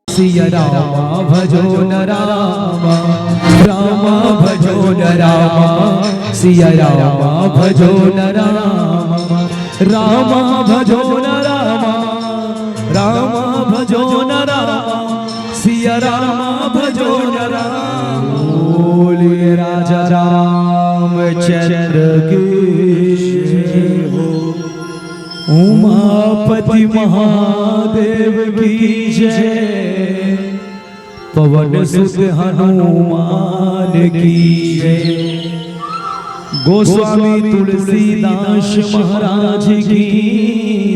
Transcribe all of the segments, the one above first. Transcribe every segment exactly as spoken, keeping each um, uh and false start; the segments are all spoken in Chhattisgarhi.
सिया रामा भजो न रामा, रामा भजो न रामा, सिया रामा भजो न रामा, रामा भजो न रामा, रामा भजो न रामा, सिया रामा भजो न रामा। बोलिए राजा रामचंद्र की जय हो। उमापति महादेव की जय, पवन सुत हनुमान की जय, गोस्वामी तुलसीदास महाराज की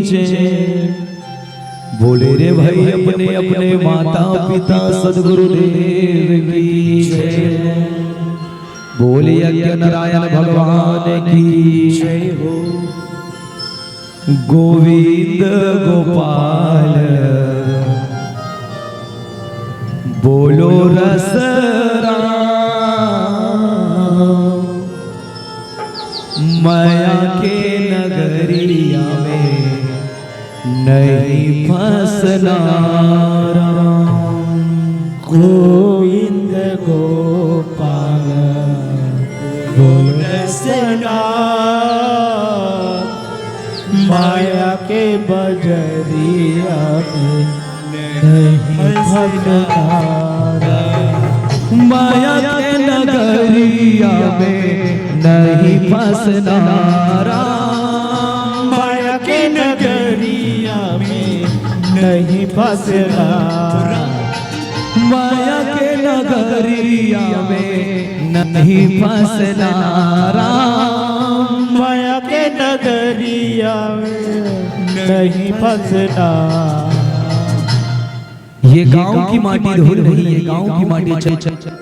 जय। बोले रे भाई अपने अपने माता पिता सदगुरुदेव की जय। बोले यज्ञ नारायण भगवान की जय हो। गोविंद गोपाल बोलो रस राम। मया के नगरिया में नहीं फंसना राम। गोविंद गोपाल बोलो रस राम। माया के बजरिया में नहीं फंसना राम। माया के नगरिया में नहीं फंसना राम। माया के नगरिया में नहीं फंसना। माया के नगरिया में नहीं फंसना राम। माया के नगरिया में नहीं फंसना। ये गांव की माटी धूल नहीं, ये गांव की माटी च-, च-, च-,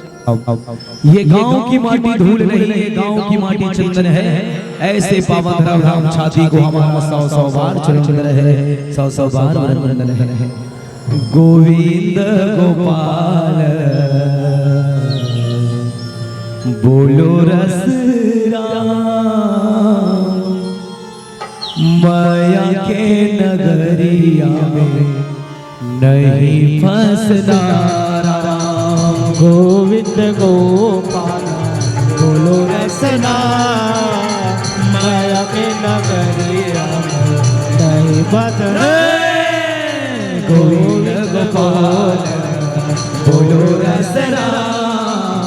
ये गांव की माटी धूल नहीं, ये गांव की माटी चंदन है। ऐसे पावन धरम धाम छाती को हमारा सौ सौ बार चरण रहे, सौ सौ बार वंदन है। गोविंद गोपाल बोलो रस राम। माया के नगरिया में नहीं फंसना राम। गोविंद गोपाल बोलो रस राम। माया के नगरिया में नहीं फंसना। गोविंद गोपाल बोलो रस राम।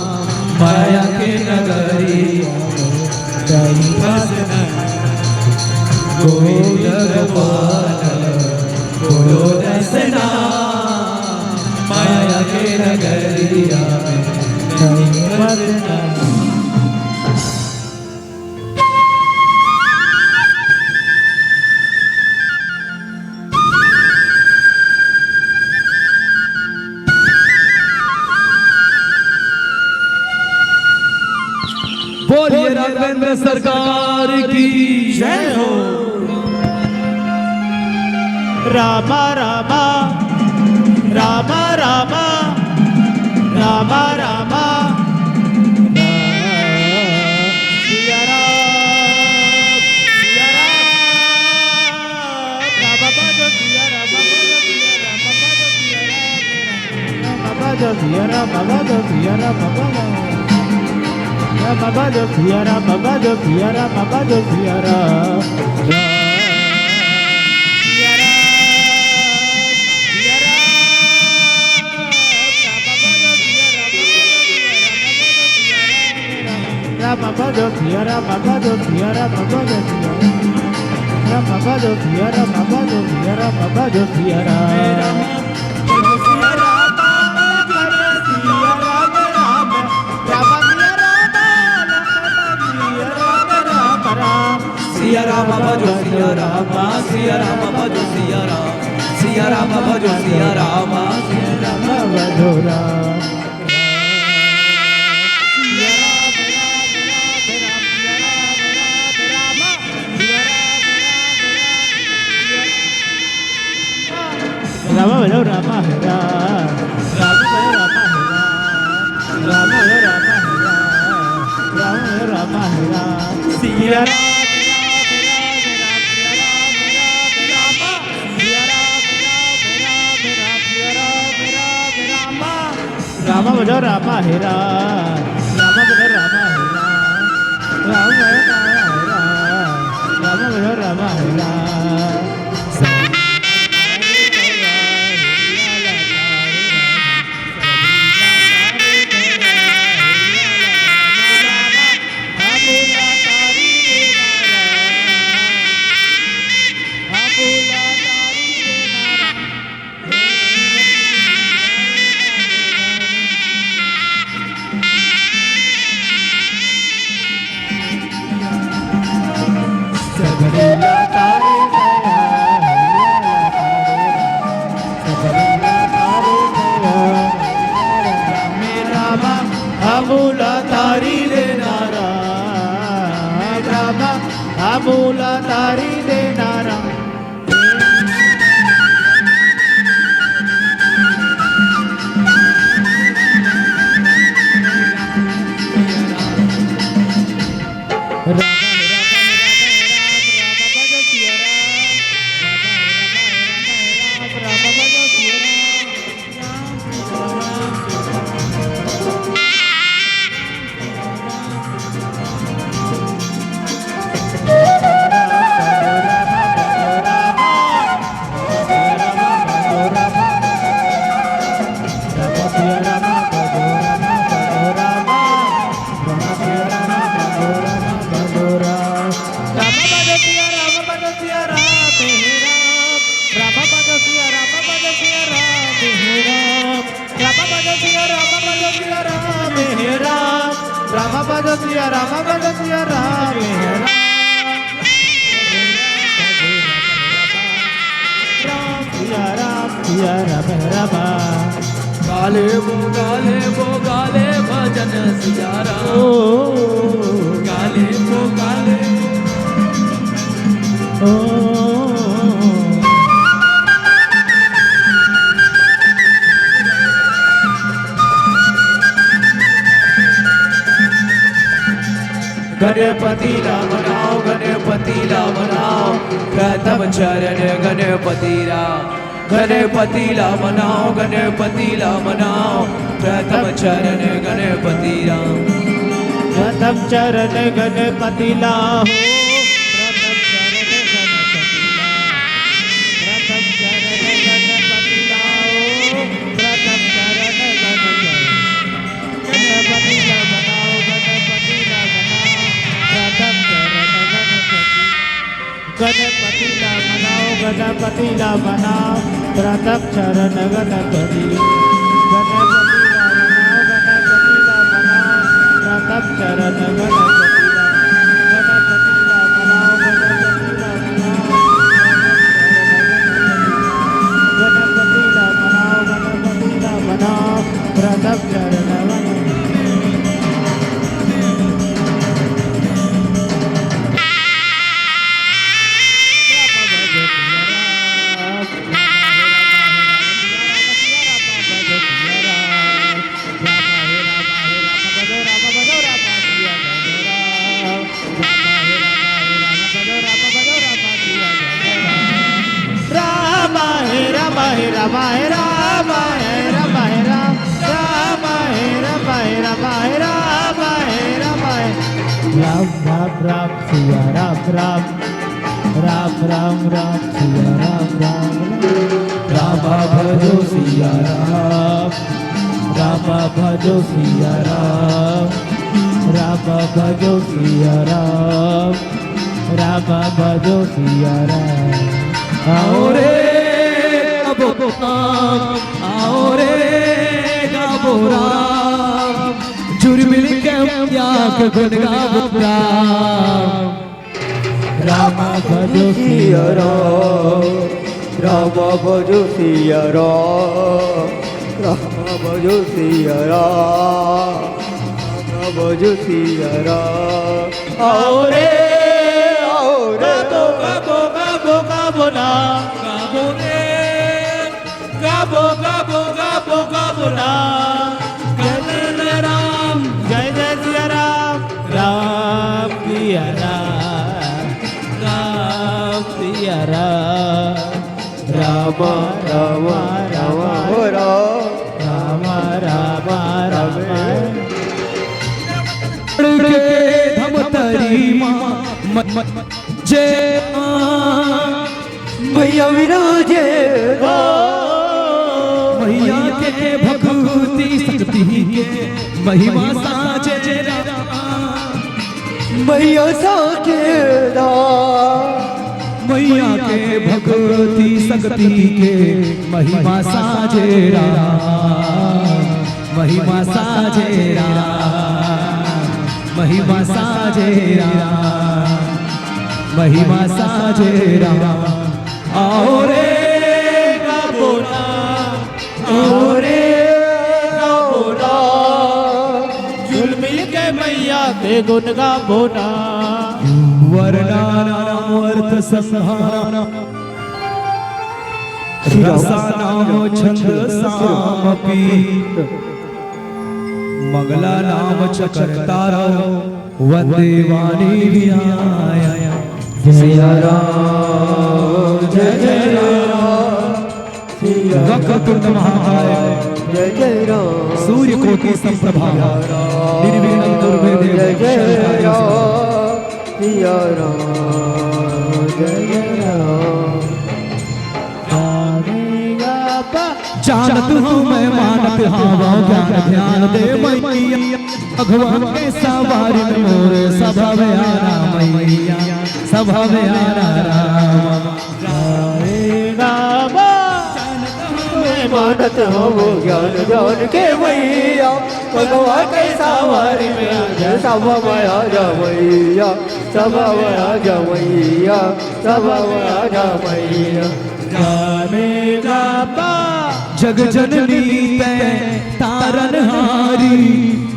माया के नगरिया में नहीं फंसना। गोविंद गोपाल बोलो रस राम। माया के नगरिया में नहीं फंसना। बोलिए राघवेंद्र सरकार की जय हो। रामा रामा, रामा रामा, रामा रामा। सिया राम, सिया राम। राम भजो सिया राम, भजो सिया राम, भजो सिया राम। राम भजो सिया राम, भजो सिया राम, भजो। राम भजो सिया राम, भजो सिया राम, भजो सिया राम। सिया राम, सिया राम। राम भजो सिया राम, भजो सिया राम, भजो सिया राम। राम भजो सिया राम, भजो सिया राम, भजो सिया राम। सिया राम भजो सिया राम, सिया राम भजो सिया राम, सिया राम भजो सिया राम, सिया राम भजो राम। रामा भजो रामा हे राम, रामा भजो रामा हे राम, रामा भजो रामा हे राम, रामा भजो रामा हे राम। सिया राम, राम, राम, राम, सिया राम, राम, राम, राम हे राम, राम बोलो राम हे राम, राम बोलो राम हे राम, राम बोलो राम हे राम। रामा, हमू ला तारी ले ना राम, रामा, हमू ला तारी ले ना राम। राम भजो सिया राम, भजो सिया राम, हे राम। राम भजो सिया राम, भजो सिया राम, हे राम। राम सिया राम, सिया राम, राम। गाले वो, गाले वो, गाले भजन सिया राम। ओ। गाले वो, गाले वो। ओ। गणपति ला मनाओ, गणपति ला मनाओ, प्रथम चरण गणपति ला। गणपति ला मनाओ, गणपति ला मनाओ, प्रथम चरण गणपति ला। प्रथम चरण गणपति ला हो, प्रथम चरण गणपति ला। प्रथम चरण गणपति ला हो, प्रथम चरण गणपति। गणपति ला मनाओ, गणपति ला मनाओ, प्रथम चरण गणपति। गणपति ला मनाओ, गणपति ला मनाओ, प्रथम चरण गणपति। गणपति ला मनाओ, गणपति ला मनाओ, प्रथम चरण गणपति ला। गणपति ला मनाओ, गणपति ला मनाओ, प्रथम चरण गणपति। गणपति ला मनाओ, गणपति ला मनाओ, प्रथम चरण गणपति। राम हे राम हे राम हे राम हे राम हे राम। राम हे राम हे राम हे राम हे राम हे राम हे। राम राम राम सिया राम राम। राम राम राम सिया राम राम। राम भजो सिया राम। राम भजो सिया राम। राम भजो सिया राम। राम भजो सिया राम। आओ रे गाबो राम, आओ रे गाबो राम, जुरमिल के प्याक गुन गाबो राम। राम भजो सिया राम, राम भजो सिया राम, राम भजो सिया राम, राम भजो सिया राम। आओ रे, आओ रे। गाबो, गाबो, गाबो, गाबो, गाबो ना। गाबो रे। गाबो, गाबो, गाबो, गाबो ना। जय जय राम। जय जय सिया राम। राम सिया राम। राम सिया राम। राम, राम, राम, हो राम। राम राम राम। के धमतरी मा म- म- जे मैया विराजे। मैया के भक्ति शक्ति के महिमा साजे राम। मैया साजे राम। मैया के भक्ति शक्ति के महिमा साजे राम। महिमा साजे राम। महिमा साजे राम। महिमा साजे राम। आओ रे गाबो ना, आओ रे गाबो ना। जुलमी के मैया के गुन गाबो ना। वर्णानाम अर्थ संधानम। रसानाम छंद सामपि। मंगलानाम च कर्तारौ वंदे वाणी विहाय। जय राम, जय जय राम। वक्रतुंड महाकाय। जय जय राम। सूर्यकोटि संप्रभा। निर्विघ्नं कुरु मे देव। जय जय राम। सिया राम, जय जय राम। जानत हूँ मैं मानत हूँ, ज्ञान ध्यान दे मैया। भगवान के सवारी में मोर सभा में आना मैया, सभा में आना राम। राम राम। मैं मानत हूँ ज्ञान ध्यान के मैया, भगवान के सवारी में आजा, सभा में आजा मैया, सभा में आजा मैया, सभा में आजा मैया। राम राम। जग जननी तैं तारनहारी,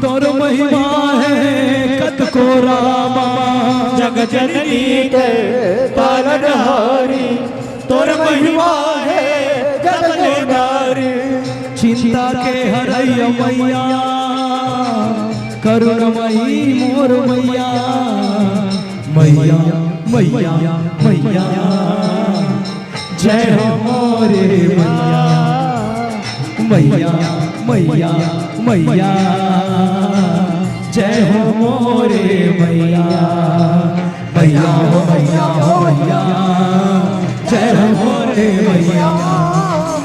तोर महिमा है कतको रामा। जग जननी तैं तारनहारी, तोर महिमा है जग जननी। चिंता के हरैया मैया, करुणमयी मोर मैया। मैया, मैया, मैया। जय हो मोरे मैया, मैया, मैया, मैया। जय हो मोरे मैया, मैया हो, मैया हो, मैया। जय हो मोरे मैया,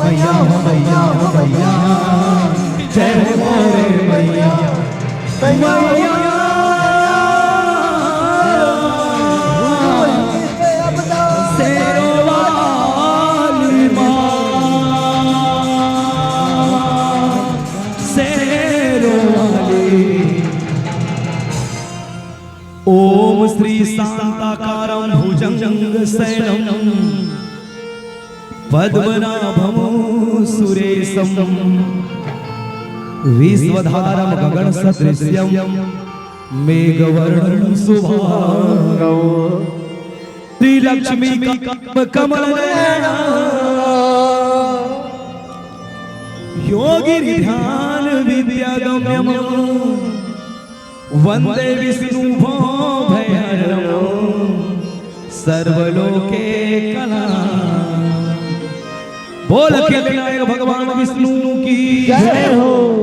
मैया हो, मैया हो, मैया। जय हो मोरे मैया, मैया। शेरों वाली माँ, शेरों वाली। ओम श्री शांताकारं भुजंग शयनं पद्मनाभं सुरेशं विश्वधारं गगन सदृश्यं मेघवर्णं शुभांगं। श्री लक्ष्मी कमल नयना योगी ध्यान विद्या गम्यम वंदे विष्णु भो भैरव सर्वलोके कला। बोल अखिल विनायक भगवान विष्णु की जय हो।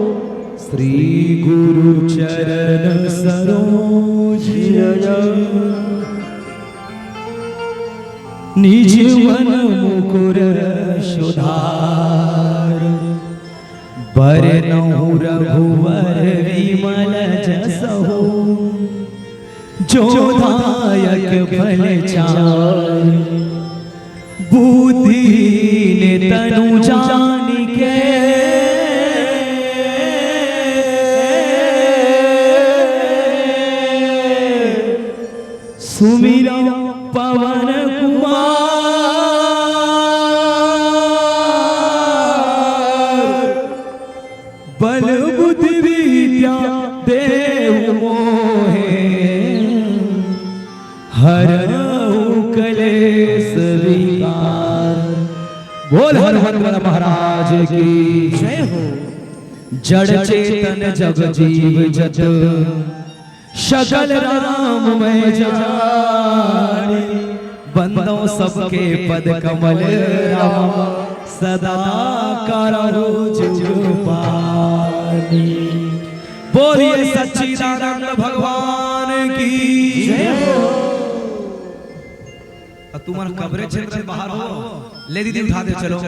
श्री गुरु चरण सरोज रज निज मन मुकुर सुधार। बरनउँ रघुवर विमल जसु, जो दायक फल चारि। बुद्धि दीन तनु जानिके, सुमिरौं पवन कुमार। बल बुद्धि विद्या देहु मोहे, हरहु कलेस विकार। बोल हनुमंत महाराज की जय हो। जड़ चेतन जग जीव जत, सकल राम मैं जानी। बंदौं सबके पद कमल राम, सदा करो जुग पानी। बोलिए सच्चिदानंद भगवान की जय हो। अब तुमन कबरे क्षेत्र से बाहर हो, ले दीदी उठा दे, चलो,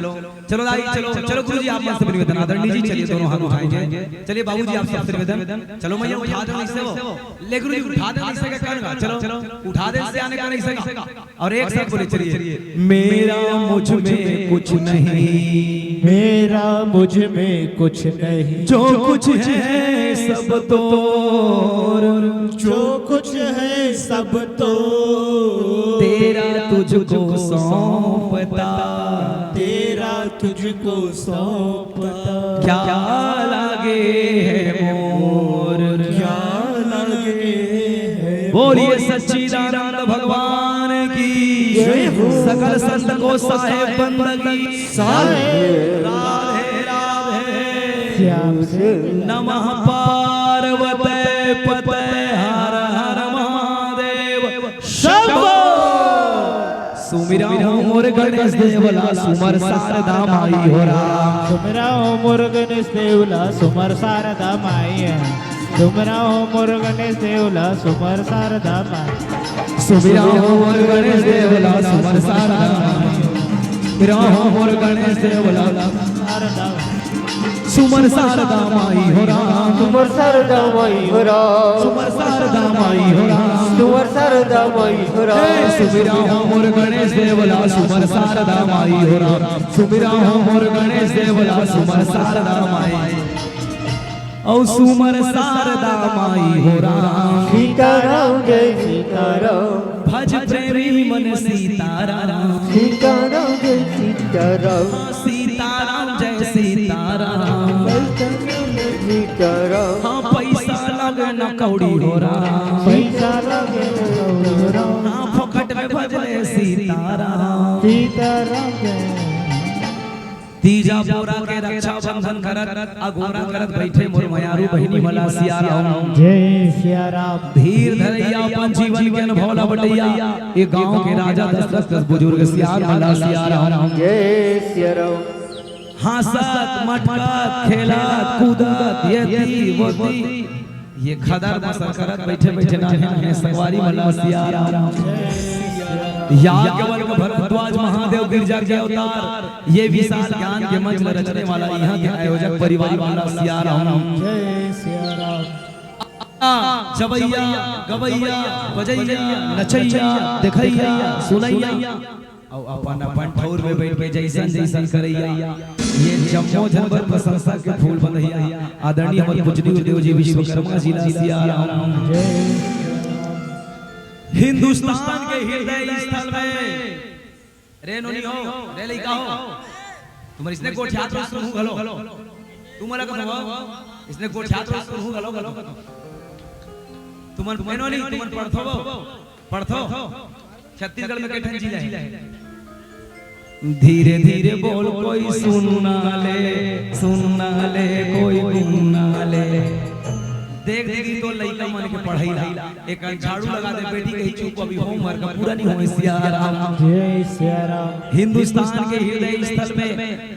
चलो दाई, चलो, चलो गुरुजी, आप मन से निवेदन, आदरणीय जी, चलिए दोनों हाथ उठाएंगे, चलिए बाबूजी, आप सबसे निवेदन, चलो मैया उठा दे, ऐसे हो, ले गुरुजी उठा दे, ऐसे का करना, चलो उठा दे, ऐसे आने का नहीं सका। और एक साथ बोले, चलिए। मेरा मुझ में कुछ नहीं, मेरा मुझ में कुछ नहीं, जो कुछ है सब तो, जो कुछ है सब तो, तेरा तुझको सौंपता, तेरा तुझको सौंपता। क्या लागे है मोर, क्या लागे है। बोलिए सच्चिदानंद भगवान की जय हो। सकल संत को साहेब बंदगी। साहेब। राधे राधे। श्याम से। नमः पार्वते पते हर हर महादेव शंभो। सुमिरा हो मोर गणेश देवला सुमर शारदा माई हो राम। सुमिरा हो मोर गणेश देवला सुमर शारदा माई है। सुमिरा हो मोर गणेश देवला सुमर शारदा माई। सुमिरा हो मोर गणेश देवला सुमर शारदा माई। सुमिरा हो मोर गणेश देवला शारदा माई। सुमर शारदा माई हो राम। सुमर शारदा माई हो राम। सुमर शारदा माई हो राम। सुमर शारदा माई हो राम। हे सुमिरा हो मोर गणेश देवला सुमर शारदा माई हो राम। सुमिरा हो मोर गणेश देवला सुमर शारदा माई। औ सुमर शारदा माई हो राम। सीताराम जय सीताराम। भज प्रेमी मन सीताराम। सीताराम जय सीताराम। सीताराम जय सीताराम। सीताराम। हाँ, पैसा लगे न कौड़ी हो राम। पैसा लगे न कौड़ी हो राम। हाँ, फोकट में भजले सीताराम। सीताराम जय। तीजा पोरा के रक्षाबंधन करत, अगोरा करत बैठे मोर मयारू बहिनी मला सिया राम। जय सिया राम। धीर धरैया अपन जीवन के अनुभव ला बटैया, ए गांव के राजा दशरथ कस बुजुर्ग सियान मला सिया राम। जय सिया राम। हंसत, मटकत, खेलत, कूदत, येती, वोती, ये खदर मसर करत बैठे बैठे ना है, संगवारी मला सिया राम। याज्ञवल्क्य भरद्वाज महादेव गिरजा के अवतार, ये विशाल ज्ञान के मंच में रचने वाला यहाँ के आयोजक परिवार मला सिया राम। जय सिया राम। जबैया, गवैया, बजैया, नचैया, देखैया, सुनैया, अउ अपन अपन ठौर में बैठ के जैसन जैसन करैया, ये जम्मो झन बर प्रशंसा के फूल बंधैया आदरणीय हमर पूजनीय गुरुदेव जी विश्वकर्मा जी ला सिया राम। हिंदुस्तान के हृदय स्थल में रे नोनी हो, रे लइका हो, तुमन इसने गोठियात रहो सुनहु घलो। तुमन ला कथो, इसने गोठियात रहो सुनहु घलो घलो। तुमन, ए नोनी, तुमन पढ़थो वो, पढ़थो। छत्तीसगढ़ में के ठन जिला हे? धीरे धीरे बोल, कोई सुन ना ले, सुन ना ले, कोई गुन ना ले। देख दीदी, तो लइका मन के पढ़ाई ला, एक झाड़ू लगा दे बेटी, कही चुप, अभी होमवर्क पूरा नहीं होय। सिया राम। जय सिया राम। हिंदुस्तान के हृदय स्थल में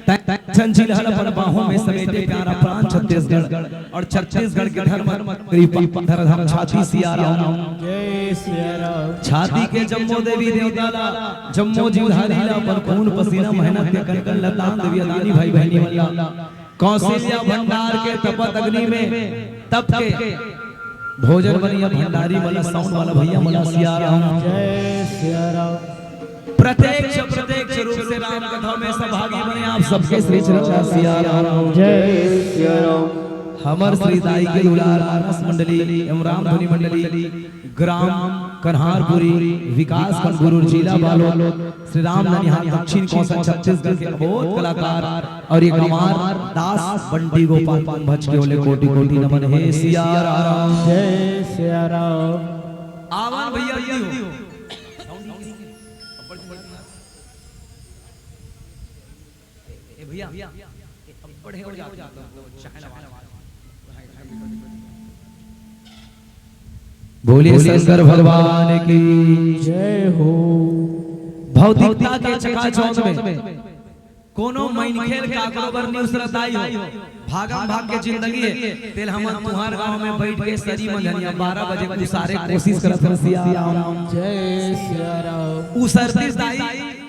तैं, तैं झन जिला ल अपन बाहों में समेटे प्यारा प्राण छत्तीसगढ़। और छत्तीसगढ़ के धर्म कृपा धरधर छाती सिया राम। जय सिया राम। छाती के जम्मो देवी देवता ला, जम्मो जीवधारी ला अपन खून पसीना मेहनत के कन कन ला दान देवी अदानी भाई बहिनी मन ला। कौशल्या भंडार के तपत अग्नि में तप के भोजन बनैया भंडारी मन ला, साउंड वाला भैया मन ला सिया राम। जय सिया राम। प्रत्यक्ष अप्रत्यक्ष रूप से राम कथा में सहभागी बने आप सबके श्री चरण सिया राम। जय सिया राम। हमर श्री दाई के दुलार मानस मंडली एवं रामधुनी मंडली, ग्राम कन्हारपुरी, विकास खंड गुरूर, जिला बालोद, श्री राम ननिहाल, दक्षिण कौसा, छत्तीसगढ़ के अबोध कलाकार और एक हमार दास बंटी गोपाल कुंभज के ओले कोटि कोटि नमन हे सिया राम। जय सिया राम। आवन भैया जी हो। ए भैया, ए, अब बड़े हो जाते हैं, तो चाहे ना। बोलिए शंकर भगवान की जय हो। भौतिकता के चकाचौंध में कोनो मनखे ल काकरो बर नी उसरत दाई हो, भागम भाग के जिंदगी हे। तेल हमन तुंहर गांव में बइठ के सरी मंझनिया बारह बजे कुसारे कोशिश करत हन सिया राम। जय सिया राम। उसरतिस दाई,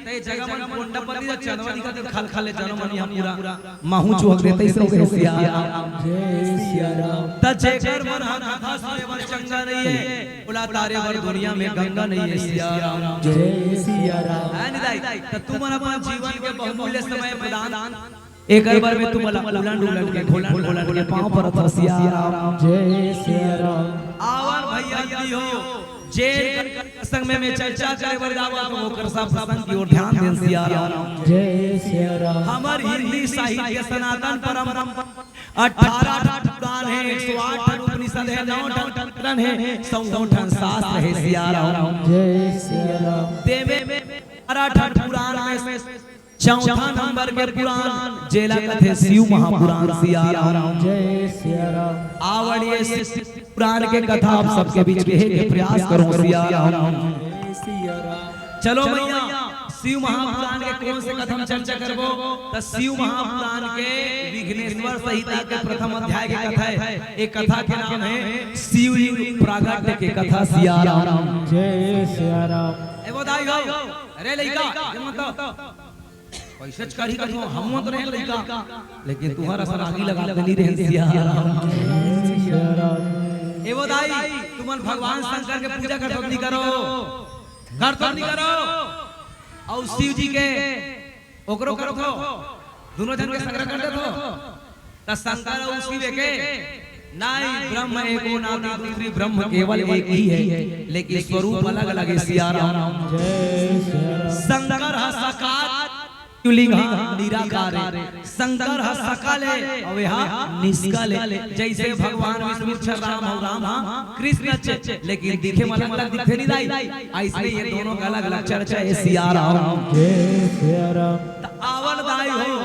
ते जगह मन कोंडापति ला चंदवा दिखत हे, खलखल ले जनो मन इहां पूरा महू चुहक देते से हो गए सिया राम। जय सिया राम। त जेकर मन ह कथा सुने बर चंगा नइ हे, ओला तारे बर दुनिया में गंगा नइ हे सिया राम। जय सिया राम। है नी दाई? त तुमन अपन जीवन के बहुमूल्य समय प्रदान, एकर बर में तुमन ला उलंड उलंड के, घोलंड घोलंड के पांव परत हंव सिया राम। जय सिया राम। आवन भइया जी हो, जेन संग में, में चर्चा करे बर जावत हंव, ओकर सब प्रसंग की ओर ध्यान देन सिया राम। जय सिया राम। हमर हिंदी साहित्य सनातन परंपरा अठारह ठन पुराण हे, एक सौ आठ ठन उपनिषद हे, नौ ठन प्रकरण हे, सौ ठन शास्त्र हे सिया राम। जय सिया राम। तेमे अठारह ठन पुराण में चौथा नंबर के पुराण जेला कथे शिव महापुराण सिया राम। जय सिया राम। आवड़िए शिव पुराण के कथा आप सबके बीच कहे के प्रयास करंव सिया राम। जय सिया राम। चलो भइया, शिव महापुराण के कोन से कथा में चर्चा करबो? त शिव महापुराण के विघ्नेश्वर संहिता के प्रथम अध्याय के कथा हे। ए कथा के नाम हे शिवलिंग प्रागट्य के कथा सिया राम। जय सिया राम। ए वो दाई हो, अरे लइका, ये मत तो। कैसे चढ़ी कथो, हम तो रहे लइका, लेकिन तुंहर असन आगी लगा के नी रहे सिया राम। जय सिया राम। ए वो दाई, तुमन भगवान शंकर के पूजा करथो नी करो? करथो नी करो? अउ शिव जी के ओकरो करथो, दुनों झन के संग्रह कर देथो। त शंकर अउ शिव एके? नहीं, ब्रह्म एको नाथी दूसरी ब्रह्म केवल एक ही हे, लेकिन स्वरूप अलग अलग हे सिया राम। जय सिया राम। शंकर ह सकाल, शिवलिंग ह निराकार हे। शंकर ह सकल हे अउ एहा निष्कल हे। जइसे भगवान विष्णु छ राम अउ राम ह कृष्ण च, लेकिन दिखे म अलग अलग दिखथे नी दाई, अइसने ये दोनों के अलग अलग चर्चा हे सिया राम। जय सिया राम। त आवन दाई हो,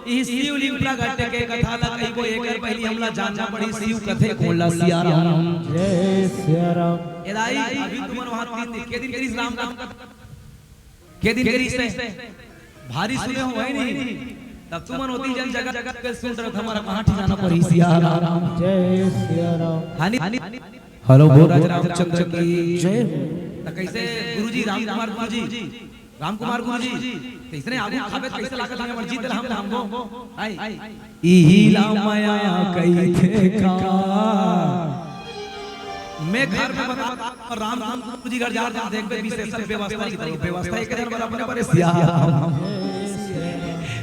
इही शिवलिंग प्रागट्य के कथा ला कहिबो, एकर पहिली हमला जानना पड़ही शिव कथे कोन ला सिया राम। जय सिया राम। ए दाई, अभी तुमन वहां तीन दिन, के दिन करिस राम कथा? के दिन करिस हे? भारी सुने हो, हे नी? तब तुमन ओती जन जगह जगह के सुन रहे, हमला कहां ठिकाना पड़ही सिया राम। जय सिया राम। हानि, हेलो, बोल राज रामचंद्र की जय। त कैसे गुरुजी, रामकुमार गुरुजी, रामकुमार गुरुजी, त इसने आगू खाबे त कैसे लागत हे हमर जीत ला हम हमको? आई। इही ला मया कहिथे का? मैं घर में बता, रामकुमार गुरुजी घर जा, जा देखबे, विशेष व्यवस्था ही करो, व्यवस्था एक जन बराबर बरे सिया राम।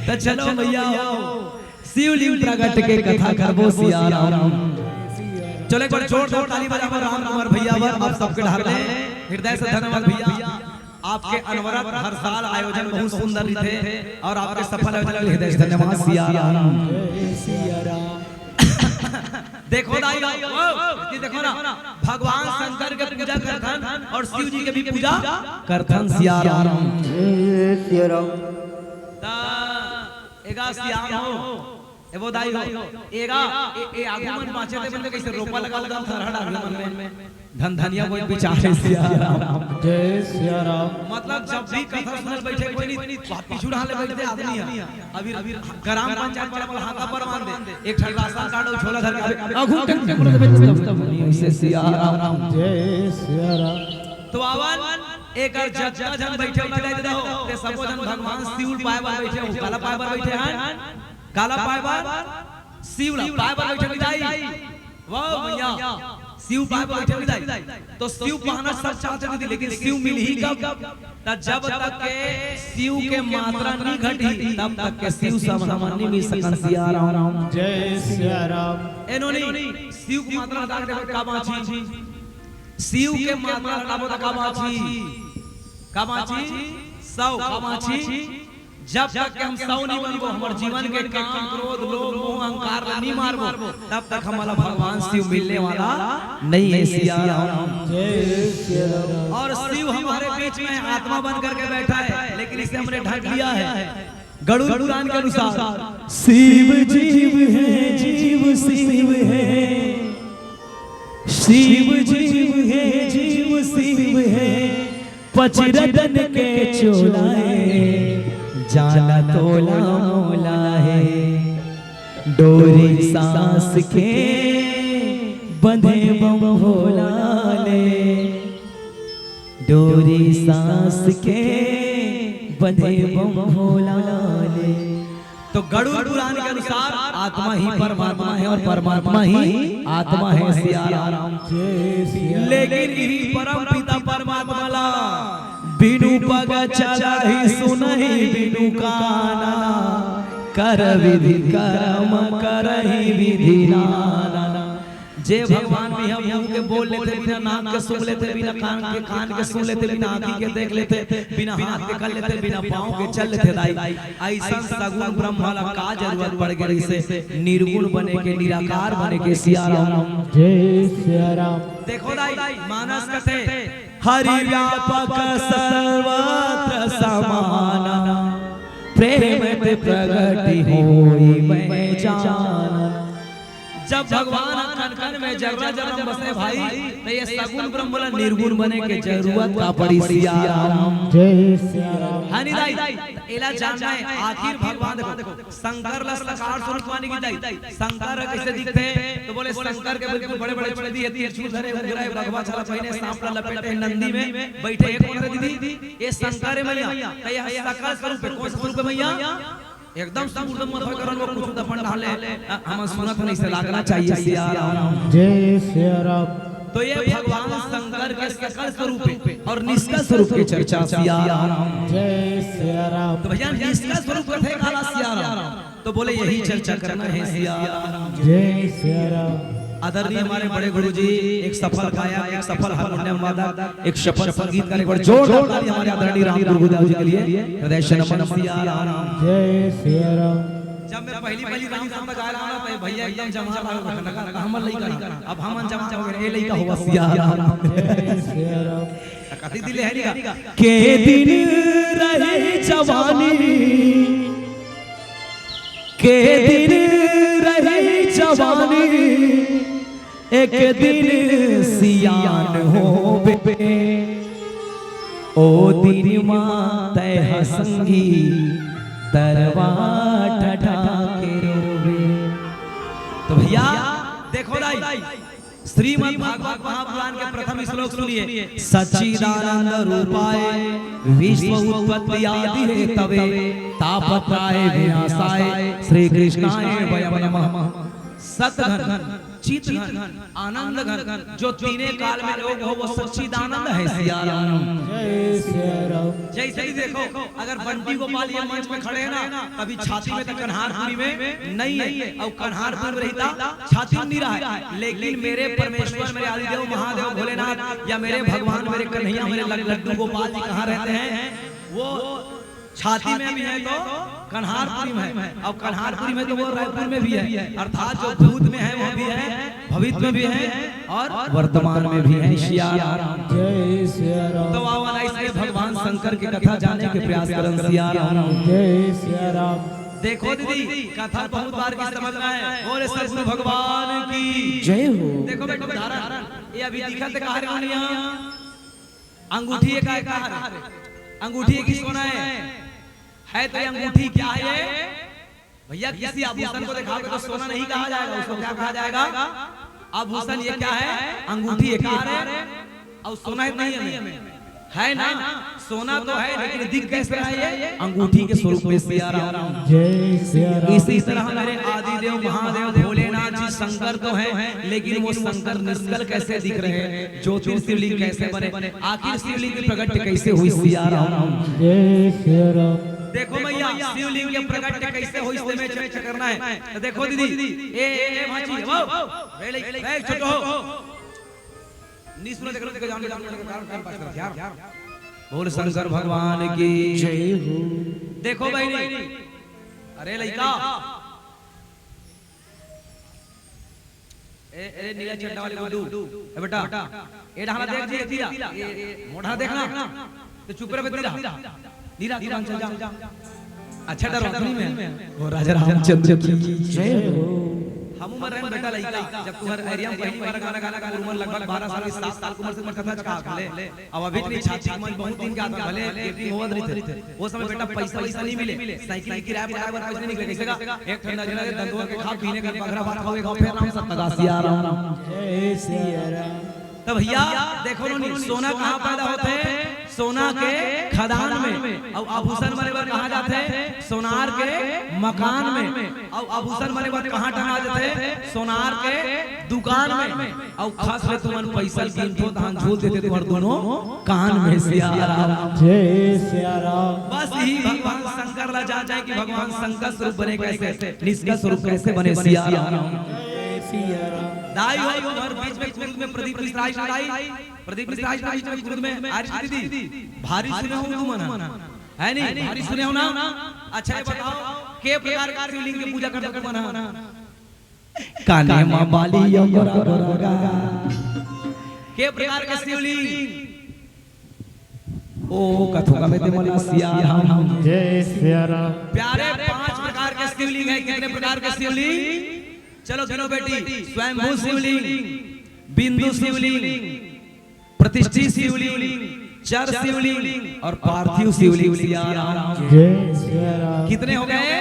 त चलो भइया, शिवलिंग प्रागट्य के कथा करबो सिया राम। चलो एक बार जोरदार ताली बजाबो रामकुमार भइया बर, आप सबके डहर ले हृदय से धन्यवाद भइया। आपके अनवरत हर साल आयोजन बहुत सुंदर रहिथे अउ आपके सफल आयोजन के लिए हृदय से धन्यवाद सिया राम। जय सिया राम। देखो दाई, ओ, ये देखो ना, भगवान शंकर के पूजा करथन अउ शिव जी के भी पूजा करथन सिया राम। जय सिया राम। त एगा सियान हो, ए वो दाई हो, एगा, ए, ए आगू मन बांचे ते मन कैसे रोपा लगा लगा थरहा डाल मन में। धन धनिया कोई विचार हे सिया राम। जय सिया राम। मतलब जब भी कथा सुनल बैठे कोई नहीं, वहाँ पिछू डाले बैठते आदमी हे। अभी, अभी ग्राम पंचायत वाला हाथा पर मान दे, एक ठन राशन कार्ड अउ झोला धर के आगू तक तक बोले बैठते तब नहीं ऐसे सिया राम। जय सिया राम। तो आवन एकर जतका झन बैठे हो ना जाए दे हो, ते सबो झन भगवान शिव पाए बर बैठे हो, काला पाए बर बैठे हन? काला पाए बर? शिव ला पाए बर बैठे हो दाई। वाह भइया, शिव पाए बर बैठे हो दाई। तो शिव पाना सब चाहते थे, लेकिन शिव मिलही कब? त जब तक के शिव के मात्रा नी घटही, तब तक के शिव सब हमन नी मिल सकन सिया राम। जय सिया राम। ए नोनी, शिव के मात्रा घटा के देखो का बांची? शिव के मात्रा घटाबो त का बांची? का बांची? सौ। का बांची? जब तक के हम सौ नहीं बनबो, हमर जीवन के काम, क्रोध, लोभ, मोह, अहंकार ला नहीं मारबो, तब तक हमला भगवान शिव मिलने वाला नहीं हे सिया राम। जय सिया राम। अउ शिव हमारे बीच में आत्मा बन करके बैठा है, लेकिन इसे हमने ढक लिया है। गरुड़ पुराण के अनुसार शिव जीव है, जीव शिव है, शिव जीव है, जीव शिव है, पचरतन के चोला है। जाना तोला मोला हे, डोरी सांस के बंधे बम भोला ले, डोरी सांस के बंधे बम भोला ले। तो गरुड़ पुराण के अनुसार आत्मा ही परमात्मा है और परमात्मा ही आत्मा है, सिया राम। लेकिन इही परम पिता परमात्मा ला बिनु पग चलही सुनही बिनु काना, कर विधि करम करही विधि नाना। जे भगवान भी हम मुंह के बोल लेथे, बिना नाक के सूंघ लेथे, बिना कान के, कान के सूंघ लेथे, बिना आंखी के देख लेथे, बिना हाथ के कर लेथे, बिना पाँव के चल लेथे दाई। अइसन सगुण ब्रह्मा ला का जरूरत पड़ गे रहिसे निर्गुण बने के, निराकार बने के, सिया राम। जय सिया राम। देखो दाई, मानस कथे, हरि व्यापक सर्वत्र समाना, प्रेम ते प्रगट होई मैं जाना। जब भगवान कन कन में जर्रा जर्रा में बसे भाई, तो ये सगुण ब्रह्म ला निर्गुण बने के जरूरत का पड़ी, सिया राम। जय सिया राम। हाँ नहीं दाई, एला जानना है। आखिर भगवान देखो, शंकर ला साकार स्वरूप माने गे दाई। शंकर कैसे दिखथे? तो बोले शंकर के बिल्कुल बड़े बड़े चूड़ी हे, त्रिशूल धरे, उग्र हे, बघवा छाला पहिने, सांप ला लपेटे, नंदी में बैठे हे। कौन हे दीदी? ये शंकर हे मैया। तो ये सकल स्वरूप हे। कौन सा स्वरूप हे मैया? एकदम सुरदम मत करन, वो कुछ दफन डाले। अ, हमन सुनत नहीं से लागना चाहिए, सिया राम। जय सिया राम। तो ये भगवान शंकर के सकल स्वरूप हे और निष्कल स्वरूप के चर्चा, सिया राम। जय सिया राम। तो भैया, निष्कल स्वरूप कथे काला, सिया राम? तो बोले यही चर्चा करना है, सिया राम। जय सिया राम। आदरणीय हमारे बड़े गुरु जी, एक सफल गायक, एक सफल हारमोनियम वादक, एक सफल संगीतकार, एक बार जोरदार ताली हमारे आदरणीय राम गुरु गुरुदेव जी के लिए। हृदय से नमन, सिया राम। जय सिया राम। जब मैं पहली पहली राम संत गाय रहा ना, तो भैया एकदम जमा रहा, लगा, लगा, हमर लइका ना। अब हमन जमा हो गए, ए लइका हुआ, सिया राम। जय सिया राम। कथी दिले हे निका? के दिन रही जवानी, के दिन रही जवानी, एक दिन सियान होबे, ओ दिन मा तै ह संगी दरवा ठठा के रोबे। तो भैया देखो दाई, श्रीमद् भागवत महापुराण के प्रथम श्लोक सुनिए, सच्चिदानंद रूपाय विश्व उत्पत्ति आदि हेतवे तापत्राय विनाशाय श्री कृष्णाय वयम नमः। सत घन, चित घन, आनंद घन, जो तीने काल में लोग हो, वो सच्चिदानंद है, सिया राम। जय सिया राम। जैसे ही देखो, अगर बंटी गोपाल ये मंच में खड़े हैं ना, कभी छाती में तो कन्हारपुरी में नहीं है, और कन्हारपुरी में रहता छाती में नहीं रहा है, लेकिन मेरे परमेश्वर, मेरे आदिदेव महादेव भोलेनाथ या मेरे भगवान, मेरे कन्हैया, मेरे लग-, लड्डू गोपाल जी कहाँ रहते हैं? वो छाती में भी है तो कन्हारपुरी में है, और कन्हारपुरी में तो वो रायपुर में भी है, अर्थात जो भूत में है वो भी है, भविष्य में भी है और वर्तमान में भी है। सिया राम। जय सिया राम। तो आओ ना, इसमें भगवान शंकर की कथा जाने के प्रयास करन, सिया राम। जय सिया राम। देखो दीदी, कथा बहुत बार की समझ में आए। बोले सतगुरु भगवान की जय हो। देखो बेटा, उदाहरण, ये अभी दिखत हे कहाँ रे? अंगूठी हे का, कहाँ रे? अंगूठी हे कि सोना हे? है तो ये अंगूठी क्या है ये? भैया, किसी आभूषण को दिखाओगे तो सोना नहीं कहा जाएगा, उसको क्या कहा जाएगा? आभूषण। ये क्या है? अंगूठी हे, कहाँ रे? और सोना हे, नहीं है, है ना? सोना तो है, लेकिन दिख कैसे रहा है ये? अंगूठी के स्वरूप में, सिया राम। जय सिया राम। इसी तरह मेरे आदिदेव महादेव भोलेनाथ जी शंकर तो हैं, लेकिन वो शंकर निष्कल कैसे दिख रहे हैं, ज्योतिर्शिवलिंग कैसे बने, आखिर शिवलिंग की प्रगट कैसे हुई, सिया राम? जय सिया राम। देखो भैया, शिवलिंग के प्रगट कैसे हुई, इससे मैं चर्चा करना है। तो देखो दीदी, ए, ए, ए, भांची, वाओ, ए, ले, ए, छोटो हो। नहीं सुना, देख लो, देख लो, जान लो, जान लो, जान लो, time pass कर, यार। बोल शंकर भगवान की जय हो। देखो बहिनी, अरे लइका, ए, ए, नीला चड्डा वाले गुड्डू, ए बेटा, ए डहना देख जी, दिया, ए, ए, मोढ़ा देखना, तो चुप रह, नीला, नीला, नीला, चल जा। अच्छा, डरो, अपनी में। ओ राजा रामचंद्र की जय हो। हम उमर रहन बेटा लइका, जब तुहर एरिया में पहली बार गाना गाना का उमर लगभग बारह साल, सात साल की उमर से मरता था, का भले। अब अभी इतनी छाती मन बहुत दिन के आता, भले एडिटिंग होवत रहिथे। वो समय बेटा पैसा वैसा नहीं मिले, साइकिल की किराया पटाए बर पैसा नहीं निकले, कैसे का? एक ठंडा जला दे, दंदुआ के खा, पीने का बगरा भात खाओ, एक फिर राम सत्ता का सिया राम। जय सिया राम। तो भैया देखो नो, सोना कहाँ पैदा होते? सोना के खदान में। और आभूषण बने बर कहाँ जाते? सोनार के मकान में। और आभूषण बने बर कहाँ टंगा जाते? सोनार के दुकान में। और खस ले तुमन पैसा गिनथो, तहां झूल देते तुम्हार दोनों कान में सिया राम। जय सिया राम। बस यही भगवान शंकर ला जान जाए कि भगवान शंकर स्वरूप बने कैसे, निष्का स्वरूप कैसे बने सिया राम। जय सिया राम। दाई हो तुम्हार बीच में कुरुद में प्रदीप मिश्रा आई ना दाई? प्रदीप मिश्रा आई ना बीच में कुरुद में? आज दीदी भारी सुने हो तुमन, है नहीं? भारी सुने हो ना? अच्छा ये बताओ, के प्रकार के शिवलिंग की पूजा करते तुमन? काने मा बाली अउ गोरा गोरा गा। के प्रकार के शिवलिंग? ओ कथों का में ते मला सिया राम। जय सिया राम। प्यारे पांच प्रकार के शिवलिंग है। कितने प्रकार के शिवलिंग? चलो गिनो बेटी, स्वयंभू शिवलिंग, बिंदु शिवलिंग, प्रतिष्ठित शिवलिंग, चर शिवलिंग और पार्थिव शिवलिंग सिया राम। जय सिया राम। कितने हो गए?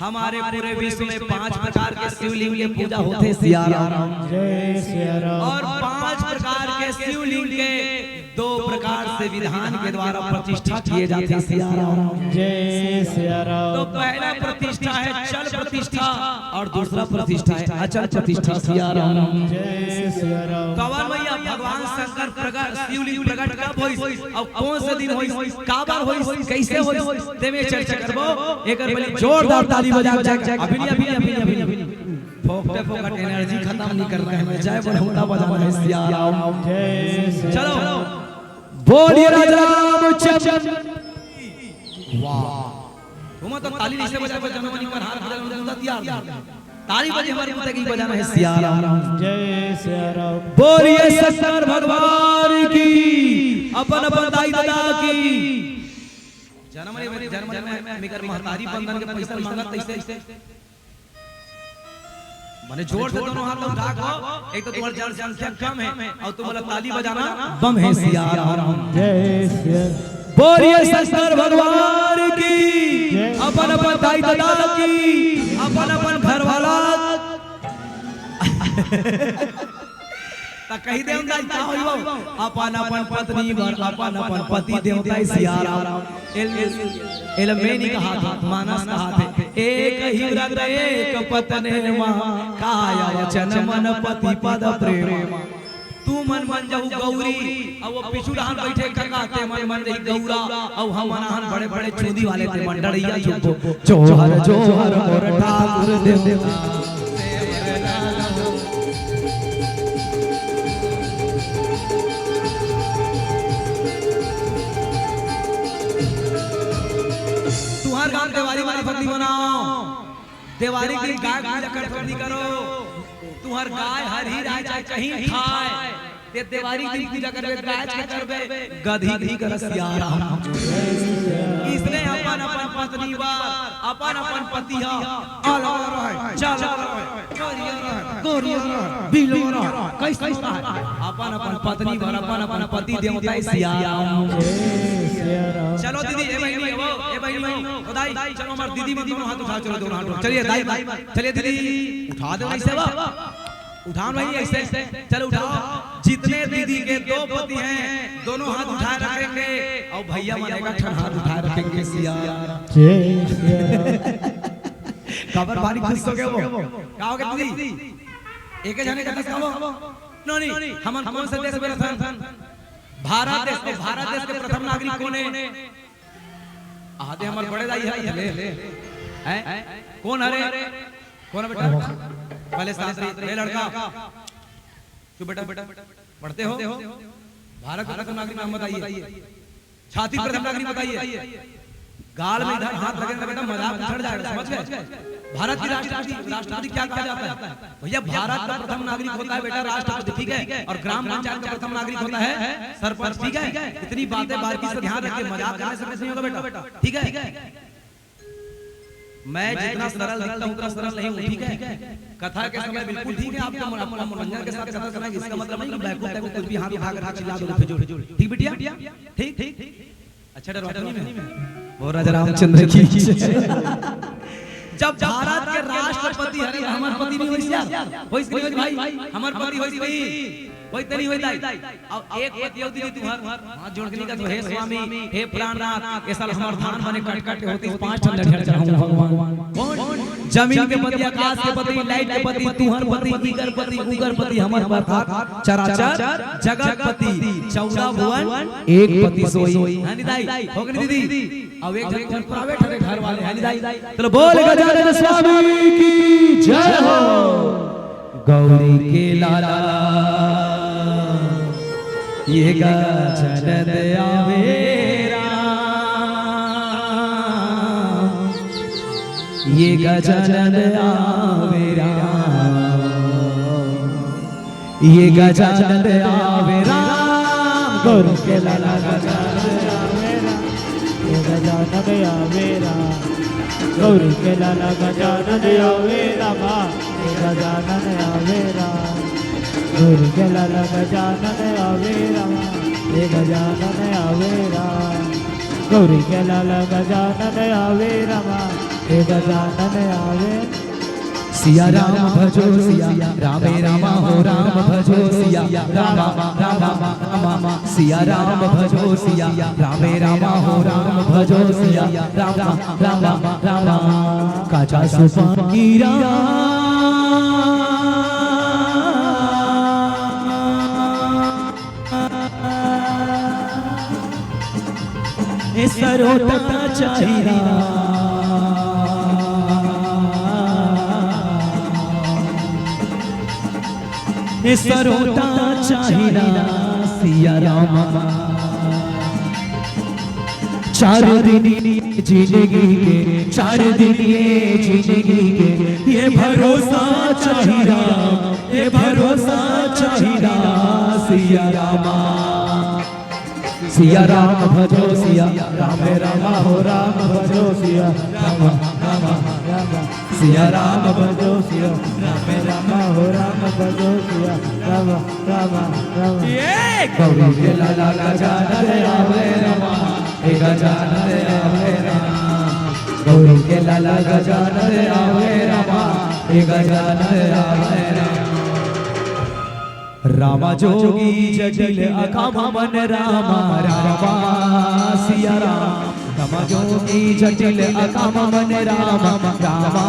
हमारे पूरे विश्व में पांच प्रकार के शिवलिंग की पूजा होते सिया राम। जय सिया राम। और पांच प्रकार के शिवलिंग के दो प्रकार से विधान के द्वारा प्रतिष्ठा किए जाते सिया राम। जय सिया राम। तो पहला प्रतिष्ठा है चल प्रतिष्ठा और दूसरा प्रतिष्ठा है अचल प्रतिष्ठा सिया राम। जय सिया राम। कवन भैया भगवान शंकर प्रगट, शिवलिंग प्रगट कब होइस और कौन से दिन होइस, काबर होइस, कैसे होइस, तेमे चर्चा करबो। एक बार पहले जोरदार ताली बजा, बजा, अभी नहीं, अभी नहीं, अभी नहीं, अभी नहीं। फोकटे फोकट एनर्जी खत्म नहीं करना है, मैं जय बनौता बजाना है सिया राम। जय सिया चलो, राम। बोलिए राजा रामचंद्र। वाह, तुम तो ताली नहीं से बजा, बजा, जनमनी पर हाथ बजा, बजा, बजा, तैयार। ताली बजे हमारे पुत्र की बजाना है सिया राम। जय सिया राम। बोलिए शंकर भगवान की, अपन अपन दाई ददा की। जनमनी में, जनमनी में मिकर महतारी बंधन के पैसा मांगत तैसे मने जोर से दोनों हाथ उठा को, एक तो तुम्हारी जनसंख्या कम है और तुम बोला ताली बजाना बम है सिया राम। जय सिया। बोलिए शंकर भगवान की, जय। अपन अपन दाई ददा की, अपन अपन घर वाला। त कही दे दाई का होई वो? अपन अपन पत्नी बर अपन अपन पति देवता है सिया राम। एल, एल में नहीं कहा था, मानस कहा थे। एक ही व्रत एक पत्नी मा, काय वचन मन पति पद प्रेम। तू मन मन जाहू गौरी, अउ वो पीछू डहान बैठे कका, ते मन मन जाही गौरा, अउ हम मन हन बड़े बड़े चूंदी वाले ते मन डड़ैया चुपो। जोहर जोहर मोर ठाकुर देवता। तुहर गांव देवारी वाली फगली बनाओ। देवारी के दिन गाय पूजा करत फगली करो। तुहर गाय हर ही राय चाहे कहीं खाए, ते देवारी के दिन पूजा करबे, गाय के करबे, गधी भी करस सिया राम। इसने अपन अपन पत्नी बर, अपन अपन पति हा अलग रहे, जल रहे, करिया रहे, गोरिया रहे, बिलवा रहे, कैसे रहे? अपन अपन पत्नी बर, अपन अपन पति देवता है सिया राम। चलो दीदी, ए बहिनी, ए बहिनी, ओ दाई, चलो हमार दीदी मन दोनों हाथ उठा, चलो दोनों हाथ उठा। चलिए दाई, चलिए दीदी, उठा दे भाई सेवा, उठाओ भाई ऐसे, चलो उठाओ। जितने दीदी के दो पति हैं, दोनों हाथ उठाए रखेंगे, और भैया मन एक ठन हाथ उठाए रखेंगे सिया। जय सिया। काबर भारी खुश हो गए वो? का हो गए दीदी? एक जने का दस का वो? नो नहीं, हमन कौन से देश में रहथन? भारत देश में। भारत देश के प्रथम नागरिक कौन है? आदे हमारे बड़े दाई है, ले, ले। हैं? कौन हरे? कौन है बेटा? पहले शांति, ए लड़का। चुप बेटा, बेटा, पढ़ते हो? भारत का प्रथम नागरिक नाम बताइए। छाती प्रथम नागरिक बताइए। गाल में इधर हाथ लगे ना बेटा, मजाक उछड़ जाएगा, समझ गए? भारत की राष्ट्रपति, राष्ट्रपति क्या कहा जाता है? भैया, भारत का प्रथम नागरिक होता है बेटा राष्ट्रपति, ठीक है? और ग्राम पंचायत का प्रथम नागरिक होता है सरपंच, ठीक है? इतनी बातें बारीकी से ध्यान रखिए, मजाक करने से कुछ नहीं होगा बेटा, ठीक है? मैं जितना सरल दिखता हूँ, उतना सरल नहीं हूँ, ठीक है? कथा के समय बिल्कुल ठीक है, आपको मन-, आपका मनोरंजन के साथ कथा करना है, इसका मतलब नहीं कि बैकुंठ, बैकुंठ कुछ भी हाथ उठा करके चिल्ला दो, फिजूल। ठीक बिटिया? ठीक, ठीक। अच्छा, डरवाते नहीं मैं। वो राजा रामचंद्र की जय। जब भारत के राष्ट्रपति, अरे, हमर पति नहीं होइस यार, होइस कि नहीं होइस भाई? हमर पति होइस कि नहीं? होइस त नहीं होइस दाई? अब एक पति अउ दीदी तुहर, हाथ जोड़ के नहीं कहत, हे स्वामी, हे प्राणनाथ, ये साल हमर धान बने कट कट के होतिस, पाँच ठन लठिया चढ़ाऊं भगवान। कौन? जमीन के पति, आकाश के पति, लाइट के पति, तुहर पति, इकर पति, उकर पति, हमर बरसात, चराचर जगत पति, चौदह भुवन एक पति सोई। हाँ नहीं दाई, हो कि नहीं दीदी? अब एक झन तुहर प्राइवेट हरे घर वाले, हाँ नहीं दाई? चलो बोल गजानन स्वामी की जय हो। गौरी के लाला ये गजानन आवे राम, ये गजानन आवे राम, ये गजानन आवे राम, गौरी के लाला गजानन आवे राम। ये गजानन आवे राम, गौरी के लाला गजानन आवे रामा, ये गजानन आवे राम, गौरी के लाला गजानन आवे रामा, ये गजानन आवे राम, गौरी के लाला गजानन आवे रामा, ये गजानन आवे। सिया राम भजो सिया, रामे रामा हो राम भजो सिया, रामा रामा रामा, सिया राम भजो सिया, रामे रामा हो राम भजो सिया, रामा रामा रामा। काचा सुपान की राम, ए सरोता चाहिरा, ए सरोता चाहिरा सिया राम। चार दिन ये जिंदगी के, चार दिन ये जिंदगी के, ये भरोसा चाहिरा, ये भरोसा चाहिरा सिया रामा। सिया राम भजो सिया, रामे रामा हो राम भजो सिया, रामा रामा रामा। सिया राम भजो सिया, रामे रामा हो राम भजो सिया, रामा रामा रामा। ये गौरी के लाला गजानन आवे रामा, हे गजानन आवे रामा। गौरी के लाला गजानन आवे रामा, हे गजानन आवे रामा। रामा जोगी जटिल अकाम मन रामा, रामा सिया राम। रामा जोगी जटिल अकाम मन रामा, रामा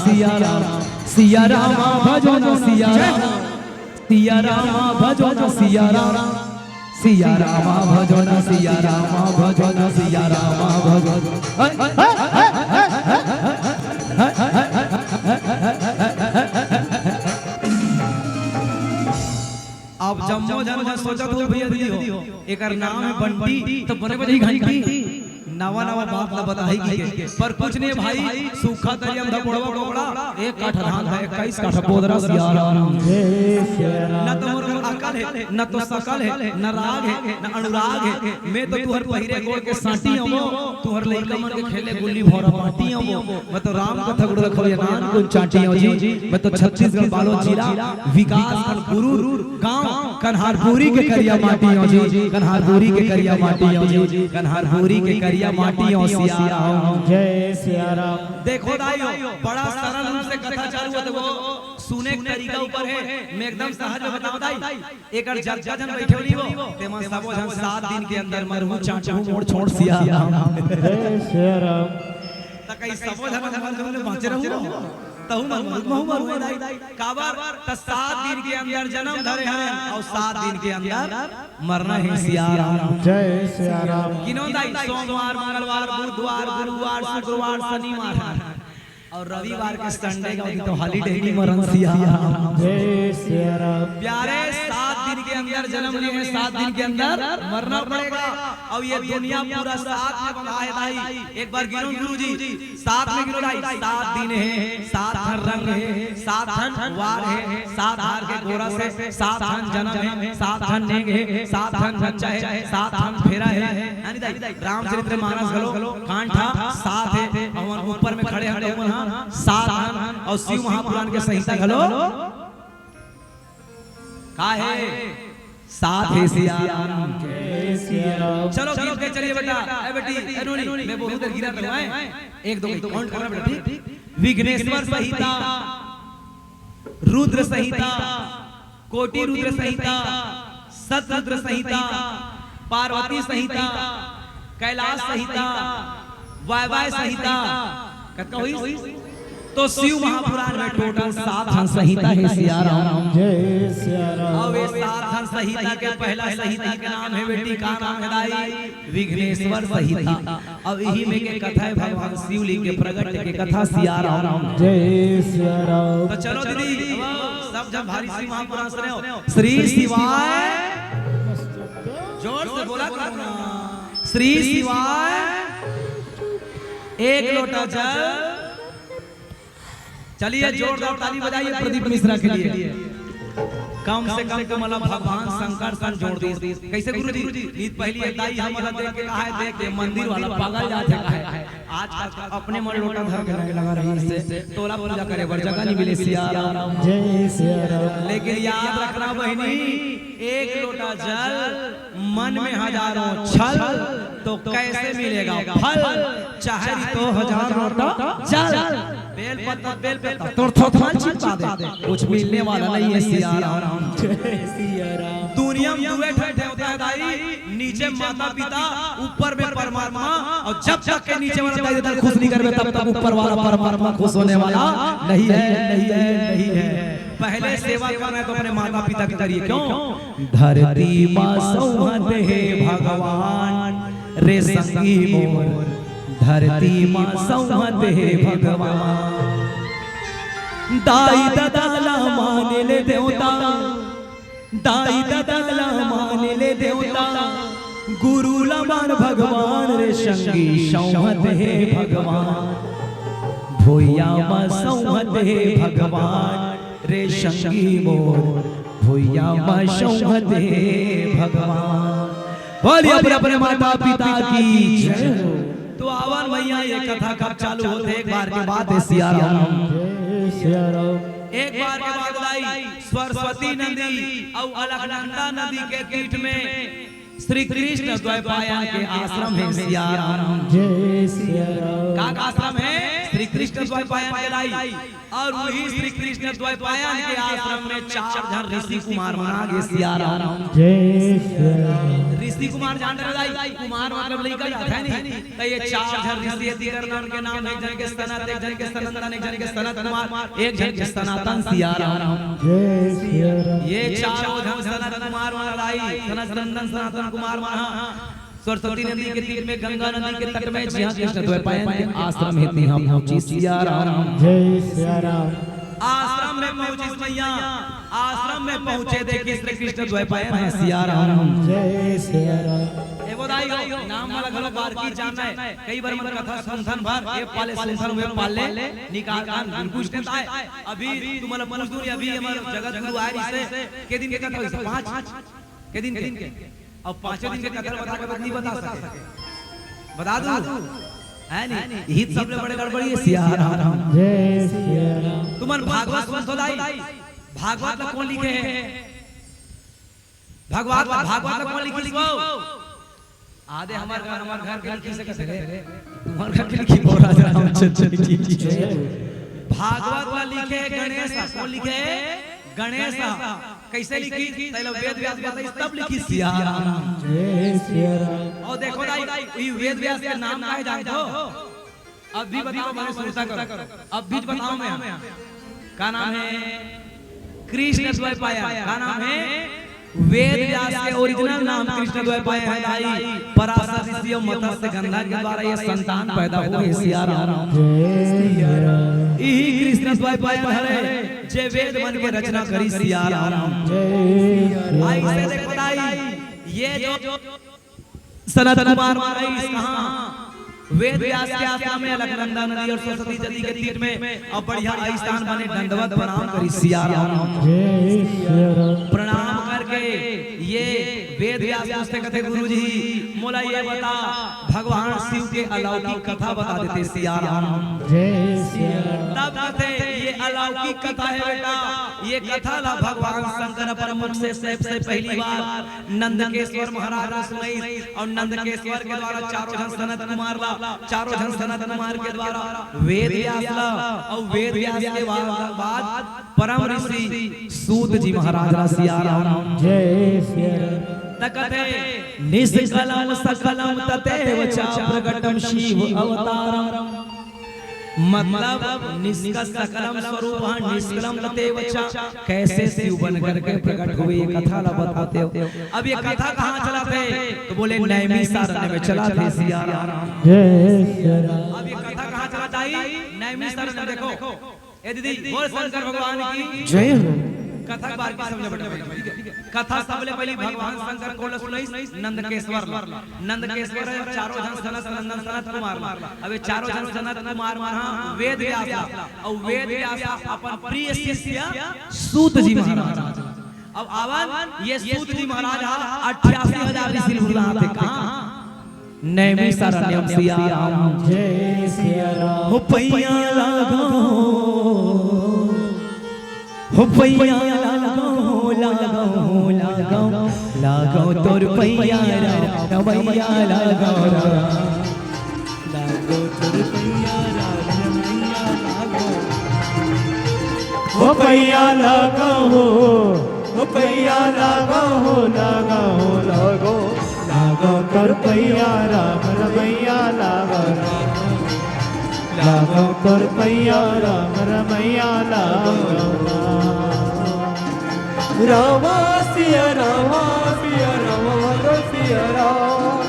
सिया राम। सिया रामा भजो ना सिया राम, सिया रामा भजो ना सिया राम, सिया रामा भजो ना सिया रामा भजो ना सिया रामा भजो। आप जम्मो झन मन सोचत हो भैया दीदी हो, एकर नाम है बंटी, तो बने बजाही घंटी। नवा नवा बात ला बताही के, पर कुछ नहीं भाई, सूखा तरिया में धपोड़वा कोकड़ा, एक काठा धान है, इक्कीस काठा बोदरा सिया राम। जय सिया राम। न तो मोर अकल है, न तो सकल है, न राग है, न अनुराग है। मैं तो तुहर पहिरे गोड़ के सांटी हूँ, तुहर लइका मन के खेले गुल्ली भौरा बांटी हूँ। मैं तो राम कथा गुड़ रखो ये नान कुन चाटी हूँ जी। मैं तो छत्तीसगढ़ बालोद जिला विकास खंड गुरूर गांव कन्हारपुरी के करिया माटी हो जी, कन्हारपुरी के करिया माटी हो जी, कन्हारपुरी के करिया माटी हो सिया राम। जय सिया राम। देखो दाई हो, बड़ा सरल रूप से कथा चालू होत हे, वो सुने के तरीका ऊपर है। मैं एकदम सहज में बताऊं दाई, एकर जतका झन बैठे हो, तेमन सबो झन सात दिन के अंदर मरहू चाटहू मोड़ छोड़ सिया राम। जय सिया राम। त कहीं सबो झन मर जहू ले बांचे रहू, तहू मर मरहू मरहू दाई। काबर? त सात दिन के अंदर जन्म धरे हैं और सात दिन के अंदर मरना है सिया राम। जय सिया राम। गिनो दाई, सोमवार, मंगलवार, बुधवार, गुरुवार, शुक्रवार, शनिवार और रविवार के संडे का दिन तो holiday नहीं मरन सिया राम। जय सिया राम। प्यारे, सात दिन के अंदर जन्म लिए हैं, सात दिन के अंदर मरना पड़ेगा। और ये दुनिया पूरा सात में बंधा है दाई। एक बार गिनो गुरु जी, सात में गिनो दाई। सात दिन है, सात हर रंग है, सात हर वार है, सात हार के गोरस है, सात हन जन्म है, सात हन नेग है, सात हन बच्चा है, सात हन फेरा है। यानी दाई, रामचरित्र मानस घलो कांठा सात है, अवन ऊपर में खड़े खड़े हो मन हा, सात हन, अउ शिव महापुराण के संहिता घलो का हे? सात हे सिया राम। चलो गीत के चलिए बेटा। ए बेटी, ए नोनी, मैं बहुत देर गिरा रहूं, हैं? एक दो काउंट करना बेटा, ठीक? विघ्नेश्वर संहिता, रुद्र संहिता, कोटि रुद्र संहिता, सत रुद्र संहिता, पार्वती संहिता, कैलाश संहिता, वायवाय संहिता, कतका होइस? तो शिव महापुराण में टोटल सात ठन संहिता हे सिया राम। जय सिया राम। अब ये सात ठन संहिता के पहला संहिता के नाम हे बेटी, का नाम हे दाई? विघ्नेश्वर संहिता। अब इही में के कथा हे भगवान शिवलिंग के प्रगट के कथा सिया राम। जय सिया राम। तो चलो दीदी, सब झन भारी शिव महापुराण सुने हो। श्री शिवाय, जोर से बोला करो ना। श्री शिवाय, एक लोटा जल। चलिए जोरदार ताली बजाइए प्रदीप मिश्रा के लिए। कम से कम तुमन ला भगवान शंकर सन जोड़ दिस। कैसे गुरुजी? ईद पहली एक दाई हमन ला देख के कहा हे, देख के मंदिर वाला पागल जाथे कहा हे। आज अपने मन लोटा धर के लाइन लगा रहिसे, तोला पूजा करे बर जगह नहीं मिले सिया राम। जय सिया राम। लेकिन याद रखना बहिनी, एक लोटा जल, मन में हजारों छल, तो कैसे मिलेगा फल? चाहे तो हजार लोटा जल, बेल पत्ता, बेल पत्ता, तोर थोथमान चिपका दे, कुछ मिलने वाला नहीं है सिया राम। जय सिया राम। दुनिया में दुए ठन देवता हे दाई, नीचे माता पिता, ऊपर में परमात्मा, और जब तक के नीचे वाला दाई ददा खुश नहीं करबे, तब तक ऊपर वाला परमात्मा खुश होने वाला नहीं है, नहीं है, नहीं है। पहले सेवा करना है तो अपने माता पिता की करिए, क्यों? धरती माँ सौहत हे भगवान, रे संगी मोर, धरती माँ सौहत हे भगवान। दाई ददा ला मान ले देवता, दाई ददा ला मान ले देवता, गुरु ला मान भगवान, रे संगी सौहत हे भगवान। भुइया मा सौहत हे भगवान, रे संगी मोर, भुइया मा सौहत हे भगवान। बोलिए अपने अपने माता पिता की जय हो। तो आवन भैया, ये कथा कब चालू होथे, एक बार के बात हे सिया राम। जय सिया राम। एक बार के बात दाई, सरस्वती नदी अउ अलकनंदा नदी के तीर में श्री कृष्ण द्वैपायन के आश्रम हे सिया राम। जय सिया राम। का, का आश्रम हे? श्री कृष्ण द्वैपायन के दाई। अउ वही श्री कृष्ण द्वैपायन के आश्रम में चार झन ऋषि कुमार मन आ गे सिया राम। जय सिया राम। ऋषि कुमार जान रहे दाई, कुमार मतलब लइका जात हे नी, त ये चार झन ऋषि हे, तीन झन के नाम, एक झन के सनत, एक झन के सनंदन, एक झन के सनत कुमार, एक झन के सनातन सिया राम। जय सिया राम। ये चारों झन सनत कुमार मन दाई, सनत नंदन सनातन कुमार मन हा सरस्वती नदी के तीर में, गंगा नदी के तट में, जिहाँ कृष्ण द्वैपायन के आश्रम हे, तिहाँ पहुँचिस सिया राम। जय सिया राम। आश्रम में पहुँचिस भैया, आश्रम में पहुँचे देखिस श्री कृष्ण द्वैपायन हे सिया राम। जय सिया राम। एगो दाई हो, नाम वाला घलो बार की जानना हे, कई बार मन कथा सुनथन भर, ये पाले सुनथन, वे पाले निकाल कान बिल्कुल स्थित आए। अभी तुम्हारा पूछ दूँ, अभी हमारे जगत गुरु आए रिहिसे, के दिन के कथा होइस? पाँच के दिन के। अब पाँचों दिन के कथा बता के नहीं बता सके, बता दूँ, हे नी? इही सबले बड़े गड़बड़ी हे सिया राम। जय सिया राम। तुमन भागवत सुनथो दाई, भागवत ला कोन लिखे हे? भागवत, भागवत ला कोन लिखिस वो? आदे हमर घर, हमर घर के लिखिस हे। तुम्हर घर के लिखिस हे राजा रामचंद्र की जय। भागवत ला लिखे हे गणेश, कोन लिखे हे? गणेश। कैसे लिखिस? तेला वेद व्यास बताइस तब लिखिस सिया राम। जय सिया राम। अउ देखो दाई, ये वेद व्यास के नाम का हे जानथो? अब भी बताओ, मैंने सुनता करो। अब भी बताओ मैं। का नाम हे? कृष्ण द्वैपायन। का नाम हे? वेद व्यास के ओरिजिनल नाम कृष्ण द्वैपायन हे दाई। पराशर ऋषि अउ मत्स्य गंधा के द्वारा ये संतान पैदा होय हे सिया राम। जय सिया राम। इही कृष्ण द्वैपायन हरे, जे वेद मन के रचना करिस सिया राम। जय सिया राम। अइसे देखो दाई, ये जो सनत कुमार मन आइस कहाँ? वेद व्यास के आश्रम में, अलकनंदा नदी अउ सरस्वती नदी के तीर में, अउ बढ़िया स्थान बने, दंडवत प्रणाम करिस सिया राम। जय सिया राम। प्रणाम करके ये वेद व्यास पूछथे, कथे, "गुरुजी, मोला ये बता, भगवान शिव के अलौकिक कथा बता देते सिया राम।" जय सिया राम। तब कथे, "ये अलौकिक कथा हे बेटा, ये कथा ला भगवान शंकर अपन मुख से सबसे पहली बार नंदकेश्वर महाराज ला सुनाइस, अउ नंदकेश्वर के द्वारा चारों झन सनत कुमार ला, चारों झन सनत कुमार के द्वारा वेद व्यास ला, अउ वेद व्यास के बाद, बाद परम ऋषि सूत जी महाराज ला सिया राम।" जय सिया राम। त कथे, "निष्कलम सकलम ततेव च प्रकटम शिव अवतारम।" मतलब निष्कल सकलम स्वरूप हा, निष्कलम ततेव च, कैसे शिव बन करके प्रकट हुए, ये कथा ला बताते हो। अब ये कथा कहाँ चलाथे? तो बोले, "नैमिषारण्य में चलाथे सिया राम।" जय सिया राम। अब ये कथा कहाँ चलाथे? नैमिषारण्य में। देखो, ए दीदी, बोल शंकर भगवान की जय हो। कथा बार की समझ बड़े, ठीक है? कथा सबले पहली भगवान शंकर कोन ला सुनाइस? नंदकेश्वर ला। नंदकेश्वर चारों झन सनत, नंदन सनत कुमार ला। अब ये चारों झन सनत कुमार मन हा वेद व्यास ला, अउ वेद व्यास ला अपन प्रिय शिष्य सूत जी महाराज। अब आवन, ये सूत जी महाराज हा अट्ठासी हजार ऋषि मुनि ला आथे। कहाँ? नैमिषारण्यम सिया राम। जय सिया राम। हो पैया लागो, हो पैया लागो, लागो, लागो, लागो तोर पैया राम, रमैया लागो राम। लागो तोर पैया राम, रमैया लागो। हो पैया लागो, हो पैया लागो, लागो, लागो। लागो तोर पैया राम रमैया लागो राम। लागो तोर पैया राम रमैया लागो राम। रामा सिया रामा सिया रामा रो सिया राम।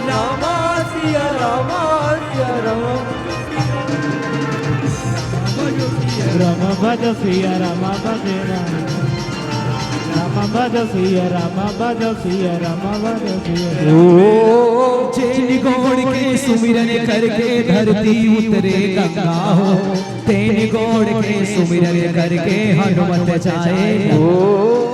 रामा सिया रामा सिया राम। राम भज सिया राम भज राम। राम भज सिया राम भज सिया राम भज सिया राम। ओ। जेन गोड़ के सुमिरन करके धरती उतरे गंगा हो, तेन गोड़ के सुमिरन करके हनुमत जाए। ओ।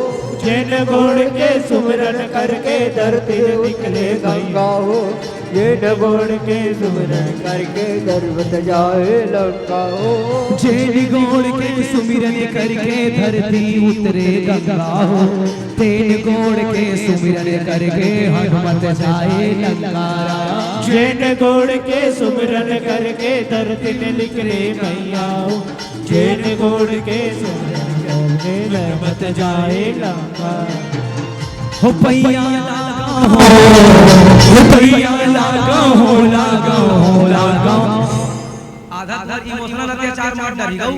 जेन गोड़ के सुमिरन करके धरती निकले गंगा हो, जेन गोड़ के सुमिरन करके धरती जाए लंका हो। जेन गोड़ के सुमिरन करके धरती उतरे गंगा हो, तेन गोड़ के सुमिरन करके हनुमत जाए लंका राम। जेन गोड़ के सुमिरन करके धरती में निकले मैया हो, जेन गोड़ के सुमिरन करके हनुमत जाए लंका। हो पैया लागा हो, हो पैया लागा हो, लागा हो, लागा हो। आधा घर इमोशनल अत्याचार मार डारी गऊ।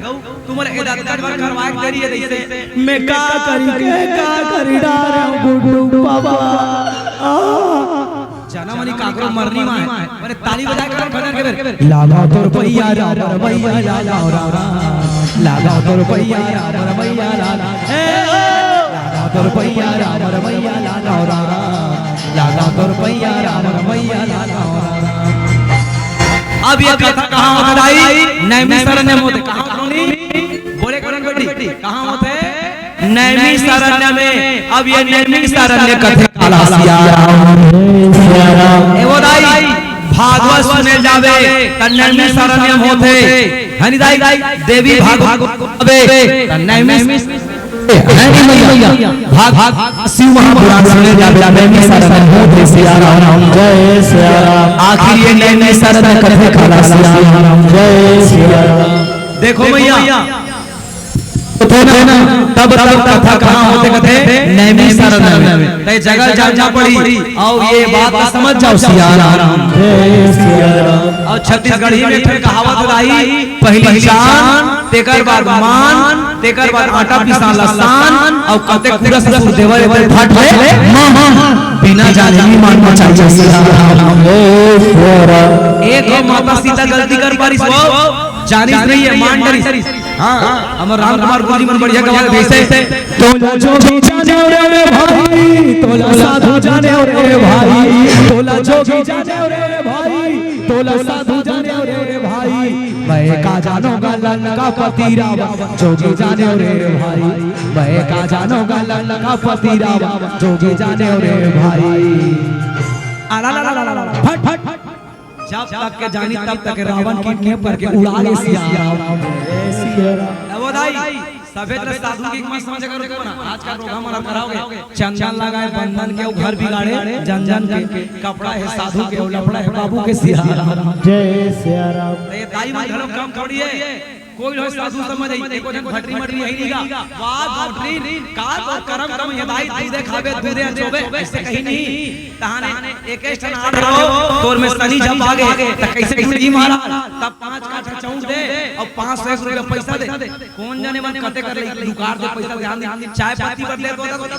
तुमन ए दत्तक बर करवाए के देरी है जैसे। मैं का करी के का करी डारे गुड्डू बाबा। आ। जनम नहीं काकरो मरनी माय। अरे ताली बजाए कर भजन के बेर। लागा तोर पैया राम रमैया लागा राम। लागा तोर पैया राम रमैया लागा। ए ओ। लागा तोर पैया राम रमैया लागा राम। लागा तोर पैया राम रमैया लागा राम। अब ये कथा कहाँ होत हे दाई? नैमिषारण्य में होत हे। कहाँ होत हे? बोले कौन बेटी? कहाँ होत हे? नैमिषारण्य में। अब ये नैमिषारण्य कथे काला सिया राम। ए वो दाई, भागवत सुने जाबे त नैमिषारण्य में होत हे। हनी दाई, देवी भागवत सुनबे त नैमिष हे नहीं मैया? भाग, भाग, शिव महापुराण सुने जाबे, नैमिषारण्य में होत हे सिया राम। जय सिया राम। आखिर ये नैमिषारण्य कथे काला सिया राम। जय सिया राम। देखो मैया, तो थे ना, तब, तब कथा कहाँ होत हे कथे? नैमिषारण्य में। तय जगह जानना पड़ी, अउ ये बात समझ जाओ सिया राम। जय सिया राम। अउ छत्तीसगढ़ी में एक ठन कहावत रही, पहली जान, तेकर बाद मान, तेकर बाद आटा पिसान ला सान, अउ कते कूड़ा ससुर देवर एकर फाट ले मान। बिना जाने ही मान मचाई जैसे राम। एक माता सीता गलती कर पारिस वो, जानिस नहीं हे, मान डरिस। हाँ, हमर राम कुमार गुरुजी मन बढ़िया गवाए जैसे। तोला जोगी जाने रे भाई, तोला साधु जाने रे भाई, तोला जोगी जाने रे भाई, तोला साधु जाने रे भाई। मैं का जानो गा लंकापति रावण, जोगी जाने रे भाई। मैं का जानो गा लंकापति रावण, जोगी जाने रे भाई। अला ला ला ला ला, फट फट। जब तक के जानी तब तक रावण kidnap करके उड़ा ले सिया राम। ए वो दाई, सफेद रस साधु की मत समझ करो तुम ना। आजकल रोगा मना कराओगे। चंदन लगाए बंधन के, वो घर बिगाड़े जन जन के। कपड़ा है साधु के, वो लफड़ा है बाबू के सिया राम। जय सिया राम। तो ये दाई मन घलो कम थोड़ी है। कोई हो साधु समझ आई, एको झन भटरी मटरी यही नहीं गा। वाह भटरी, का तो करम कम ये दाई, दूधे खाबे, दूधे अचोबे, ऐसे कहीं नहीं। तहाने एक एक ठन आठ रहो, तोर में सनी जब आगे, त कैसे टूटी मारा? तब पाँच काठा चौक दे, और पाँच सौ एक रुपया पैसा दे। कौन जाने मन कते कर ले, दुकार दे पैसा, ध्यान दे, चाय पत्ती बदले तो, तो, तो,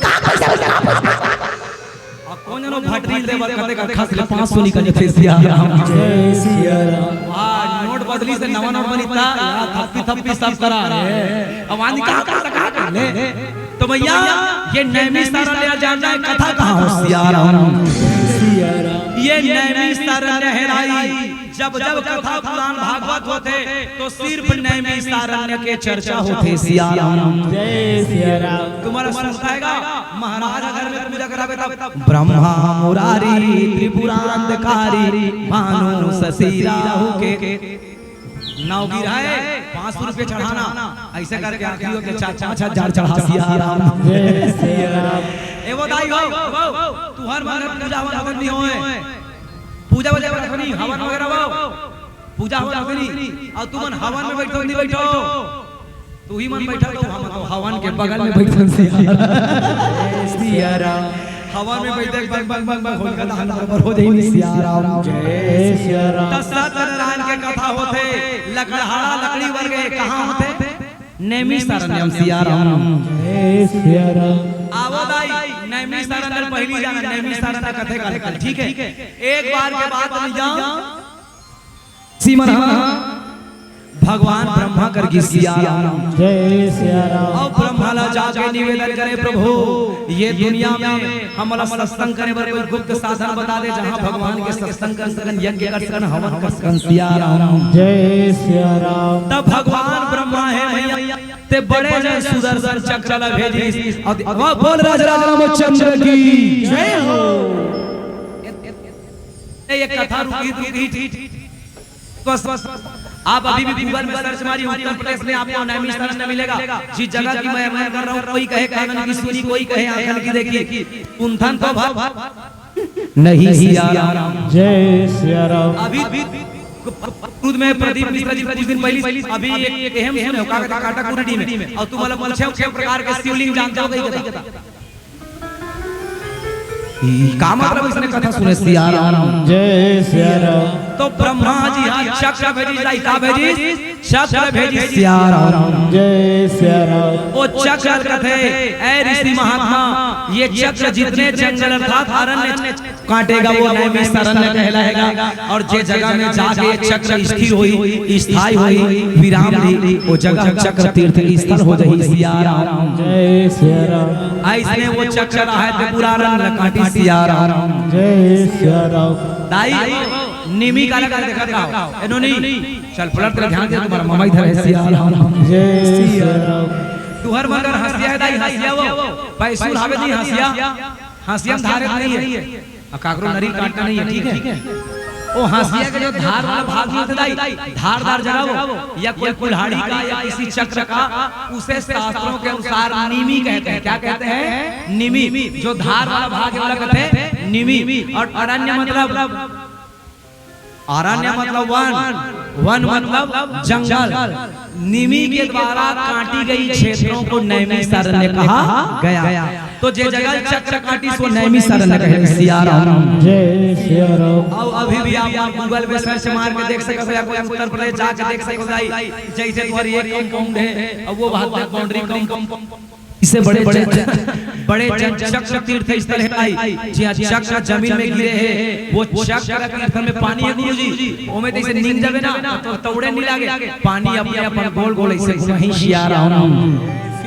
और कौन जनो भटरी दे बर कते कर खस ले पाँच सौ निकल जथे सिया राम। जय सिया राम। आज नोट बदली से नवा नोट बनिता, यार थप्पी थप्पी सब करा रे। अब आदमी कहाँ कर सका कर ले। तो भैया, ये नैमिषारण्य जानना है, कथा कहाँ हो सिया राम। सिया राम। ये नैमिषारण्य है भाई, जब जब कथा पुराण भागवत होते तो सिर्फ नैमिषारण्य के चर्चा होते सिया राम। जय सिया राम। तुम्हारा सुनता है गा, महाराज घर में पूजा करावे तब ब्रह्मा मुरारी त्रिपुरांधकारी भानु शशि राहु के नौ गिराए, पाँच सौ रुपये चढ़ाना, ऐसे करके आखिरी होके चार पाँच हजार चढ़ा सिया राम। जय सिया राम। ए वो दाई हो, वो, तुहर मन पूजा हवन हवन नहीं होए, पूजा वगैरह नहीं, हवन वगैरह वो, पूजा हवन हवन नहीं, और तुमन हवन में बैठो नहीं बैठो, तू ही मन बैठा तो हम तो हवन के बगल में बैठन सिया राम। सिया राम। हवन में बैठे बंग बंग बंग बंग होलिका दहन बरोबर हो जाई सिया राम। जय सिया राम। त सत्यनारायण के कथा होथे, लकड़हारा लकड़ी बर गे, कहाँ होथे? नैमिषारण्यम सिया राम। जय सिया राम। आवो दाई, नैमिषारण्य पहली जाना, नैमिषारण्य कथे का लिखल, ठीक है? एक बार के बात नहीं जाओ। सीमन हा भगवान ब्रह्मा कर गिस सिया राम। जय सिया राम। अब ब्रह्मा ला जाके निवेदन करे, प्रभु, ये दुनिया में हमला सत्संग करे बर कोई गुप्त साधन बता दे, जहाँ भगवान के सत्संग कर सकन, यज्ञ कर सकन, हवन कर सकन सिया राम। जय सिया राम। तब भगवान ब्रह्मा है भैया, ते बड़े जन सुदर्शन चक्र ला भेजिस। अब वाह, बोल राजा रामचंद्र की जय हो। ये कथा रुकी, रुकी, बस, बस। आप अभी भी Google में search मारिए, उत्तर प्रदेश में आपको नैमिषारण्य मिलेगा। जिस जगह की मैं वर्णन कर रहा हूँ, कोई कहे कानन की सुनी, कोई कहे आंगन की देखी। कुंथन तो भव नहीं सिया राम। जय सिया राम। अभी खुद में प्रदीप मिश्रा जी कुछ दिन पहले अभी एक, एक अहम सुने हो, काटा, काटा कुरडी में, और तुम अलग पूछे हो, किस प्रकार के शिवलिंग जानते हो, कहीं कहता। ई का मतलब इसने कथा सुने सिया राम। जय सिया राम। तो ब्रह्मा जी हा चक्र भेजिस, का भेजिस? चक्र भेजिस सिया राम। जय सिया राम। वो चक्र कथे, ऐ ऋषि महात्मा, ये चक्र जितने जंगल अर्थात अरण्य काटेगा वो नैमिषारण्य कहलाएगा। और जे जगह में जाके ये चक्र स्थिर होई, स्थायी होई, विराम दी, वो जगह चक्र तीर्थ स्थल हो जाई सिया राम। जय सिया राम। ऐसने वो चक्र आहे ते पूरा रंग काटी सिया राम। जय सिया राम। दाई, निमी काला काला देखत रहो। एनो नी, चल पलट तेरा ध्यान दे, तुम्हारा ममा इधर है सिया राम। जय सिया राम। तुहर मगर हंसिया है दाई, हंसिया वो। पैसुल हावे जी हंसिया। हंसिया में धार नहीं है। अब काकरो नरी काटना नहीं है, ठीक है? ओ हंसिया के जो धार वाला भाग नहीं होता दाई, धारदार जगह वो, या कोई कुल्हाड़ी का या किसी चक्र का, उसे शास्त्रों के अनुसार निमी कहते हैं। क्या कहते हैं? निमी। जो धार वाला भाग है, वाला कहते हैं निमी। और अरण्य मतलब, अरण्य मतलब वन, वन मतलब जंगल। निमी के द्वारा काटी गई क्षेत्रों को नैमिषारण्य कहा गया। तो जे जगह चक्र काटी सो नैमिषारण्य कहे सिया राम। जय सिया राम। और अभी भी आप Google पे search मार के देख सकते हो, या कोई उत्तर प्रदेश जाके देख सकते हो, जैसे तुम्हारी एक compound है, अब वो बात है boundary compound। इससे बड़े बड़े बड़े जन चक्र तीर्थ स्थल है भाई, जी हाँ, चक्र जमीन में गिरे हैं, वो चक्र तीर्थ में पानी है गुरु जी, ओमे जैसे नींद जावे ना तो तौड़े नहीं लागे, पानी अपने अपन गोल गोल ऐसे घुमाही सिया राम।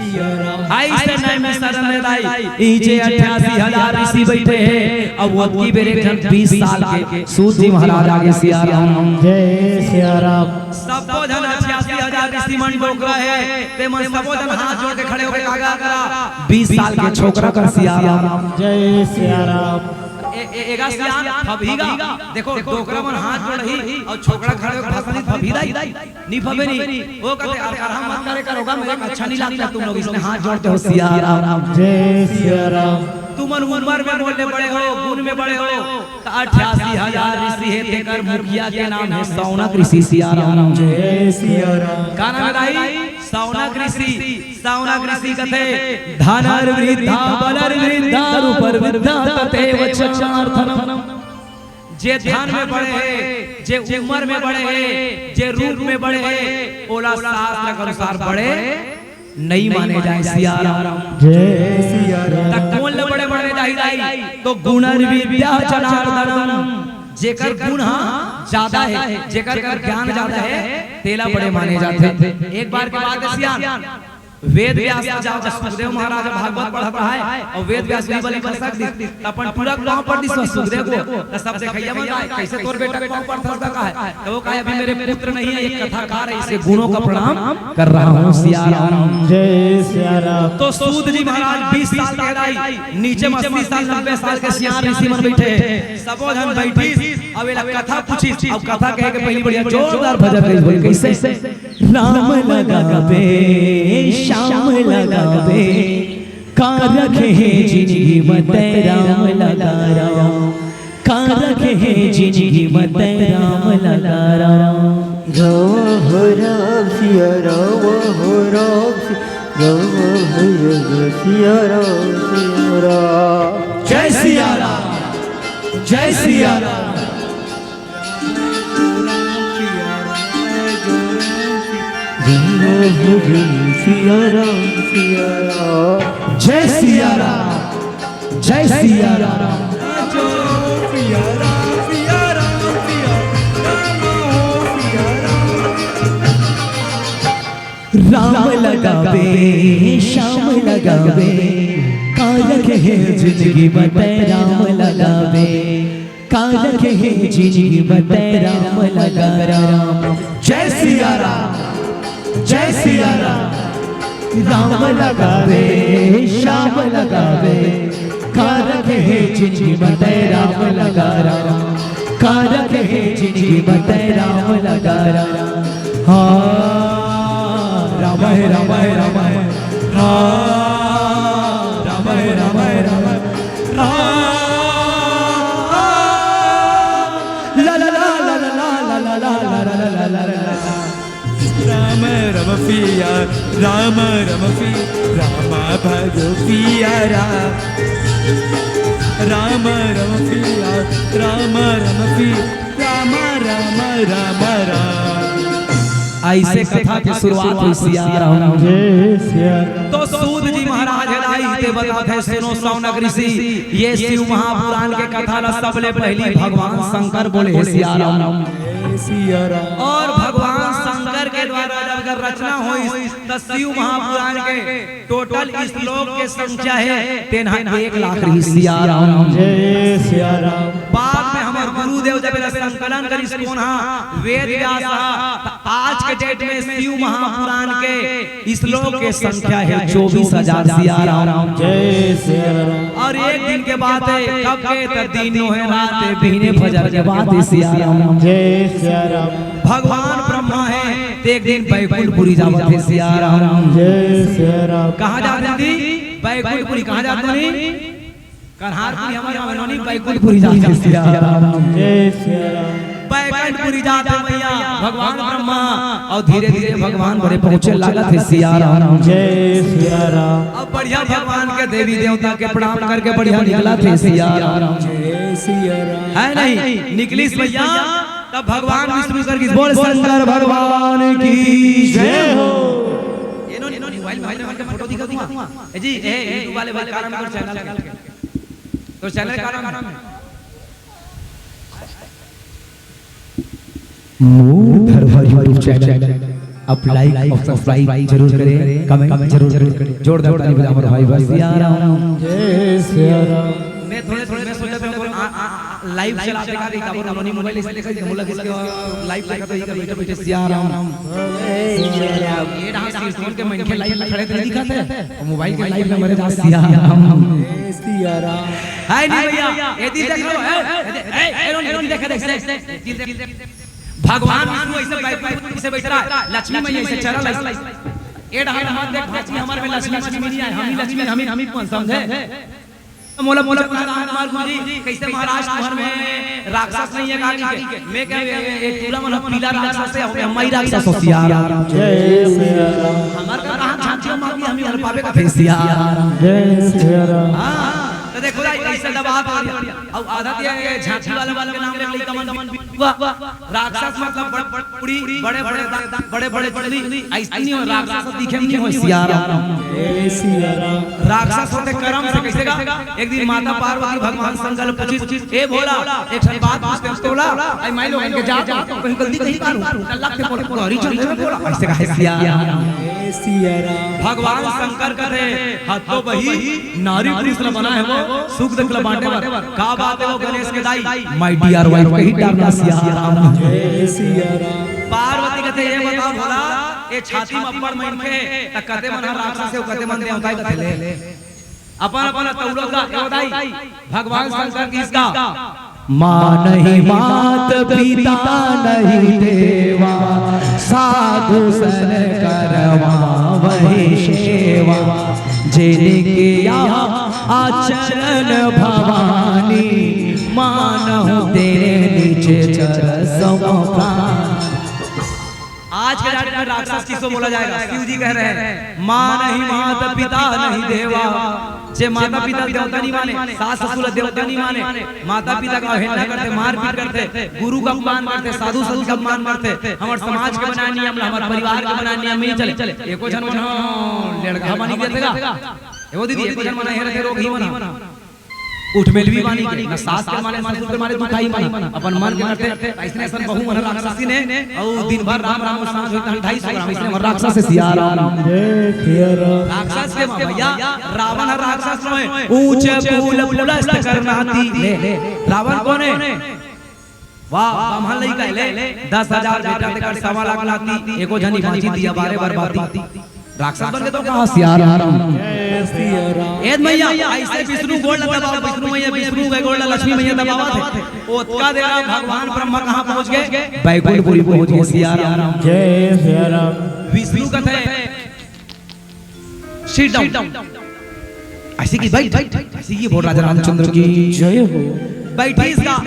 अइसे नैमिषारण्य दाई, इहिंचे अठासी हजार ऋषि बइठे हे। अब ओतकी बेर एक झन बीस साल के सूत जी महाराज आगे, सिया राम। जय सिया राम। सबो झन अठासी हजार ऋषि मन डोकरा हे, ते मन सबो झन हाथ जोड़ के खड़े होके कागा करा, बीस साल के छोकरा कर, सिया राम। जय सिया राम। ए, ए, एगा सियान फबही गा। देखो, डोकरा मन हाथ जोड़ही अउ छोकरा खड़े होके भाषण दी, फबही दाई। नी फबे नी। ओ कथे, "अरे, अरे, हम मत करे करोगा, मेरे को अच्छा नहीं लगता तुम लोग इसने हाथ जोड़ते हो, सिया राम।" जय सिया राम। तुमन उमर में मोर ले बड़े हो, गुण में बड़े हो, त अठासी हजार ऋषि हे, तेकर मुखिया के नाम हे सौनक ऋषि, सिया राम। जय सिया राम। का नाम हे दाई? सौनक ऋषि। सौनक ऋषि कथे, "धनर वृद्धा, बलर वृद्धा, रूपर वृद्धा, तथैव चार्थनम।" जे धन में बड़े हे, जे उमर में बड़े हे, जे रूप में बड़े हे, ओला शास्त्र के अनुसार बड़े नइ माने जाय, सिया राम। जय सिया राम। त कोन ल बड़े माने जाही दाई? तो गुणर विद्या जनार्दनम, जेकर गुण ह जादा हे, जेकर ज्ञान जादा हे, तेला बड़े माने जाथे। एक बार के बात हे सियान, वेद व्यास जाओ, सुखदेव महाराज भागवत पढ़त रहय अउ वेद व्यास जी बलि कर सकत दिस, त अपन टूरा के पाँव पड़ दिस सुखदेव को, त सब देखइया मन कहे, "कइसे तोर बेटा के पाँव पड़ सकत हे?" त ओ कहे, "अभी मेरे पुत्र नहीं है, एक कथाकार है, इसे गुणों का प्रणाम कर रहा हूँ, सिया राम।" जय सिया राम। तो सूत जी महाराज बीस साल के दाई, नीचे में अस्सी साल, नब्बे साल के सियान ऋषि मन बइठे हे, सबो झन बइठिस, अब एला कथा पूछिस, अब कथा कहे के पहिली बढ़िया जोरदार भजन गइस, बोल कइसे? राम लगाबे, श्याम लगाबे, का रखे हे जिनगी म तैं राम लगा राम, का रखे हे जिनगी म तैं राम लगा राम। राम हो राम सिया राम हो राम सिया राम हो राम सिया राम सिया राम। जय सिया राम, जय सिया राम। राम हो राम सिया राम सिया राम। जय सिया राम, जय सिया राम। राम लगाबे, श्याम लगाबे, का रखे हे जिनगी म तैं राम लगाबे, का रखे हे जिनगी म तैं राम लगा राम। जय सिया राम, जय सिया राम। राम लगाबे, श्याम लगाबे, का रखे हे जिनगी म तैं राम लगा राम, का रखे हे जिनगी म तैं राम लगा राम। हाँ, राम हे, राम हे, राम हे। हाँ, राम हे, राम हे, राम हे। हाँ, ला, ला, ला। राम रम पिया, राम रम पी, राम भज पिया राम। राम रम पिया, राम रम पी, राम, राम, राम, राम। अइसे कथा के शुरुआत होइस सिया राम। जय सिया राम। तो सूत जी महाराज हे दाई, ते बताथे, सुनो सौनक ऋषि, ये शिव महापुराण के कथा ला सबले पहिली भगवान शंकर बोले हे सिया राम। जय सिया राम। अउ भगवान शंकर के द्वारा जब अगर रचना होइस, त शिव महापुराण के टोटल श्लोक के संख्या हे, तेन ह एक लाख रहिस सिया राम। जय सिया राम। बाद में हमर गुरुदेव जब एला संकलन करिस, कोन ह? वेद व्यास ह। त आज के डेट में शिव महापुराण के श्लोक के संख्या हे चौबीस हजार सिया राम। जय सिया राम। अउ एक दिन के बात हे, कब के? त दिन नोहे रात हे, बिहने फजर के बात हे सिया राम। जय सिया राम। भगवान ब्रह्मा हे, ते एक दिन बैकुंठपुरी जावत हे सिया राम। जय सिया राम। कहाँ जात हे जी? बैकुंठपुरी। कहाँ जात हे? कन्हारपुरी हमर गाँव हे नोनी, बैकुंठपुरी जात हे सिया राम। जय सिया राम। बैकुंठपुरी जात हे भइया भगवान ब्रह्मा, अउ धीरे धीरे भगवान बड़े पहुँचे लागत हे सिया राम। जय सिया राम। अब बढ़िया भगवान के देवी देवता के प्रणाम करके बढ़िया निकलत हे सिया राम। जय सिया राम। हे नहीं? निकलिस भइया, तब भगवान विष्णु कर गिस, बोल शंकर भगवान की जय हो। एनो, एनो, मोबाइल में हमरे मन के फोटो दिखा दूंगा। ए जी, ए, YouTube वाले भाई, का नाम हे तोर चैनल के? तोर चैनल का नाम हे? मूल धरोहर YouTube चैनल। आप like और subscribe जरूर करें, comment जरूर करें। जोरदार ताली बजाओ हमारे भाई, बस सिया राम। जय सिया राम। मैं थोड़े, थोड़े, मैं सोचा था, आ, आ, आ, live चला देखा, देखा, वो उन्होंने mobile ऐसे देखा, मुला किसके live देखा, तो इधर बैठे, बैठे सिया राम। जय सिया राम। ये रहा सिरसोन के मनखे live में खड़े थे, दिखा थे, और mobile के live में मरे जा सिया राम। जय सिया राम। हाय नहीं भैया, ये दिल देख लो, ए, ए, ए, ए, ए, देख, देख, देख, देख, दिल देख। भगवान विष्णु ऐसे बैकुंठ से बैठ रहा है, लक्ष्मी मैया ऐसे चल रही है। ए डहान मत देख, भाजी हमारे में लक्ष्मी, लक्ष्मी नहीं आए, हम ही लक्ष्मी, हम ही, हम ही कौन समझे? तो मोला, मोला, मोला, हमार गुरुजी, कैसे महाराज तुम्हार में राक्षस नहीं है, गाड़ी के? मैं कह, ये, ये, ये टूरा मन पीला राक्षस है, हम, हम ही राक्षस हो, सिया राम। जय सिया राम। हमार का कहाँ झांकी मांगी, हम ही हल पावे का, फिर सिया राम। जय सिया राम। हाँ, तो देखो भाई, ऐसे दबा तो और आधा दिया, ये झांकी वाले, वाले के नाम ले, लइका मन बिलुआ, राक्षस मतलब बड़, बड़, बूढ़ी, बड़े, बड़े दांत, बड़े, बड़े चुंदी, ऐसे नहीं हो, राक्षस दिखे नहीं हो, सिया राम। जय सिया राम। राक्षस होते कर्म से, कैसे का? एक दिन माता पार्वती भगवान शंकर पूछी, "ए भोला, एक ठन बात पूछते हम तोला, आई माई लोगन के जा, कहीं गलती कहीं करूं, अल्लाह के बोल, गौरी चंद्र में बोला, ऐसे का है सिया राम?" जय सिया राम। भगवान शंकर करे, हाथों बही, नारी पुरुष ला बनाए हे वो, सुख दुख ला बांटे बर। का बात हे वो गणेश के दाई? My dear wife कही डारना सिया राम। जय सिया राम। पार्वती कथे, "ये बताओ भोला, ये छाती में अब्बड़ मनखे, त कते मन ह राक्षस हे, कते मन देवता हे?" कथे, "ले, अपन, अपन तौलो गा, ए दाई, भगवान शंकर की इसका।" माँ नहीं मात पिता नहीं देवा, साधु सन करवा वही सेवा। जिनके यहाँ आचरण भवानी, मानहु तेरे निज चर सम प्राण। आज के date में राक्षस किसको बोला जाएगा? शिव जी कह रहे हैं, "माँ नहीं मात पिता नहीं देवा।" जे माता पिता देवता नहीं माने, सास ससुर देवता नहीं माने, माता पिता का अवहेलना करथे, मारपीट करथे, गुरु का अपमान करथे, साधु संत का अपमान करथे, हमर समाज के बनाए नियम ला, हमर परिवार के बनाए नियम नहीं चले। एको झन मन ह लेड़गा बनी देथे गा। एगो दीदी, एको झन मन ह हेरथे रोगही मन ह। उठ मेलवी बानी के, न सास के माने, ससुर के माने दुखाही मन ह। अपन मन के करथे, अइसने असन बहू मन ह राक्षसी ने, अउ दिन भर राम राम अउ सांझ होई तहन ढाई सौ ग्राम, अइसने हमर राक्षस हे सिया राम। जय सिया राम। राक्षस के माँ भैया, रावण ह राक्षस नोहे, ऊंच कूल पुलस्त करनाती। ले, रावण कोन हे? वाह, बाम्हन लइका हे ले, दस हजार बेटा तेकर सवा लाख नाती, एको झनी बांची दिया बारे बरबादी। राक्षस बन के तो कहा सिया राम। जय सिया राम। ए मैया, ऐसे विष्णु गोड़ ला दबाओ, विष्णु मैया, विष्णु के गोड़ ला लक्ष्मी मैया दबावत हे। ओतका देर भगवान ब्रह्मा कहाँ पहुँच गे? बैकुंठपुरी पहुँच गे सिया राम। जय सिया राम। विष्णु कथे, "Sit down।" अइसे कि बैठ, अइसे कि बोल राजा रामचंद्र की जय हो। बैठिस गा,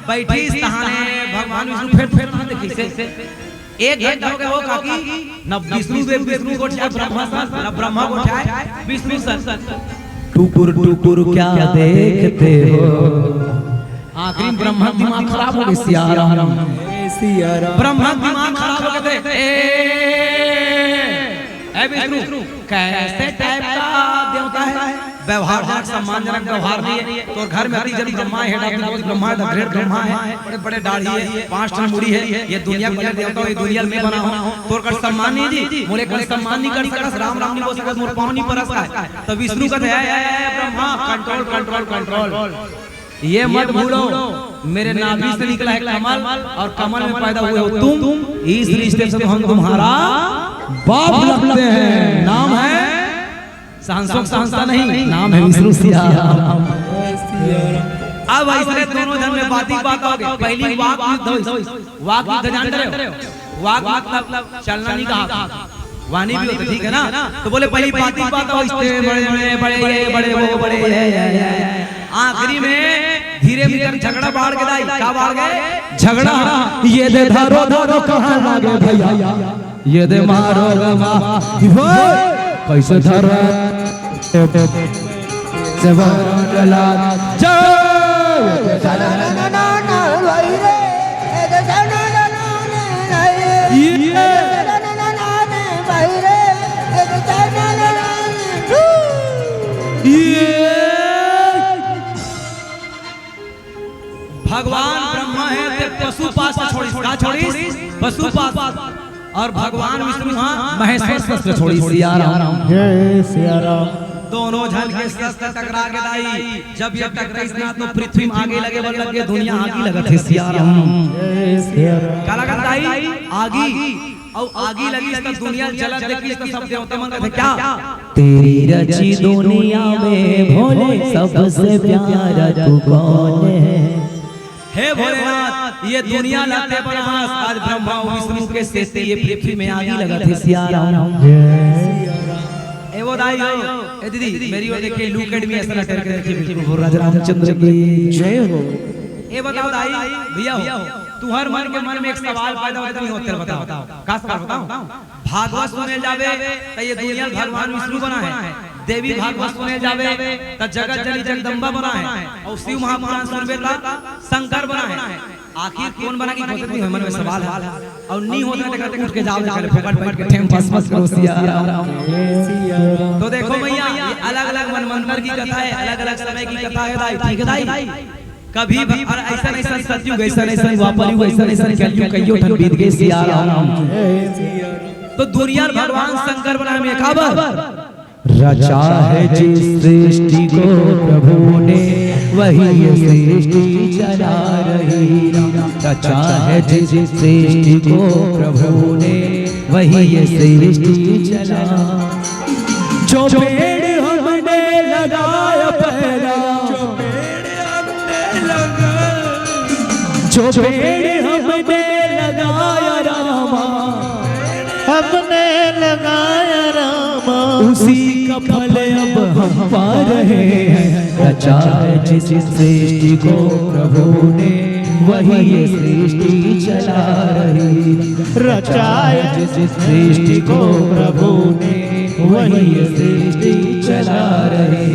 बैठिस तहाने भगवान विष्णु फेर, फेर तहाने देखिस। एक घंटा हो गे हो काकी, न विष्णु देव विष्णु गोठियाय ब्रह्मा सन, न ब्रह्मा गोठियाय विष्णु सन। टुकुर टुकुर क्या देखते हो? आखिरी में ब्रह्मा के दिमाग खराब हो गे सिया राम। जय सिया राम। ब्रह्मा के दिमाग खराब हो गे, ए, ए विष्णु, कैसे type का देवता हे? व्यवहारजनक, सम्मानजनक व्यवहार नहीं हे। तोर घर में अति जन ब्रह्मा हे, हेड ऑफ द ब्रह्मा हे, द ग्रेट ब्रह्मा हे, बड़े बड़े दाढ़ी हे, पांच ठन मुड़ी हे, ये दुनिया के बड़े देवता हो, ये दुनिया में बना हो, तोर कर सम्मान नहीं जी, मोर कर सम्मान नहीं कर सकस, राम राम नहीं बोल सकस, मोर पाँव नहीं परस का। तो विष्णु कथे, "ए, ए, ए, ब्रह्मा, control, control, control। ये मत भूलो, मेरे नाभि से निकला है कमल और कमल में पैदा हुए हो तुम, इस रिश्ते से तो हम तुम्हारा बाप लगते हैं।" नाम है सहनसोक सहनसा नहीं, नाम है विष्णु सिया। अब ऐसे दोनों झन में बात ही बात हो गई, पहली वाक युद्ध हुई। वाक युद्ध जानते हो? वाक मतलब चलना नहीं कहा, वाणी भी होता, ठीक है ना? तो बोले, "पहली बात ही बात हो, इतने बड़े, बड़े, बड़े, ये बड़े, वो बड़े, ये, ये, ये।" आखिरी में धीरे धीरे झगड़ा बाढ़ गे दाई, का बाढ़ गे? झगड़ा। ये दे धरो, धरो, कहाँ लागे भैया? ये दे मारो रमा, हो, कैसे धर से वरन लाल, जय। ये, ये भगवान ब्रह्मा हे ते पशुपाश छोड़िस, का छोड़िस? पशुपाश। अउ भगवान विष्णु ह महेश्वर शस्त्र छोड़िस, सिया राम। जय सिया राम। दोनों झन के शस्त्र टकरा गे दाई। जब ये टकराइस ना, तो पृथ्वी म आगी लगे बर लग गे, दुनिया आगी लगत हे, सिया राम। जय सिया राम। का लगत दाई? आगी। अउ आगी लगिस त दुनिया जलत देखिस त सब देवता मन कथे, "क्या? तेरी रची दुनिया में भोले सबसे प्यारा तू कौन है?" हे भोलेनाथ, ये दुनिया ला तैं बनास, आज ब्रह्मा अउ विष्णु के सेती ये पृथ्वी में आगी लगत हे, सिया राम। ए वो दाई हो, ए दीदी, मेरी ओर देखिए, look at me, ऐसा ना करके देखिए, बिल्कुल बोल राजा रामचंद्र की जय हो। ए बताओ दाई, भैया हो, तुंहर मन के मन में एक सवाल पैदा होथे, नहीं होथे, बताओ, का सवाल बताओ? भागवत सुने जाबे त ये दुनिया भगवान विष्णु बना हे, देवी भागवत सुने जाबे त जगत जननी जगदम्बा बना हे, अउ शिव महापुराण सुनबे त शंकर बना हे। आखिर कोन बना की कोशिश नहीं होय, मन में सवाल हे। अउ नहीं होता देखा तो उठ के जाओ, निकाले फोकट बैठ के टाइम पास मत करो, सिया राम। तो देखो भैया, ये अलग-अलग मनवंतर की कथा हे, अलग-अलग समय की कथा हे दाई, ठीक हे दाई? कभी भ-, अउ अइसन अइसन सतयुग, अइसन अइसन द्वापर युग, अइसन अइसन कलयुग, कइयो ठन बीत गे, सिया राम। तो दुनिया ल भगवान शंकर बनाय में काबर? रचा है जिस सृष्टि को प्रभु ने, वही ये सृष्टि चला रही। रचा है जिस सृष्टि को प्रभु ने, वही ये सृष्टि चला। जो पेड़ हमने लगाया पहला, जो पेड़ हमने लगाया रामा, हमने लगाया रामा, उसी का फल अब हम पा रहे हैं। रचा है जिस सृष्टि को प्रभु ने, वही ये सृष्टि चला रही। रचा है जिस सृष्टि को प्रभु ने, वही ये सृष्टि चला रही।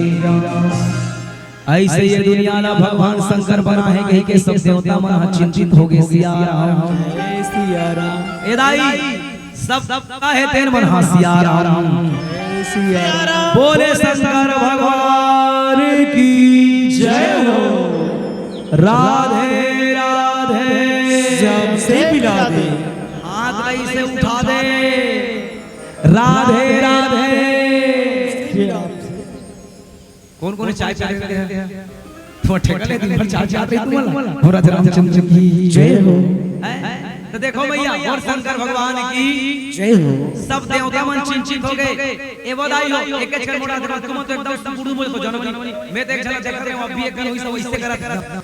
अइसे ये दुनिया ला भगवान शंकर बना हे कहिके सब देवता मन ह चिंतित हो गे, सिया राम। जय सिया राम। ए दाई, सब, सब का हे तेन मन ह, सिया राम। जय सिया राम। बोले शंकर भगवान की जय हो। राधे राधे। सबसे मिला दे। हाथ कइसे उठा दे। राधे राधे। कोन कोन चाय पी रहे हैं? तो ठेका ले, दिन भर चाय चाय पी तुम्हारा। हो राजा रामचंद्र की जय हो। हैं? तो देखो भैया, और शंकर भगवान की जय हो। सब देवता मन चिंतित हो गे। ए वो दाई हो, एक एक कर मोड़ा देखो, तुम तो एकदम सब उर्दू बोल तो जानो नहीं। मैं तो एक झलक देखा रहे हूँ, अभी एक दिन हुई सब इससे करा था।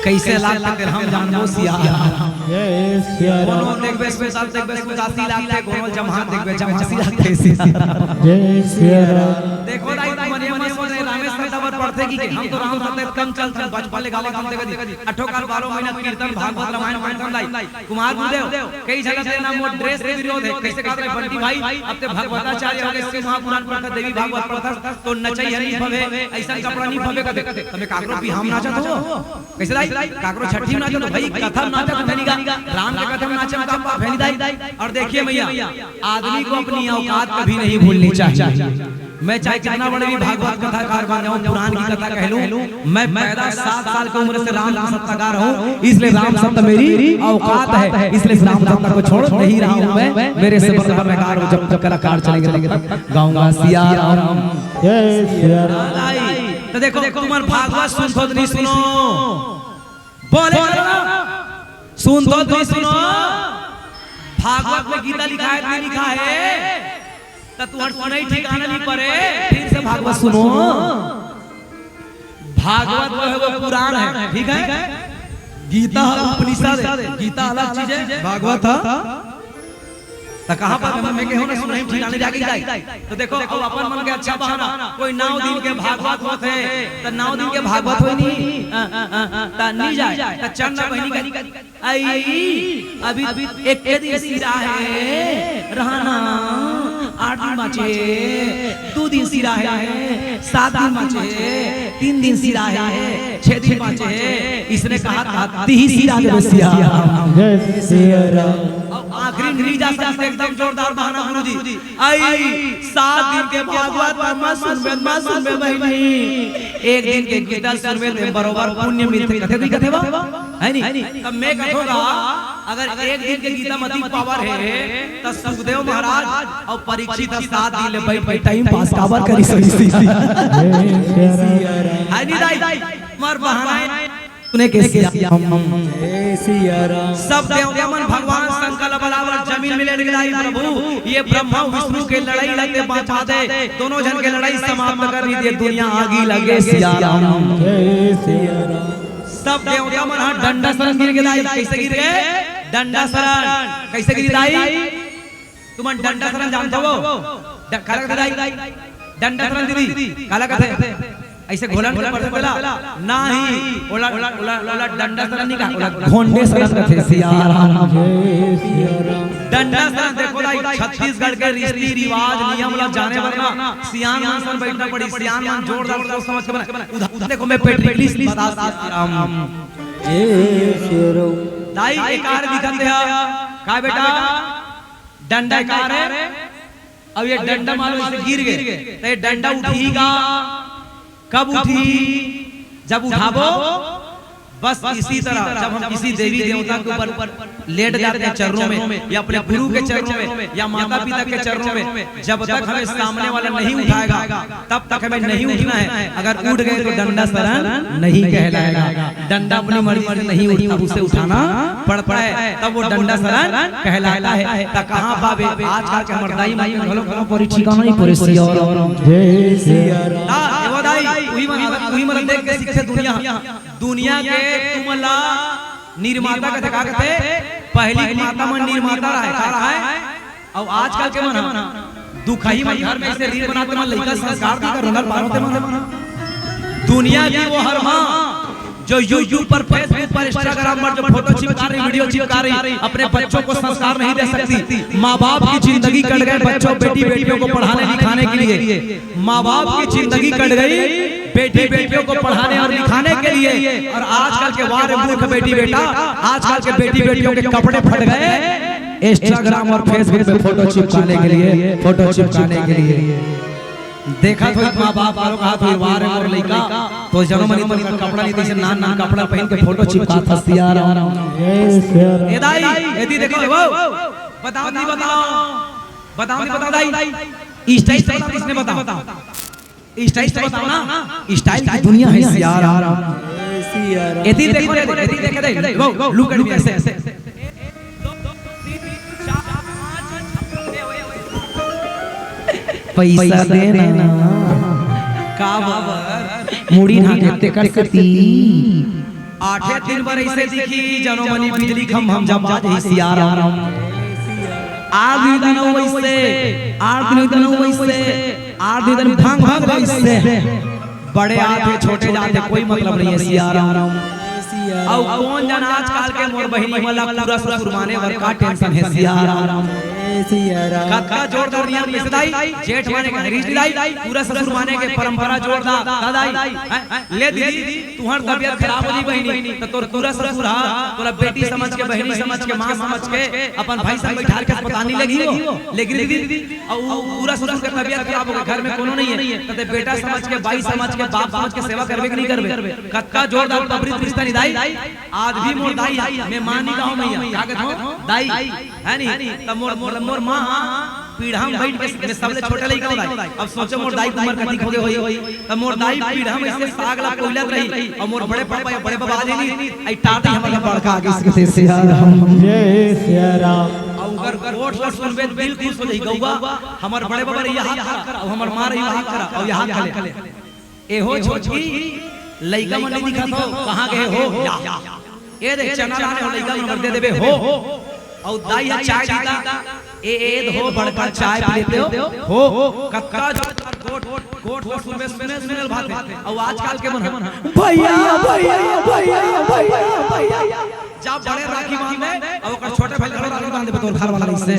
कइसे लागथे तेला हम जानबो, सिया राम। जय सिया राम। कोनो देखबे सुदासी लागथे, कोनो जम्हास देखबे जम्हासी लागथे, सिया राम। जय सिया राम। देखो दाई, तुमन ये मत सोच रहे, रामेश्वर तबर पढ़थे कि हम तो राम सत्य कम चलथन, बचपन ले गावत हन, देखत ही। अठो काल बारह महीना कीर्तन, भागवत, रामायण पढ़थन दाई। कुमार गुरुदेव, कई झन ला तेना मोर dress से विरोध हे। कइसे कहत रहे बंटी भाई, अब ते भगवताचार्य हो गे, शिव महापुराण पढ़थस, देवी भागवत पढ़थस, तो नचई ह नहीं फबे, अइसन कपड़ा नहीं फबे कथे। तमे काकरो बिहाव म नाचत हो? कइसे दाई? काकरो छट्ठी म नाचत हो? भाई, कथा म नाचत हो, नहीं गा? राम के कथा म नाचे म का पाप हे, नहीं दाई? और देखिए भैया, आदमी को अपनी औकात कभी नहीं भूलनी चाहिए। मैं चाहे कितना बड़े भी भागवत कथाकार बन जाऊं, पुराण की कथा कह लूं, मैं पैदा सात साल की उम्र से राम सत्ता गा रहा हूं, इसलिए राम सत्ता मेरी औकात है, इसलिए इस राम सत्ता को छोड़ नहीं रहा हूं मैं। मेरे से बड़ा मैं गा रहा हूं, जब तक कलाकार चलेंगे तब तक गाऊंगा। सिया राम। जय सिया राम। तो देखो, तुमन भागवत सुनथो त नहीं सुनो, बोले करो ना, सुनथो त नहीं सुनो। भागवत में गीता लिखा है कि नहीं लिखा है? त तुंहर सुनई ठिकाना नहीं परे, फिर से भागवत सुनो। भागवत जो है वो पुराण है, ठीक है? गीता ह उपनिषद है, गीता अलग चीज है, भागवत ह। त कहां पर मैं, मैं कहूं ना, सुनई ठिकाना जाके जाई। त देखो, अब अपन मन के अच्छा बहाना, कोई नौ दिन के भागवत होत हे, त नौ दिन के भागवत होई नहीं, अ, अ, अ, अ, त नहीं जाए, त चंदा बहिनी के आई, अभी, अभी एक, एक दिन सिरा हे, रहना, आठ दिन बांचे, दू दिन सिरा हे, सात दिन बांचे, तीन दिन सिरा हे, छह दिन बांचे, इसने कहा था, तिही सिरा देबे सिया राम। जय सिया राम। अब आखिरी गिरी जा सकथे। एकदम जोरदार बहाना गुरुजी। आई, सात दिन के भागवत मत सुनबे, मत सुनबे बहिनी। एक दिन के गीता सुनबे ते बरोबर पुण्य मिलथे। कथे नहीं कथे बा? है नी? तब मैं कथों गा, अगर एक दिन के गीता मती पावर हे, त सुखदेव महाराज अउ परीक्षित ह सात दिन ले बइठ के टाइम पास काबर करिस होही। है नी दाई? हमर बहाना हे। सुने के सिया राम। जय सिया राम। सब देवता मन भगवान शंकर ला बलावत जमीन में लेट गे दाई, प्रभु, ये ब्रह्मा विष्णु के लड़ाई ला ते बांचा दे, दोनों झन के लड़ाई समाप्त कर दे, दुनिया आगी लगे सिया राम। जय सिया राम। सब देवता मन हा डंडा शरण गिर गे दाई। कइसे गिर गे? डंडा शरण। कइसे गिरी दाई? तुमन डंडा शरण जानथो? ड-, काला कथे दाई? डंडा शरण दीदी, काला कथे? अइसे घोलन के पढ़थे तेला? नाही, ओला, ओला, ओला, ओला डंडा शरण नहीं कहा, ओला घोंडे शरण कथे। सिया राम। डंडा शरण देखो दाई, छत्तीसगढ़ के रीति रिवाज नियम ला जाने बर ना सियान मन सन बइठना पड़ी। सियान मन जोरदार सोच समझ के बना। उदाहरण देखो, मैं पेटरी इंग्लिश बता सिया राम। जय सिया राम। दाई एकार दिखत हे। का बेटा? डंडा एकार हे। अब ये डंडा मान लो इसे गिर गे, त ये डंडा उठही गा? कब उठही? जब उठाबो। बस इसी तरह जब हम किसी देवी देवता के ऊपर लेट जाते हैं चरणों में, या अपने गुरु के चरणों में, या माता पिता के चरणों में, जब तक हमें सामने वाला नहीं उठाएगा, तब तक हमें नहीं उठना है। अगर उठ गए तो डंडा शरण नहीं कहलाएगा। डंडा अपनी मर्जी से नहीं उठता, उसे उठाना पड़ता है, तब वो डंडा शरण कहलाता है। त कहाँ बाबे, आजकल के मर्दाई मन के घलो कोनो परी ठिकाना नहीं परे सिया राम। जय सिया राम। ना, एगो दाई, उही मन, उही मन देख के सीखथे दुनिया। दुनिया के तुमन ला निर्माता कथे, का कथे? पहली माता मन निर्माता रहे, का रहे? अउ आजकल के मन ह दुखही मन घर में इसे रील बनाते मन लइका संस्कार दी कर रोनल पारो ते मन। दुनिया की वो हर माँ जो YouTube पर, Facebook पर, Instagram पर जो फोटो चिपका रही, वीडियो चिपका रही, अपने बच्चों को संस्कार नहीं दे सकती। माँ बाप की जिंदगी कट गए बच्चों, बेटी बेटियों को पढ़ाने लिखाने के लिए। माँ बाप की जिंदगी कट गई बेटी बेटियों को पढ़ाने और लिखाने के लिए, और आजकल के वारे मूर्ख बेटी बेटा, आजकल के बेटी बेटियों के कपड़े फट गए Instagram और Facebook में फोटो चिपकाने के लिए, फोटो चिपकाने के लिए। देखा तो माँ बाप वालों कहा तो वारे मोर लइका, तो जनो मनी तो कपड़ा नहीं, तइसे नान नान कपड़ा पहन के फोटो चिपकात हस सिया राम। ए दाई, एती देखो, वो बताओ नहीं बताओ, बताओ नहीं बताओ दाई, स्टाइल से बताओ, किसने बताओ? स्टाइल से बताओ ना, स्टाइल की दुनिया है सिया राम। एती देखो रे, एती देखे दे, वो, वो, look at me, ऐसे, ऐसे। पैसा देना। का बाबर? मुड़ी ढाके तेकर सेती। आठे दिन बर ऐसे दिखी, जनो मनी बिजली खम हम जब बाज ही सिया राम। आग निदन वैसे, आग निदन वैसे, आग निदन भंग भंग वैसे। बड़े आते, छोटे जाते, कोई मतलब नहीं है सिया राम। अउ कौन जन आजकल के मोर बहिनी वाला पूरा ससुर माने बर का टेंशन है सिया राम। कतका जोरदार नियम मिसदाई, जेठ माने के हरीश दाई, पूरा ससुर माने के परंपरा जोरदार दादाई। हैं? ले दीदी, तुहर तबियत खराब हो जी बहिनी, त तोर पूरा ससुर हा तोला बेटी समझ के, बहिनी समझ के, माँ समझ के, अपन भाई संग बैठार के अस्पताल नहीं लेगी हो, लेगी दीदी। अउ पूरा ससुर के तबियत खराब हो गई, घर में कोनो नहीं है, त ते बेटा समझ के, भाई समझ के, बाप समझ के सेवा करबे कि नहीं करबे? कतका जोरदार तबरीत रिश्ता निदाई। आज भी मोर दाई है, मैं माँ नहीं कहूँ भैया, का कहत हूँ? दाई, है नहीं? त मोर, मोर, मोर माँ पीढ़ा में बैठ के, मैं सबले छोटे लइका हूँ दाई। अब सोचो मोर दाई के उम्र कतिक हो गए होई। त मोर दाई पीढ़ा में से साग ला कोइलत रही, अउ मोर बड़े पापा या बड़े बाबा आ जाई नहीं, आई टाटी हमर ला बड़का आगे से सिया राम। जय सिया राम। अउ ओकर गोठ ला सुनबे त दिल खुश हो जाई गौवा। हमर बड़े बाबा रही हाथ करा, अउ हमर माँ रही हाथ करा, अउ यहाँ खले। ए हो छोटकी, लइका मन नहीं दिखत हो, कहाँ गए हो? या। ए दे चना लाने हो, लइका मन बर दे देबे हो। अउ दाई ह चाय दीता, ए, ए दे हो बड़का चाय पी लेते हो। हो, कतका जोरदार गोठ, गोठ, गोठ सुनबे, सुने, सुने ल भाथे। अउ आजकल के मन ह, भैया, भैया, भैया, भैया, भैया। जा बड़े राखी बांध दे, अउ ओकर छोटे भाई घलो राखी बांध देबे तोर घर वाला से।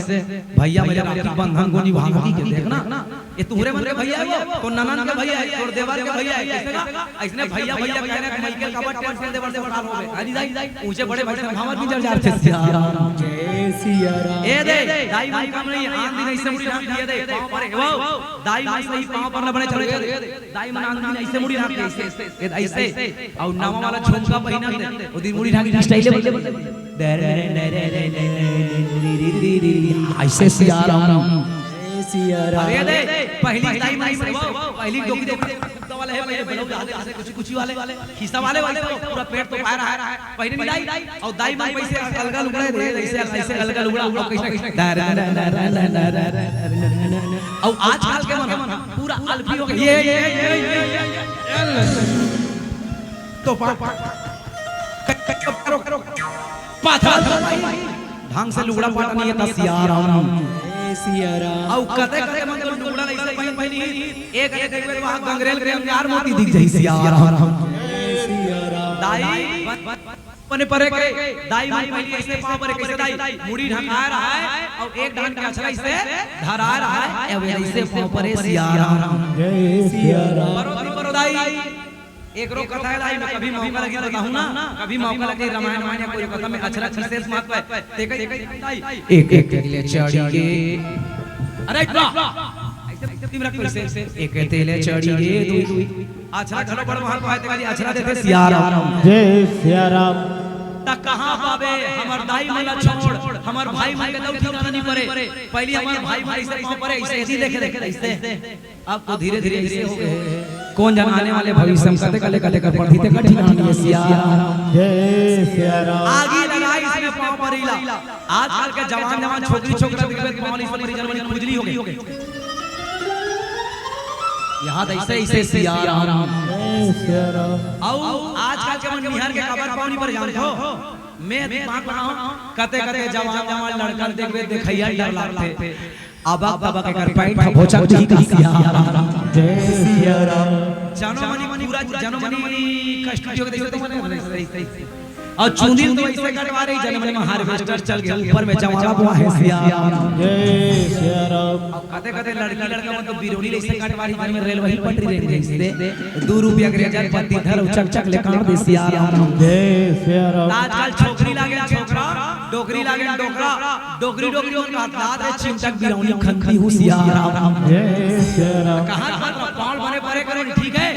भैया, भैया राखी बंधन को निभाना की के देखना। ये तुहरे मन के भैया हे वो, तोर ननद के भैया हे, तोर देवर के भैया हे, कइसे का? अइसने भैया, भैया कहने के मइके कबर टेंशन देवर से उठा लोगे। हाँ जी दाई, ऊंचे बड़े भाई से भावर भी जल जाते हैं। सिया राम। ए दे, दाई मन काम नहीं, आन दिन ऐसे मुड़ी ढांक दिए दे, पाँव पर, ए वो, दाई मन सही पाँव पर न बने चले दे। दाई मन आन दिन ऐसे मुड़ी ढांक दिए, ऐसे, ऐसे, ए, ऐसे। और नवा वाला झुमका पहिना दे, वो दिन मुड़ी ढांक के style है, ऐसे सिया राम। ए सिया राम। अरे दे, पहली दाई मन ऐसे, वो, पहली डोकी दे, कुत्ता वाला है, पहले blouse डाल दे, ऐसे कुछ, कुछ वाले, खीसा वाले, वाले, पूरा पेट तो बाहर आया, पहले नहीं दाई, और दाई मन पैसे अलगा लुगड़ा दे, ऐसे, ऐसे अलगा लुगड़ा, और कैसे, और आजकल के मन पूरा अल्फी हो गए। ये, ये, ये, ये, ये, ये, ये, तो पा, पा, क-, क-, क-, करो, करो, पाथर, ढंग से लुगड़ा पाटा नहीं है, सिया राम। ए सिया राम। और कते, कते मन तो लुगड़ा नहीं से पहन, पहनी, एक, एक, एक, वहाँ गंगरेल के अंगार मोती दिख जाई, सिया राम। ए सिया राम। दाई, बने परे के, दाई मन पहली ऐसे पाँव परे, कैसे दाई? मुड़ी ढका रहा है और एक डांड के अछरा ऐसे धरा रहा है, ए, वे ऐसे पाँव परे, सिया राम। जय सिया राम। परो दी, परो दाई। एकरो कथा है दाई, मैं कभी मौका लगी तो बताऊं ना, कभी मौका लगे रामायण वामायण या कोई कथा में अछरा विशेष महत्व है। ते कही दाई, एक, एक तेले चढ़ी के, अरे इतना ऐसे, ऐसे टीम रख, ऐसे, एक तेले चढ़ी के, दुई, दुई। अछरा घलो बड़ महत्व है, तेकरे अछरा देथे सिया राम। जय सिया राम। त कहाँ पाबे हमर दाई मन ला छोड़, हमर भाई मन के दऊ ठिकाना नहीं परे। पहली हमर भाई मन ऐसे पाँव परे, ऐसे, ऐसे देखे, देखे, ऐसे। अब तो धीरे-धीरे ऐसे हो गए। कौन जाने आने वाले भविष्य में कते कले, कते कर पड़ती, ते का ठिकाना नहीं है सिया राम। जय सिया राम। आगी लगाई इसमें पाँव परीला। आजकल के जवान, जवान छोकरी, छोकरा दिखबे, पाँव नहीं परी, जन्म खुजली हो गई। यहाँ तो ऐसे, ऐसे सिया राम। जय सिया राम। अउ आजकल के मन निहार के काबर पाँव नहीं परे जानथो? मैं दिमाग बनाऊं, कते, कते जवान, जवान लड़का देखबे, देखइया डर लागथे। अबक, अबक एकर पैंट ह भोचक दिही का सिया राम। जय सिया राम। जनो मनी पूरा, जनो मनी कस्टूडियो के देखो तो मने, मने सही, सही, सही। और चुंदी तो ऐसे कटवा रही, जनो मनी में harvester चल गया, ऊपर में जवाला बुआ है सिया राम। जय सिया राम। कते कते लड़की लड़का मन तो बिरोनी ले से कटवारी, घर में रेलवे पटरी रेल गई से दू रुपया के रेजर पत्ती धर चक चक ले काट दे सिया राम। जय सिया राम। आजकल छोकरी लागे छोकरा, डोकरी लागे डोकरा, डोकरी डोकरी हो कहत रे चिमटक बिरौनी खंती हूँ सिया राम। जय सिया राम। कहाँ पाँव बने परे करो ठीक है,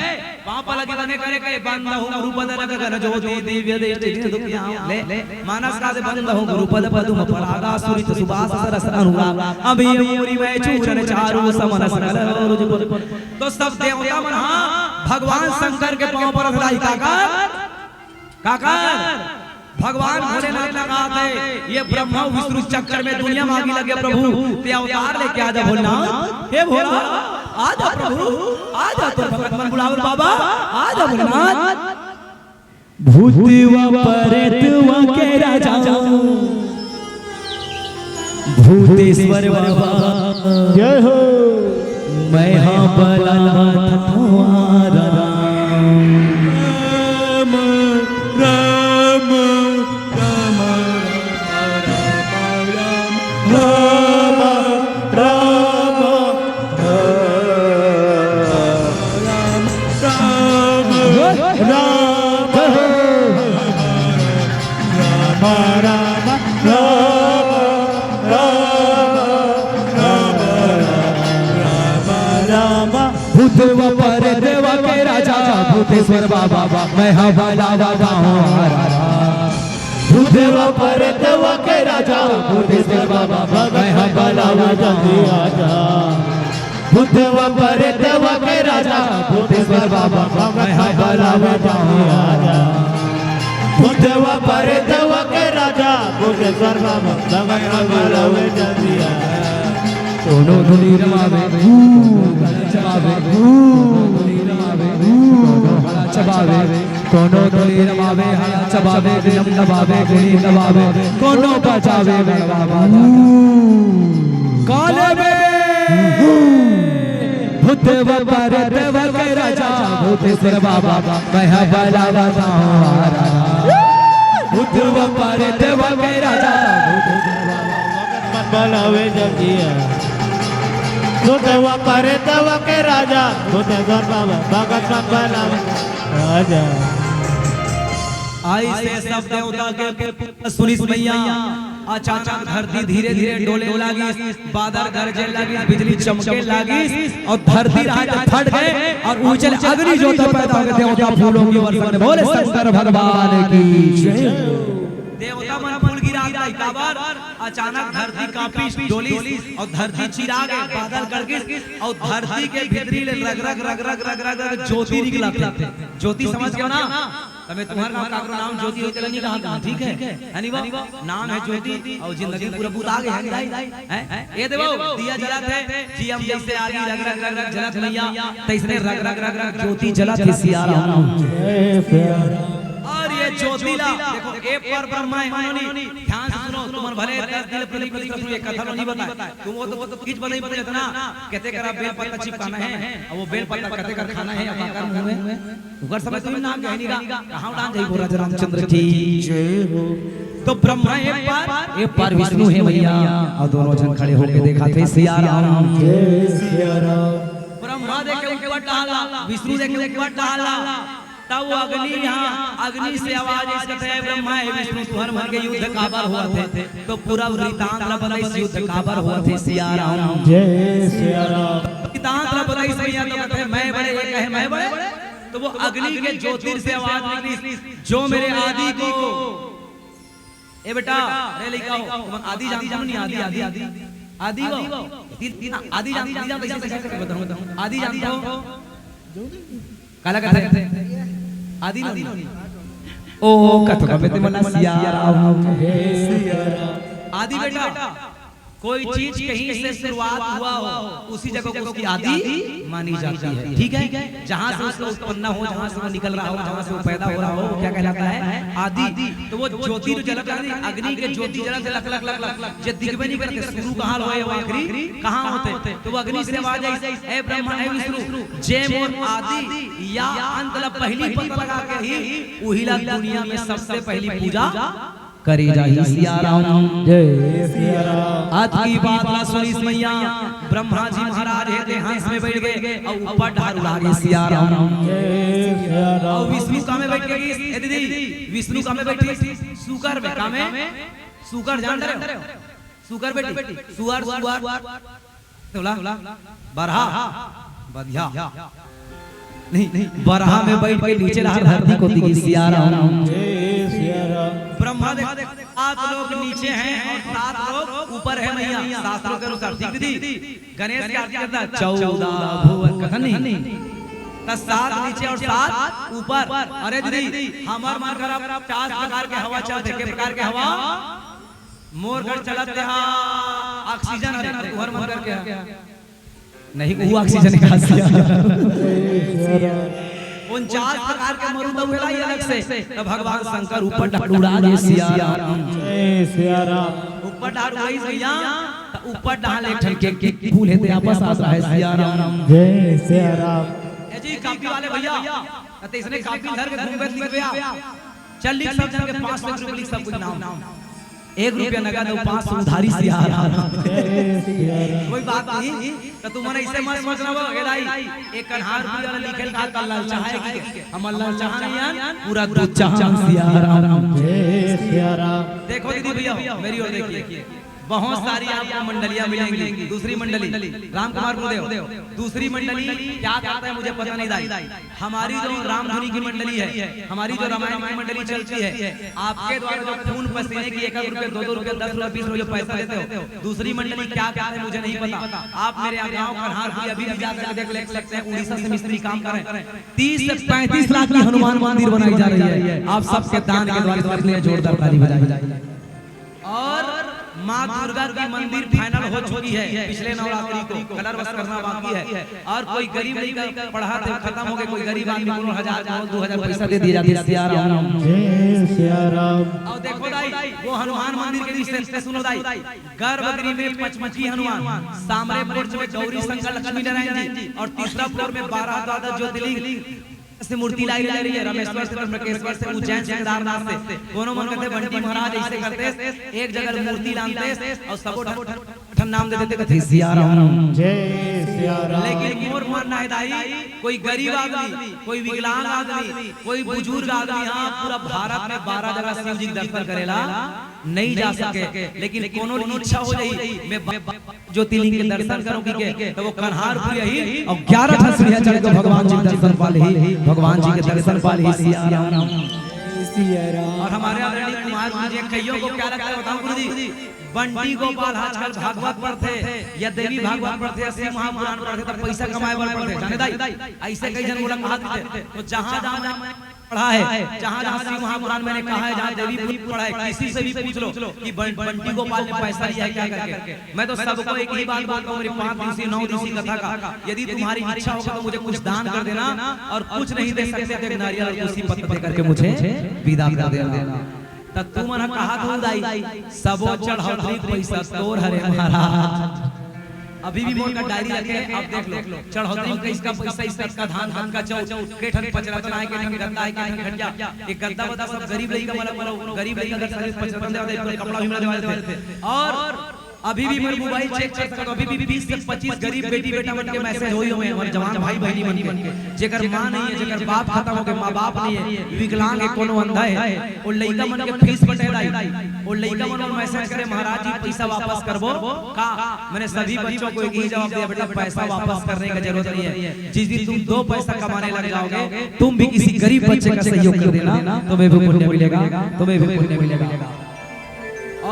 पाँव लगी बने करे के बंद हो गुरु पद लग गन ज्योति दिव्य दृष्टि जिन दुखिया ले। मानस का से बंद हो गुरु पद पदुम परागा सुरित सुबास सरस अनुराग। अभी अमूरी मैं चूरन चारू समन सकल रुज पद। तो सब देवता मन हा भगवान शंकर के पाँव पर अधलाई काकर, काकर भगवान भोलेनाथ का कहात है, ये ब्रह्मा विष्णु चक्कर में दुनिया मांगी लगे प्रभु, ते अवतार लेके आजा भोलेनाथ, हे भोला, आजा प्रभु, आजा तो भगत मन बुलावल बाबा, आजा भोलेनाथ। भूतवा परेतवा के राजा भूतेश्वर बाबा। जय हो। मैं हा बलावा थावा राम। राम, राम, राम, राम, राम, राम, राम, राम, राम, राम, राम, राम, राम, राम, राम, राम। भूतवा परेतवा के राजा भूतेश्वर बाबा, मैं हा बलावा थावा राम। भूतवा परेतवा के राजा भूतेश्वर बाबा, मैं हा बलावा जल्दी आजा। भूतवा परेतवा के राजा भूतेश्वर बाबा, मैं हा बलावा जल्दी आजा। भूतवा परेतवा के राजा भूतेश्वर बाबा, मैं हा बलावा जल्दी आजा। कोनो धुनी रमावे, कोनो हला चबावे, कोनो धुनी रमावे, कोनो हला चबावे, कोनो धुनी रमावे, हला चबावे, बिलम दबावे, गुणी दबावे, कोनो बजावे, गड़वा बाजा। काले में भूतवा परेतवा के राजा भूतेश्वर बाबा, मैं हा बलावा थावा राम। भूतवा परेतवा के राजा भूतेश्वर बाबा, मन बलावे जल्दिया। भूतवा परेतवा के राजा भूतेश्वर बाबा, भगत मन बलावे राजा। आई से सब देवता के सुनिस मैया। अचानक धरती धीरे धीरे डोले लागिस, बादल गरजे लागिस, बिजली चमके लागिस अउ धरती राज फट गए अउ उजल अग्नि ज्योति पैदा हो गए। देवता फूलों की वर्षा करने, बोले शंकर भगवान की जय। देवता मन फूल गिरा दे, काबर अचानक धरती कांपिस, डोलिस अउ धरती चिरा गे, बादल गरजिस अउ धरती के भीतरी ले रग रग रग रग रग रग रग ज्योति निकलत हे। ज्योति समझ गयो ना? तमे तुम्हर गांव काकरो नाम ज्योति होय तेला नहीं कहा, ठीक है, है नहीं बा? नाम है ज्योति अउ जिंदगी पूरा बुता गे, है नहीं भाई? हैं? ये देवो, दिया जलत हे, जी हम जैसे आगी रग रग रग रग जलत मैया, तैसने रग रग रग रग ज्योति जलत हे सिया राम। जय सिया राम। अउ ये ज्योति ला देखो, ए पर ब्रह्मा है मनोनी, ध्यान से सुनो, तुमन भले दस दिन प्रदीप प्रदीप सुनो, ये कथा लो नहीं बताए, तुम वो तो, वो तो किच बताई पड़े इतना, कहते करा बेल पत्ता चिपकाना है, अउ वो बेल पत्ता कहते कर खाना है, अब आकर मुंह में। उकर समय तुम ना कहनी का, कहाँ उड़ान जाई बोला रामचंद्र की जय हो। तो ब्रह्मा एक पार, एक पार विष्णु है भैया, अउ दोनों झन खड़े होके देखत हे सिया राम। जय सिया राम। ब्रह्मा देखे ऊपर डाला, विष्णु देखे ऊपर डाला, तब वो अग्नि यहाँ, अग्नि से आवाज ऐसे थे, "ब्रह्मा हे विष्णु, तुहर मन के युद्ध काबर होवत हे?" तो पूरा वृतांत ला बताइस, युद्ध काबर होवत हे सिया राम। जय सिया राम। वृतांत ला बताइस भैया, तो कहते, "मैं बड़े, ये कहे, मैं बड़े।" तो वो अग्नि के ज्योतिर से आवाज निकली, "जो मेरे आदि को।" ए बेटा, अरे लइका हो, तुमन आदि जानथव नहीं? आदि, आदि, आदि, आदि हो। तीन, तीन, आदि जान, आदि जान, कैसे, कैसे, कैसे बताऊं? आदि जानथव? काला कहते? आदि नहीं। ओ, कथो का बेटे मना सिया राम। आदि बेटा, कोई चीज कहीं से शुरुआत हुआ हो, उसी जगह को उसकी आदि मानी जाती है। ठीक है, जहां से उसका उत्पन्न हो, जहां से वो निकल रहा हो, जहां से वो पैदा हो रहा हो, वो क्या कहलाता है? आदि। तो वो ज्योति जो जलत है, अग्नि के ज्योति जलत है, लक लक लक लक, जे दिखबे नहीं करते, शुरू कहाँ होए, वो आखिरी कहाँ होते। तो वो अग्नि से आवाज आई, "ए ब्रह्मा, ए विष्णु, जे मोर आदि या अंत ला पहली पता लगा के ही, उही ला दुनिया में सबसे पहली पूजा करे जाही सिया राम।" जय सिया राम। आज की बात ला सुनिस मैया, ब्रह्मा जी महाराज हे ते हंस में बैठ गए अउ ऊपर डार उड़ा गे सिया राम। जय सिया राम। अउ विष्णु का में बैठ गए, ए दीदी, विष्णु का में बैठे, सुकर में, का में? सुकर जान रहे हो? सुकर बेटी, सुअर, सुअर। तोला बरहा, बधिया। नहीं, बरहा में बैठ के नीचे ला धरती कोती गे सिया राम। जय सिया राम। ब्रह्मा देख, सात लोग नीचे हैं और सात लोग ऊपर है मैया, शास्त्रों के अनुसार। ठीक दीदी, गणेश की आरती करता है, चौदह भुवन, कथन नहीं? त सात नीचे और सात ऊपर। अरे दीदी, हमर मन करा पचास प्रकार के हवा चलथे, के प्रकार के हवा? मोर घर चलत हे ऑक्सीजन हरे, अउ तुहर मन करके हे। नहीं, वो ऑक्सीजन का सिया। उनचास प्रकार के मरुद अउ एला अलग से, त भगवान शंकर ऊपर डार उड़ा गे सिया राम। जय सिया राम। ऊपर डार उड़ाइस भैया, त ऊपर डार ले ठन के, के फूल हे ते आपस आ रहा है सिया राम। जय सिया राम। ए जी, कापी वाले भैया, त इसने कापी धर के घूम के लिख गया। चल लिख सब जन के पाँच सौ रुपये लिख सब कुछ नाम। एक रुपया नगद अउ पाँच सौ उधारी सिया राम। कोई बात नहीं, त तुमन ऐसे मत सोचना वो, ए दाई, एक कन्हार रुपया वाला लिखे का त ललचाहे कि के? हमर ललचाहा नहीं यार, पूरा दुचाहा सिया राम। जय सिया राम। देखो दीदी भैया, मेरी ओर देखिए, बहुत सारी आपको मंडलियां मिलेंगी। दूसरी मंडली, राम कुमार गुरुदेव, दूसरी मंडली क्या करता है मुझे पता नहीं दाई, हमारी जो रामधुनी की मंडली है, हमारी जो रामायण की मंडली चलती है, आपके द्वारा जो खून पसीने की एक एक रुपये, दो दो रुपये, दस रुपये, बीस रुपये जो पैसा देते हो, दूसरी मंडली क्या करते हैं मुझे नहीं पता। आप मेरे यहाँ गाँव कन्हार भी अभी भी जाकर देख, देख सकते हैं, उड़ीसा से मिस्त्री काम कर रहे हैं। तीस से पैंतीस लाख की हनुमान मंदिर बनाई जा रही है। आप सबके दान के द्वारा इसके लिए जोरदार ताली बजाई जाए। और माँ दुर्गा की मंदिर फाइनल हो चुकी है, पिछले नवरात्रि को कलर बस करना बाकी है। और कोई गरीब नहीं का पढ़ा थे, खत्म हो गए, कोई गरीब आदमी को हजार, दो हजार पैसा दे दिया जाता है सिया राम। जय सिया राम। और देखो दाई, वो हनुमान मंदिर के विशेषता सुनो दाई, गर्भगृह में पचमुखी हनुमान, सामने पोर्च में गौरी शंकर लक्ष्मी नारायण जी, और तीसरा फ्लोर में बारह द्वादश ज्योतिर्लिंग से मूर्ति लाई जा रही है, रामेश्वर से, त्र्यंबकेश्वर से, उज्जैन से, केदारनाथ से। कोनो मन कहते बंटी महाराज ऐसे करते, एक जगह मूर्ति लानते और सबो ठन नाम दे देथे, कथे सिया राम। जय सिया राम। लेकिन मोर मानना हे दाई, कोई गरीब आदमी, कोई विकलांग आदमी, कोई बुजुर्ग आदमी, हाँ, पूरा भारत में बारह जगह शिव जी के दर्शन करेला नहीं जा सके, लेकिन कोनो ली इच्छा हो जाही, मैं ब-, ज्योतिर्लिंग के दर्शन करूं कहिके, त वो कन्हारपुर आही अउ ग्यारह ठन सीढ़िया चढ़ के भगवान जी के दर्शन पा लेही, भगवान जी के दर्शन पा लेही। सिया राम। सिया राम। अउ हमर आदरणीय कुमार गुरु जी, कइयो को का लगथे बतावंव गुरु जी, बंटी गोपाल आजकल भागवत पढ़थे या देवी भागवत पढ़थे या शिव महापुराण पढ़थे, त पइसा कमाए बर पढ़थे, जाने दाई? अइसे कई झन मोला कहत रहिथे। त जहाँ जहाँ मैं पढ़ा हे, जहाँ जहाँ शिव महापुराण मैंने कहा है, जहाँ देवी पुराण पढ़ा है, किसी से भी पूछ लो कि बं-, बंटी गोपाल ने पैसा लिया है क्या करके। मैं तो सबको एक ही बात बोलता हूँ, मेरी पाँच दिवसीय, नौ दिवसीय कथा का, यदि तुम्हारी इच्छा होगी तो मुझे कुछ दान कर देना, और कुछ नहीं दे सकते तो एक नारियल और तुलसी पत्र दे करके मुझे विदा कर देना। त तुमन ह कहत हो दाई, सबो चढ़ौतरी के पइसा तोर हरे महाराज। अभी भी मोर का डायरी रखे, आप देख लो, चढ़ौतरी में कइसका पइसा, इसका धान, धान का चाउर, के ठन पचरत्ना हे, के ठन गद्दा हे, के ठन खटिया। ये गद्दा बद्दा सब गरीब लइका मन ला, गरीब लइका अगर सर्विस पचरत्ना देवा देथे, कपड़ा भी देवा देथे। और अभी भी मोर मोबाइल चेक कर सकत हो, अभी भी बीस से पच्चीस गरीब बेटी बेटा मन के मैसेज होही, हमर जवान भाई बहिनी मन के, जेकर माँ नहीं है, जेकर बाप खतम हो गे, माँ बाप नहीं है, विकलांग हे, कोनो अंधा हे, वो लइका मन के फीस पटे दाई, वो लइका मन मैसेज करे, "महाराज जी, पइसा वापस करबो का?" मैंने सभी बच्चों को एक ही जवाब दिया, "बेटा, पैसा वापस करने का जरूरत नहीं है। जिस दिन तुम दो पैसा कमाने लग जाओगे, तुम भी किसी गरीब बच्चे का सहयोग कर देना, तुम्हें भी पुण्य मिलेगा, तुम्हें भी पुण्य मिलेगा।"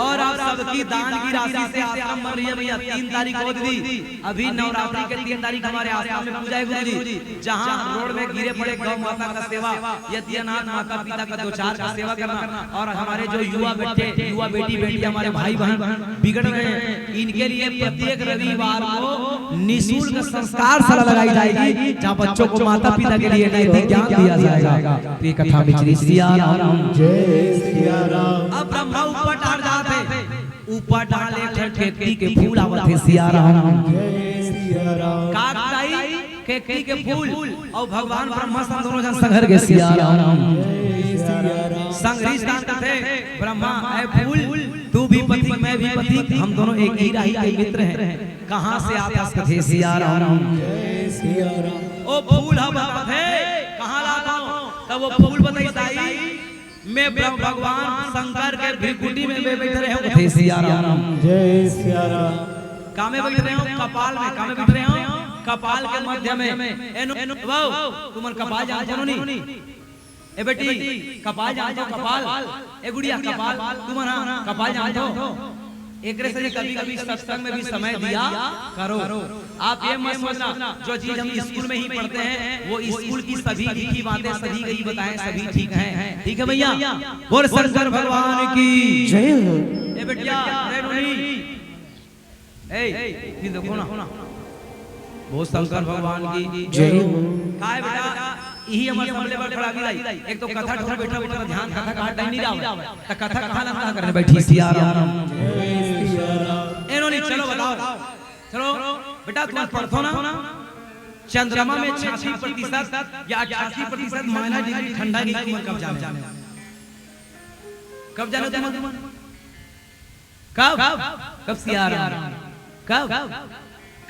और आप सबकी दान की राशि से आश्रम बन रही है भैया, तीन तारीख को दीदी, अभी नवरात्रि के तीन तारीख हमारे आश्रम में पूजा है गुरु जी, जहाँ रोड में गिरे पड़े गौ माता का सेवा, यदि अनाथ माता पिता का दो चार का सेवा करना, और हमारे जो युवा बच्चे, युवा बेटी बेटी, हमारे भाई बहन बिगड़ रहे हैं, इनके लिए प्रत्येक रविवार को निःशुल्क संस्कार शाला लगाई जाएगी, जहाँ बच्चों को माता पिता के लिए नैतिक ज्ञान दिया जाएगा। तो ये कथा में श्री सिया राम। जय सिया राम। अब ब्रह्मा ऊपर डाल जाते, ऊपर डाले खेकती के फूल आवत हे सिया राम। जय सिया राम। का बताई? खेकती के फूल। अउ भगवान ब्रह्मा संग दोनों झन संघर गे सिया राम। जय सिया राम। संघरी स्थान कथे ब्रह्मा, "ऐ फूल, तू भी पथिक, मैं भी पथिक, हम दोनों एक ही राही के मित्र हैं। कहाँ से आथस?" कथे सिया राम। जय सिया राम। ओ फूल ह बताथे, "कहाँ ले आथंव?" तब वो फूल बताइस, "दाई, मैं ब्रह्म भगवान शंकर के भृकुटी में मैं बैठ रहे हूँ।" हे सिया राम। जय सिया राम। का में बैठ रहे हो? कपाल में। का में बैठ रहे हो? कपाल के मध्य में। एनो, एनो, वाओ, तुमन कपाल जानथो नी? ए बेटी, कपाल जानथो? कपाल। ए गुड़िया, कपाल, तुमन हा कपाल जानथो? एकरे से कभी-कभी सत्संग में भी समय दिया करो। आप ये मत सोचना, जो चीज हम स्कूल में ही पढ़ते हैं, वो स्कूल की सभी लिखी बातें, सभी गई बताएं, सभी ठीक हैं। ठीक है भैया? बोल शंकर भगवान की जय हो। ए बेटिया, ए नोनी, ए, फिर देखो ना, बोल शंकर भगवान की जय हो। काय बेटा, यही हमारे सामने पर खड़ा भी लाई। एक तो कथा ठोर बैठा, बैठा ध्यान, कथा कहा टाइम नहीं रहा, तो कथा कहाँ लंका करने बैठी सिया राम। ए नोनी, चलो बताओ, चलो बेटा, तुम पढ़थो ना, चंद्रमा में छियासी प्रतिशत या अट्ठासी प्रतिशत माइनस डिग्री ठंडा की तुम कब जाने हो? कब जाने हो तुम? कब? कब सिया राम? कब?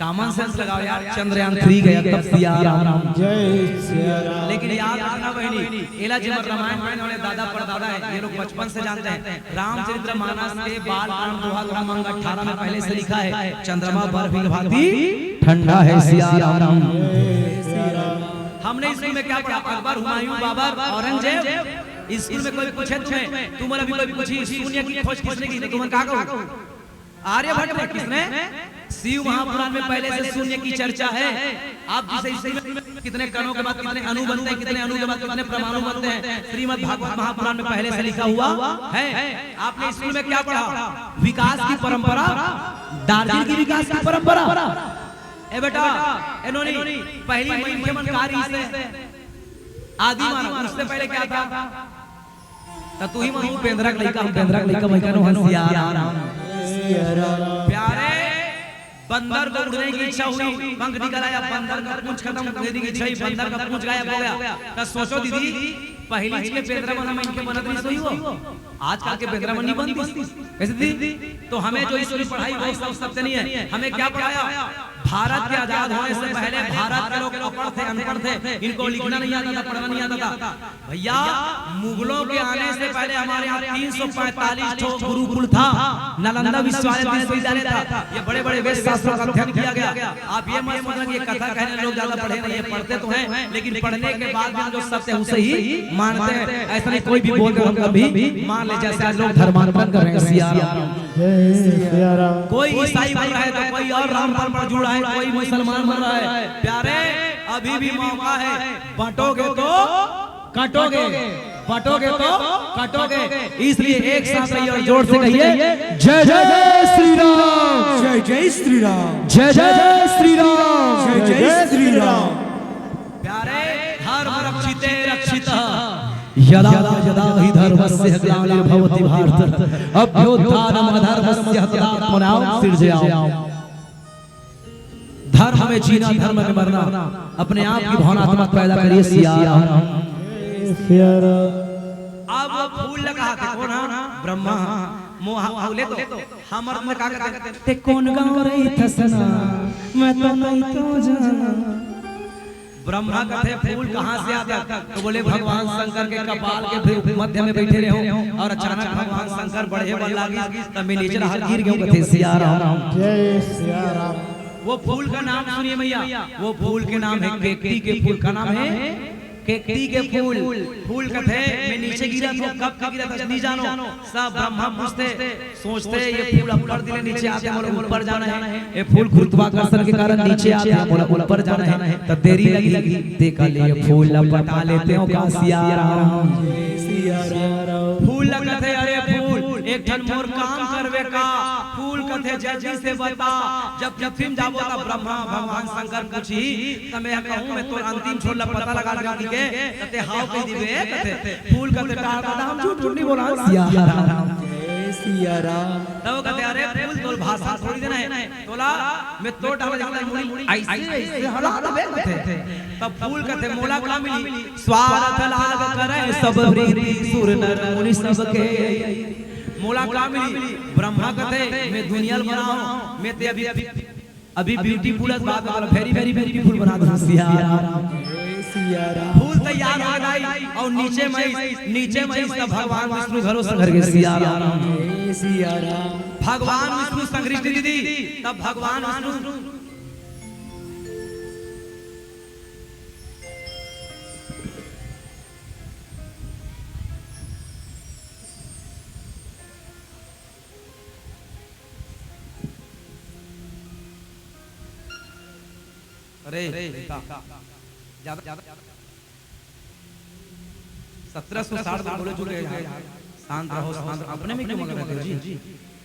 कॉमन सेंस लगाओ यार, चंद्रयान थ्री गया तब सिया राम। जय सिया राम। लेकिन याद रखना बहिनी, एला जेमन रामायण पढ़ने वाले दादा परदादा है, ये लोग बचपन से जानते हैं। रामचरित्र मानस के बाल कांड दोहा क्रमांक अठारह में पहले से लिखा है, "चंद्रमा बर्फ की भांति ठंडा है सिया राम।" हमने स्कूल में क्या पढ़ा? अकबर, हुमायूं, बाबर, औरंगजेब। स्कूल में कोई पूछे तुम्हें, तुम्हारा भी कोई पूछी, शून्य की खोज किसने की, तो तुमन का कहो? आर्यभट्ट ने। किसने? शिव महापुराण में पहले से शून्य की चर्चा है। आप जिसे स्कूल में कितने कणों के बाद कितने अणु बनते हैं, कितने अणु के बाद कितने परमाणु बनते हैं, श्रीमद् भागवत महापुराण में पहले से लिखा हुआ है। आपने स्कूल में क्या पढ़ा? विकास की परंपरा, दार्जिलिंग की विकास की परंपरा। ए बेटा, ए नोनी, पहली मनखे मन का रहिस हे? आदि मानव, उससे पहले क्या था? त तू ही मन, बेंदरा के लइका, हम बेंदरा के लइका, मैं कहूँ, हंसिया राम। प्यारे, बंदर को उड़ने की इच्छा हुई, पंख निकल आया, बंदर का पूंछ खत्म, उड़ने की इच्छा हुई, बंदर का पूंछ गायब हो गया। त सोचो दीदी, पहली के बेंदरा मन ह मनखे बनत रहिस होही वो। आजकल के बेंदरा मन नहीं बनती। कैसे दी? तो हमें जो स्कूल पढ़ाई वो सब सत्य नहीं है। हमें क्या पढ़ाया? भारत के आजाद होने से पहले भारत के लोग अपढ़ थे, अनपढ़ थे, इनको लिखना नहीं आता था, पढ़ना नहीं आता था। भैया, मुगलों के आने से पहले हमारे यहाँ तीन सौ पैंतालीस ठो गुरुकुल था, नालंदा विश्वविद्यालय, विश्वविद्यालय था। ये बड़े बड़े वेद शास्त्रों का अध्ययन किया गया। आप ये मत समझना कि ये कथा कहने लोग ज्यादा पढ़े नहीं है, पढ़ते तो हैं, लेकिन पढ़ने के बाद भी हम जो सत्य है उसे ही मानते हैं। ऐसा नहीं कोई भी बोल दे हम कभी मान ले, जैसे आज लोग धर्मांतरण कर रहे हैं। सिया राम। जय सिया राम। कोई ईसाई बन रहा है तो कोई और राम धर्म पर जुड़ा है, कोई मुसलमान बन रहा है। प्यारे, अभी भी मौका है, बंटोगे तो कटोगे, बंटोगे तो कटोगे। इसलिए एक साथ रहिए और जोर से कहिए, जय जय श्री राम। जय जय श्री राम। जय जय श्री राम। जय जय श्री राम। प्यारे, धर्म रक्षिते रक्षित, यदा यदा ही धर्मस्य ग्लानिर्भवति भारत, अभ्युत्थानम अधर्मस्य तदात्मनाम सिर्जयाम। धर्म में जीना, धर्म में मरना, अपने आप की भावनात्मक पैदा करिए। सिया राम। सिया राम। अब वो फूल लगा थे, कौन हा? ब्रह्मा। मोहा, मोहा ले तो। हमर में का कहते? ते कौन गाँव रही थसना, मैं तो नहीं तो जाना। ब्रह्मा कथे, फूल कहाँ से आता? तो बोले, भगवान शंकर के कपाल के फिर मध्य में बैठे रहे हो और अचानक भगवान शंकर बढ़े बर लागिस, तब मैं नीचे रहा गिर गयो। कथे, सिया राम। जय सिया राम। वो फूल का नाम सुनिए भैया, वो फूल के नाम है केकटी के फूल। का नाम है? केकटी के फूल। फूल कथे, मैं नीचे गिरा था, कब के गिरा था, नहीं जानो। सब ब्रह्मा पूछते, सोचते, ये फूल ऊपर दिले नीचे आते, मोला ऊपर जाना है। ये फूल गुरुत्वाकर्षण के कारण नीचे आते हैं, मोला ऊपर जाना है। तब देरी लगी, देखा ले, ये फूल ला पटा लेते हो का, सिया राम। सिया राम। फूल ला कथे, अरे फूल, एक ठन मोर काम करबे का? फूल कथे, जल्दी से बता, जब पृथ्वी में जाबो त ब्रह्मा भगवान शंकर पूछी, त मैं कहूँ, मैं तोर अंतिम छोर ला पता लगा लगा के, त ते हाव कह दिबे, कथे। फूल कथे, टाल दादा, हम झूठ झूठ नहीं बोला, सिया राम। जय सिया राम। तब कथे, अरे फूल, तोर भाषा थोड़ी देना है, तोला मैं तोर डाला जाता है, मुड़ी ऐसे ऐसे हला दबे, कथे। तब फूल कथे, मोला का मिली? स्वार्थ लाग करे सब प्रीति, सुर नर मुनि सबके। मोला का मिली? ब्रह्मा कथे, मैं दुनिया ल बनाऊं, मैं ते अभी, अभी ब्यूटीफुल अस, बाद में तोला वेरी वेरी ब्यूटीफुल बना दूं। सिया राम। सिया राम। फूल तैयार हो गए और नीचे में, नीचे में सब भगवान विष्णु घरों से घर के। सिया राम। सिया राम। भगवान विष्णु संघरिष्ठी दीदी, तब भगवान विष्णु अरे, ज्यादा, ज्यादा, सत्रह सौ साठ तो बोले चुके हैं। शांत रहो, शांत रहो। अपने में क्यों मगन रहते हो जी?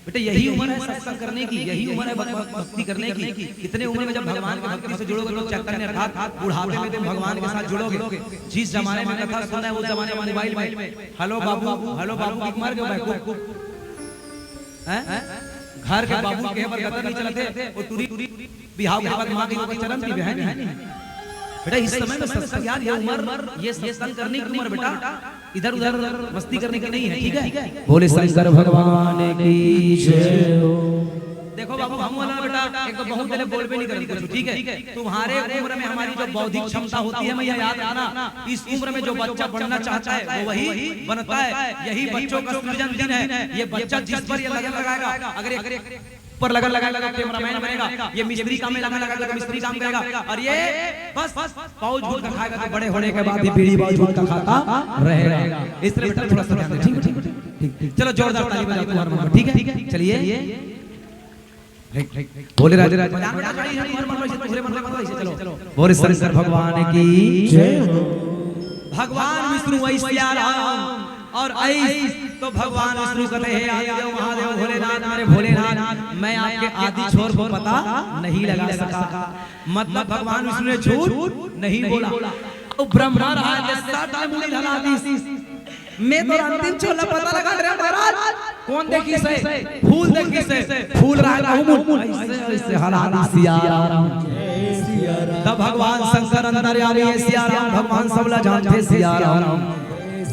बेटा, यही उम्र है सत्संग करने की, यही उम्र है भग-, भग-, भक्ति करने की। इतने उम्र में जब भगवान की भक्ति से जुड़ोगे तो चैतन्य अर्थात बुढ़ापे में तुम भगवान के साथ जुड़ोगे। जिस जमाने में कथा सुनना है, उस जमाने में मोबाइल में, "हेलो बाबू, हेलो बाबू" की मार के बैठो। हैं? घर के बाबू के बर गदर नहीं चलते, वो टूरी बिहाव के बाद माँ के ऊपर चरण पीबे, है नहीं? बेटा, इस समय में सत्संग, यार, ये उम्र, ये सत्संग करने की उम्र, बेटा, इधर उधर मस्ती करने की नहीं है, ठीक है? बोले शंकर भगवान की जय हो। देखो बाबू, हम वाला बेटा, एक तो बहुत जने बोलबे नहीं करते कुछ, ठीक है? तुम्हारे उम्र में हमारी जो बौद्धिक क्षमता होती है, मैं यह याद रखना, इस उम्र में जो बच्चा बनना चाहता है, वो वही बनता है। यही बच्चों का सृजन दिन है। ये बच्चा जिस पर ये लगन लगाएगा, अगर एक पर लगन लगाएगा तो कैमरामैन बनेगा, ये मिस्त्री काम में लगन लगाएगा तो मिस्त्री काम करेगा, और ये बस पाउच गुटखा खाएगा तो बड़े होने के बाद भी बीड़ी पाउच गुटखा खाता रहेगा। इसलिए बेटा थोड़ा सा ध्यान दे, ठीक है? ठीक, ठीक, ठीक। चलो जोरदार ताली बजाओ तुम्हारे मन पर, ठीक है? चलिए। बोले राधे राधे। चलो। बोले शंकर भगवान की जय हो। भगवान विष्णु ऐसिया राम और ऐस तो भगवान विष्णु कहते हैं, "हे आदिदेव महादेव भोलेनाथ, मेरे भोलेनाथ, मैं आपके आदि छोर को पता नहीं लगा सका।" मतलब भगवान विष्णु ने झूठ नहीं बोला। तो ब्रह्मा रहा है, सत मुनि हलादीस। मैं तो अंतिम छोर ला पता लगा रहे महाराज, कौन देखिस हे? फूल देखिस हे, फूल रहा है, कहूँ मुन। ऐसे, ऐसे हलादीस सिया राम। तब भगवान शंकर अंतर्यामी है, सिया राम, भगवान सबला जानते सिया राम।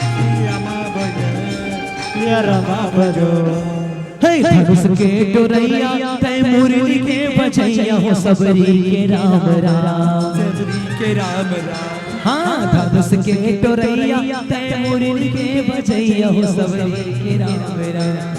सिया मा बजो, सिया रा मा बजो। हे धनुष के टोरैया, तै मुरली के बजैया हो, सबरी के राम राम। सबरी के राम राम। हाँ, धनुष के टोरैया, तै मुरली के बजैया हो, सबरी के राम राम।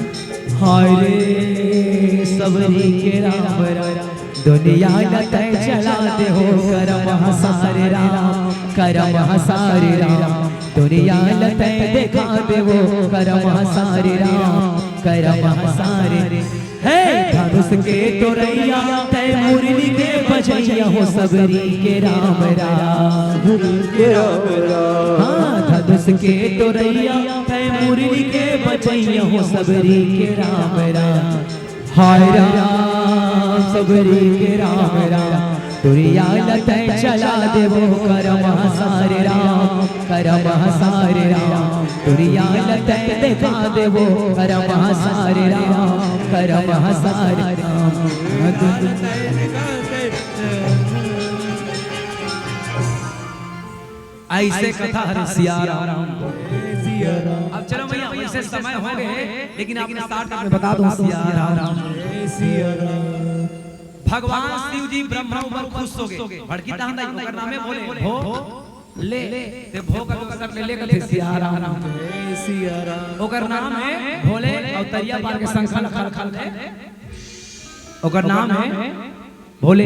हाय रे, सबरी के राम राम। दुनिया ल तै चला दे हो, करम हसारे राम, करम हसारे राम। दुनिया ल तै देखा दे वो, करम हसारे राम, करम हसारे। हे धनुष के टोरैया, तै मुरली के बजैया हो, सबरी के राम राम। सबरी के राम राम। हाँ, धनुष के टोरैया, तै मुरली के बजैया हो, सबरी के राम राम। हाय राम, सबरी के राम राम। टोरैया ल तै चला दे वो, करम हसारे राम, करम हसारे राम। टोरैया ल तै देखा दे वो, करम हसारे राम, करम हसारे राम। ऐसे कथा हरे सिया राम। अब चलो भैया, वैसे समय हो गए, लेकिन आपने साठ तक में बता दो सिया राम। भगवान शिव जी ब्रह्मा ऊपर खुश हो गए। भड़की तहन दाई, ओकर नामे भोले, भो, ले, ते भो का ओकर ले, ले कथे सिया राम। ओकर नाम है भोले, अवतरिया पार के संखल खल खल ले। ओकर नाम है भोले।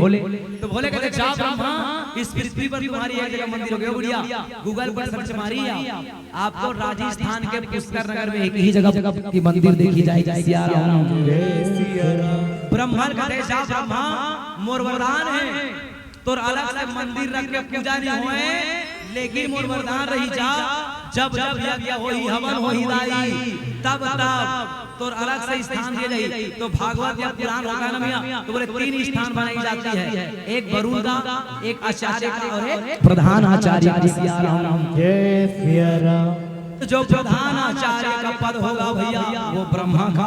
तो भोले कहते, "जा ब्रह्मा, इस पृथ्वी पर तुम्हारी एक जगह मंदिर हो गया, बुढ़िया, Google पर सर्च मारी आप, आपको राजस्थान के पुष्कर नगर में एक ही जगह की मंदिर देखी जाएगी।" सिया राम। ब्रह्मा कहते, "जा ब्रह्मा, मोर वरदान है, तोर अलग से मंदिर रख के पूजा नहीं होए, लेकिन मोर वरदान रही जा, जब जब यज्ञ होही, हवन होही दाई, तब तब तोर अलग से स्थान दिए जाही।" तो भागवत या पुराण होता है ना मियाँ, तो बोले तीन स्थान बनाई जाती है, एक वरुण का, एक आचार्य का और एक प्रधान आचार्य का। सिया राम। जय सिया राम। तो जो प्रधान आचार्य का पद होगा भैया, वो ब्रह्मा का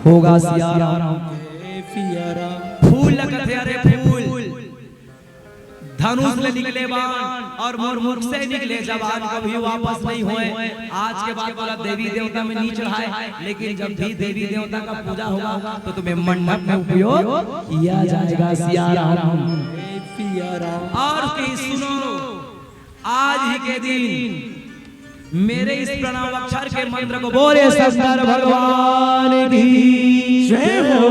होगा। सिया राम। जय सिया राम। फूल लगत है, अरे फूल, धनुष ले निकले बाण और मोर मुख से निकले जबान कभी वापस नहीं होए। आज के बाद बोला देवी देवता में नहीं चढ़ाए, लेकिन जब भी देवी देवता का पूजा होगा तो तुम्हें मंडप में उपयोग किया जाएगा। सिया राम। सिया राम। और की सुनो, आज ही के दिन मेरे इस प्रणव अक्षर के मंत्र को बोले शंकर भगवान की जय हो।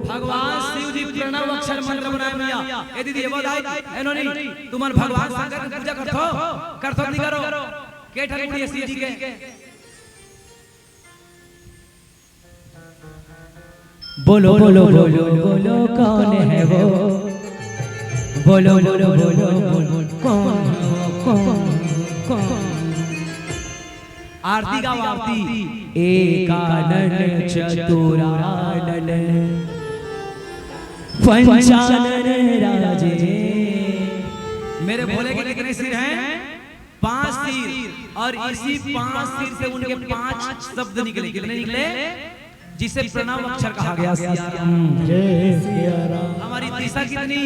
भगवान शिव जी प्रणव अक्षर मंत्र बनाए मियाँ। ए दीदी, ये बताओ, एनो नहीं, तुमन भगवान शंकर की पूजा करथो? करथो नहीं करो? के ठन गुड़िया शिव जी के? बोलो, बोलो, बोलो, बोलो, कौन है वो? बोलो, बोलो, बोलो, बोलो, कौन है वो? कौन, कौन? आरती गाओ, आरती। एकानन चतुरानन पंचानन राजे। मेरे भोले के कितने सिर हैं? पांच सिर। और इसी पांच सिर से उनके पांच शब्द निकले। कितने निकले? जिसे प्रणव अक्षर कहा गया। सिया राम। जय सिया राम। हमारी दिशा कितनी?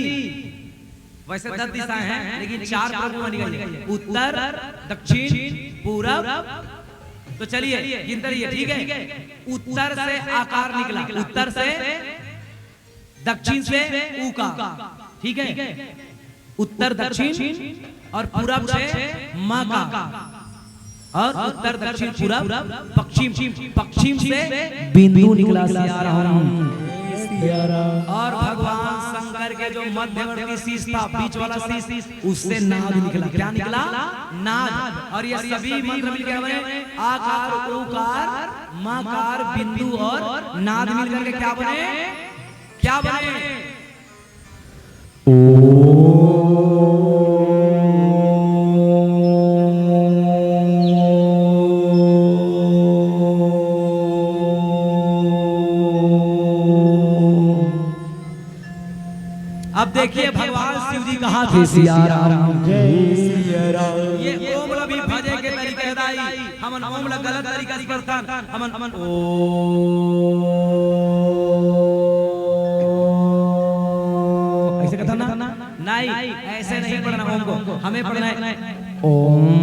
वैसे दस दिशाएं हैं, लेकिन चार प्रमुख मानी गई है, उत्तर, दक्षिण, पूरब। तो चलिए गिनते रहिए, ठीक है? उत्तर से आकार निकला, उत्तर से, दक्षिण से उकार, ठीक है? उत्तर, दक्षिण और पूरब से मकार, और उत्तर, दक्षिण, पूरब, पश्चिम, पश्चिम से बिंदु निकला। सिया राम। सिया राम। और भगवान शंकर के जो मध्यवर्ती शीश था, बीच वाला शीश, उससे नाद निकला। क्या निकला? नाद। और ये सभी मंत्र मिलके बने आकार, उकार, मकार, बिंदु और नाद मिल करके क्या बने? क्या बने? अब देखिए, भगवान शिव जी कहाँ थे? सिया राम। जय सिया राम। ये ओम ला भी भजे के तरीका है दाई। हमन ओम ला गलत तरीका से पढ़थन। हमन, हमन ओ, ऐसे कथन ना? नहीं, ऐसे नहीं पढ़ना ओम को। हमें पढ़ना है ओम।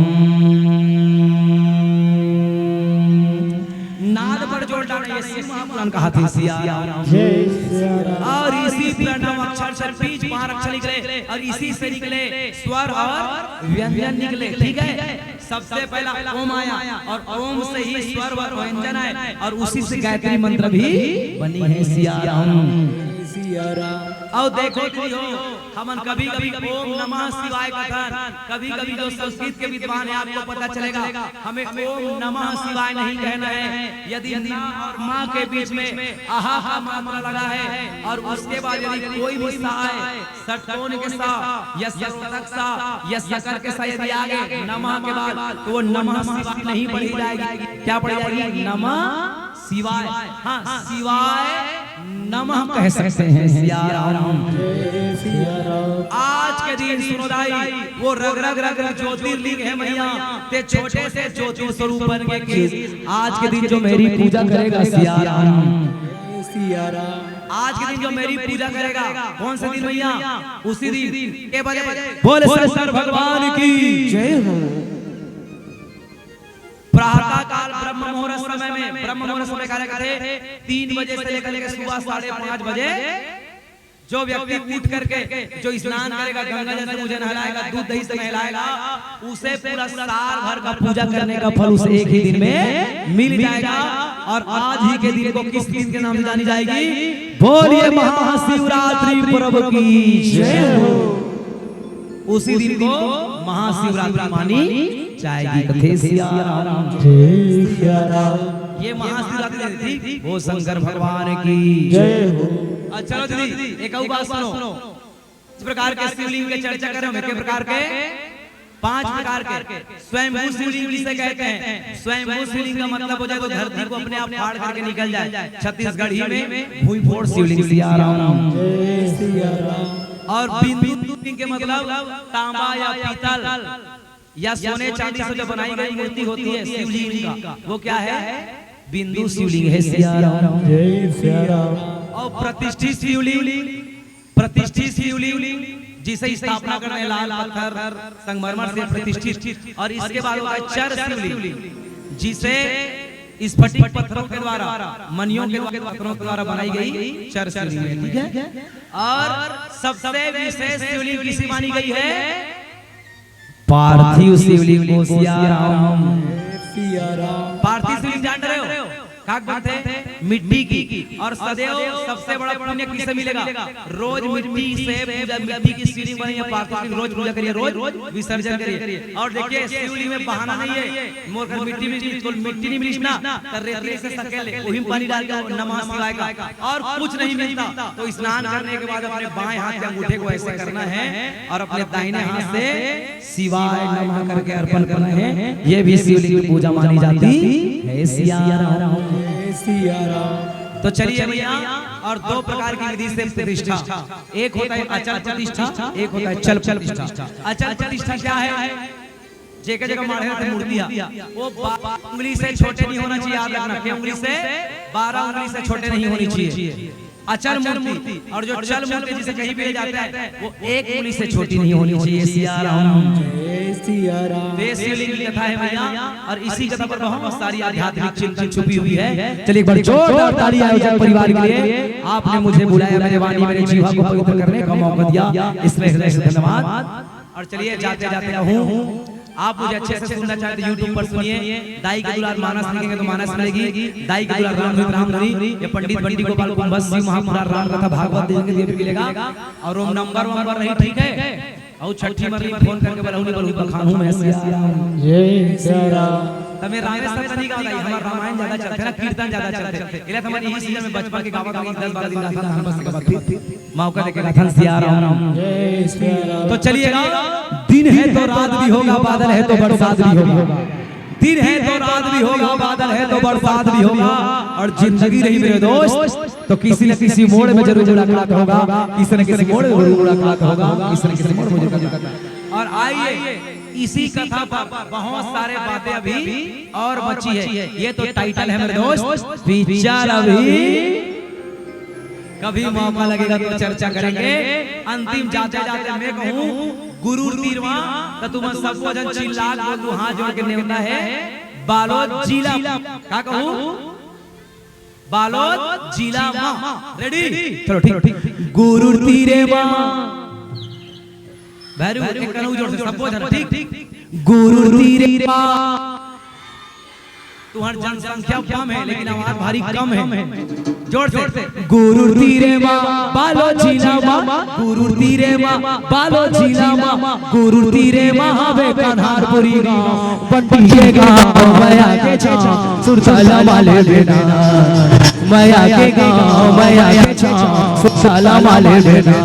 नाद पर जोर डालना, ये शिव महापुराण कहा थे। सिया राम। जय सिया राम। और इसी प्रणव अक्षर से बीच बार अक्षर निकले और इसी से निकले स्वर और व्यंजन निकले, ठीक है? सबसे पहला ओम आया और ओम से ही स्वर और व्यंजन आए और उसी से गायत्री मंत्र भी बनी है। सिया राम। सिया राम। और देखो दीदी हो, हमन कभी-कभी ओम नमः शिवाय कथन, कभी-कभी जो संस्कृत के विद्वान हैं, आपको पता चलेगा, हमें ओम नमः शिवाय नहीं कहना है। यदि ना और मा के बीच में अहा का मात्रा लगा है और उसके बाद यदि कोई भी सा आए, षटकोण के सा या सस्तक सा या सकर के सा यदि आ गए नमः के बाद, तो वो नमः शिवाय नहीं पढ़ी जाएगी। क्या पढ़ी जाएगी? नमः शिवाय। हाँ, शिवाय नमः कह सकते हैं। सिया राम। आज के दिन सुनो दाई, वो रग रग रग रग ज्योतिर्लिंग है मैया, ते छोटे से ज्योति स्वरूप बन के किस। आज के दिन जो मेरी पूजा करेगा, सिया राम। सिया राम। आज के दिन जो मेरी पूजा करेगा, कौन से दिन मैया? उसी दिन। के बजे? बोले शंकर भगवान की जय हो। प्रातः काल ब्रह्म मुहूर्त समय में, ब्रह्म मुहूर्त समय का रखा थे, तीन बजे से लेकर के सुबह साढ़े पाँच बजे जो व्यक्ति उठ करके जो स्नान करेगा, गंगा जल से मुझे नहलाएगा, दूध दही से नहलाएगा, उसे पूरा साल भर का पूजा करने का फल उसे एक ही दिन में मिल जाएगा। और आज ही के दिन को किस दिन के नाम से जानी जाएगी? बोलिए, महाशिवरात्रि पर्व की जय हो। उसी दिन को महाशिवरात्रि मानी जाएगी। कथे सिया राम। जय सिया राम। ये महाशिवरात्रि थी, वो शंकर भगवान की जय हो। अच्छा, चलो दीदी, एक और बात सुनो। इस प्रकार के शिवलिंग के चर्चा करें हम, एक प्रकार के, पांच प्रकार के। स्वयंभू शिवलिंग किसे कहते हैं? स्वयंभू शिवलिंग का मतलब हो जाए तो धरती को अपने आप फाड़ करके निकल जाए। छत्तीसगढ़ी में भूई फोड़ शिवलिंग, सिया राम। जय सिया राम। और बिंदु शिवलिंग के मतलब तांबा या पीतल या सोने चांदी से जो बनाई गई मूर्ति होती है शिवलिंग का, वो क्या है? बिंदु शिवलिंग है, सिया राम। जय सिया राम। और प्रतिष्ठित शिवलिंग, प्रतिष्ठित शिवलिंग जिसे स्थापना करने लाल पत्थर संगमरमर से प्रतिष्ठित, और इसके बाद होता है चर शिवलिंग, जिसे स्फटिक पत्थरों के द्वारा, मणियों के पत्थरों के द्वारा बनाई गई चर शिवलिंग है, ठीक है। और सबसे विशेष शिवलिंग किसी मानी गई है? पार्थिव शिवलिंग को, सिया राम। सिया राम। पार्थिव शिवलिंग जान रहे हो? काक बनथे? मिट्टी की। और सदैव सबसे बड़ा पुण्य किसे मिलेगा? रोज मिट्टी से पूजा, मिट्टी की शिवलिंग बनाइए, पार्थिव शिवलिंग रोज पूजा करिए, रोज विसर्जन करिए। और देखिए, शिवलिंग में बहाना नहीं है, मोर घर मिट्टी मिली, तो मिट्टी नहीं मिली ना, तो रेती से सकेल ले, वही में पानी डाल के नमः शिवाय का, और कुछ नहीं मिलता, तो स्नान करने के बाद अपने बाएं हाथ के अंगूठे को ऐसे करना है और अपने दाहिने हाथ से शिवाय नमः करके अर्पण करना है। ये भी शिवलिंग की पूजा मानी जाती है, सिया राम। जय सिया राम। तो चलिए भैया, और दो प्रकार की विधि से प्रतिष्ठा, एक होता है अचल प्रतिष्ठा, एक होता है चल प्रतिष्ठा। अचल प्रतिष्ठा क्या है? जेकर जेकर माढ़े रथे मूर्तिया, वो बा-, उंगली से छोटे नहीं होना चाहिए, याद रखना, के उंगली से, बारह उंगली से छोटे नहीं होनी चाहिए अचल मूर्ति। और जो चल मूर्ति जिसे कहीं भी ले जाते हैं, वो एक उंगली से छोटी नहीं होनी चाहिए, सिया राम। जय सिया राम। तो ये शिवलिंग की कथा है भैया, और इसी कथा पर बहुत सारी आध्यात्मिक चिंतन छुपी हुई है। चलिए, एक बार जोरदार ताली आयोजक परिवार के लिए। आपने मुझे बुलाया, मेरे वाणी, मेरे जीवा को पवित्र करने का मौका दिया, इसलिए हृदय से धन्यवाद। और चलिए, जाते जाते कहूँ, आप मुझे अच्छे से सुनना चाहते तो YouTube पर सुनिए, दाई के दुलार मानस लिखेंगे तो मानस मिलेगी, दाई के दुलार राम धुनी, राम धुनी, ये पंडित बंटी गोपाल कुंभस जी महापुराण राम कथा भागवत देंगे, ये भी मिलेगा। और वो नंबर वंबर नहीं, ठीक है? और छठी मरली फोन करके बलौनी बलौनी बखानू में, सिया राम। जय सिया राम। तमे रामेश्वर तनी गावत आई, हमार रामायण ज्यादा चलथे ना, कीर्तन ज्यादा चलथे। इला तो हमारी इही सीजन में बचपन के गावत होंगे, दस बारह दिन गाथा, हम बस गावत थी। मौका देके गाथन, सिया राम। जय सिया राम। तो चलिएगा, दिन है तो रात भी होगा, बादल है तो बरसात भी होगा। दिन है तो रात भी होगा, बादल है तो बरसात भी होगा। और जिंदगी रही मेरे दोस्त, तो किसी न किसी मोड़ में जरूर मुलाकात होगा, किसी न किसी मोड़ में जरूर मुलाकात होगा, किसी न किसी मोड़ में जरूर मुलाकात होगा। और आइए, इसी कथा पर बहुत सारे बातें अभी और बची है। ये तो टाइटल है मेरे दोस्त, विचार अभी, कभी मौका लगेगा तो चर्चा करेंगे। अंतिम जाते जाते मैं कहूँ, गुरु तीरवा, तो तुम सबको जन चिल्ला के बोल दो, हाथ जोड़ के नेवता है, बालोद जिला। का कहूँ? बालोद जिला मा। रेडी? चलो, ठीक, ठीक। गुरु तीरे मा। भैरू, एक कनऊ जोर से, सब बोल, ठीक? गुरु तीरे मा। तुम्हार जनसंख्या कम है, लेकिन आवाज भारी कम है। जोर से। गुरु तीरे मा, बालोद जिला मा, गुरु तीरे मा, बालोद जिला मा, गुरु तीरे मा हवे कन्हारपुरी गाँव, बंटी के गाँव, मया के छाँव, सुरताला माले बेना। मया के गाँव, मया के छाँव, सुरताला माले बेना।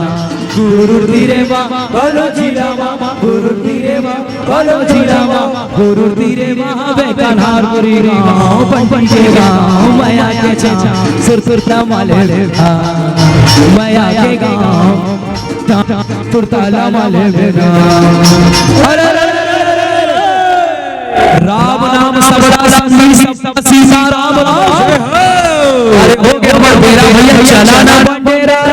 गुरु तीरे मा, बालोद जिला मा, गुरु तीरे मा, बालोद जिला मा, गुरु तीरे मा हवे कन्हारपुरी गाँव, बंटी के गाँव, मया के छाँव, सुरताला माले बेना। मया के गाँव, सुरताला माले बेना। अरे, अरे, अरे, अरे, अरे, अरे। राम नाम सबका संगी, सबका सीता राम नाम। अरे हो गया, हमारा मेरा भैया चला ना बंडेरा।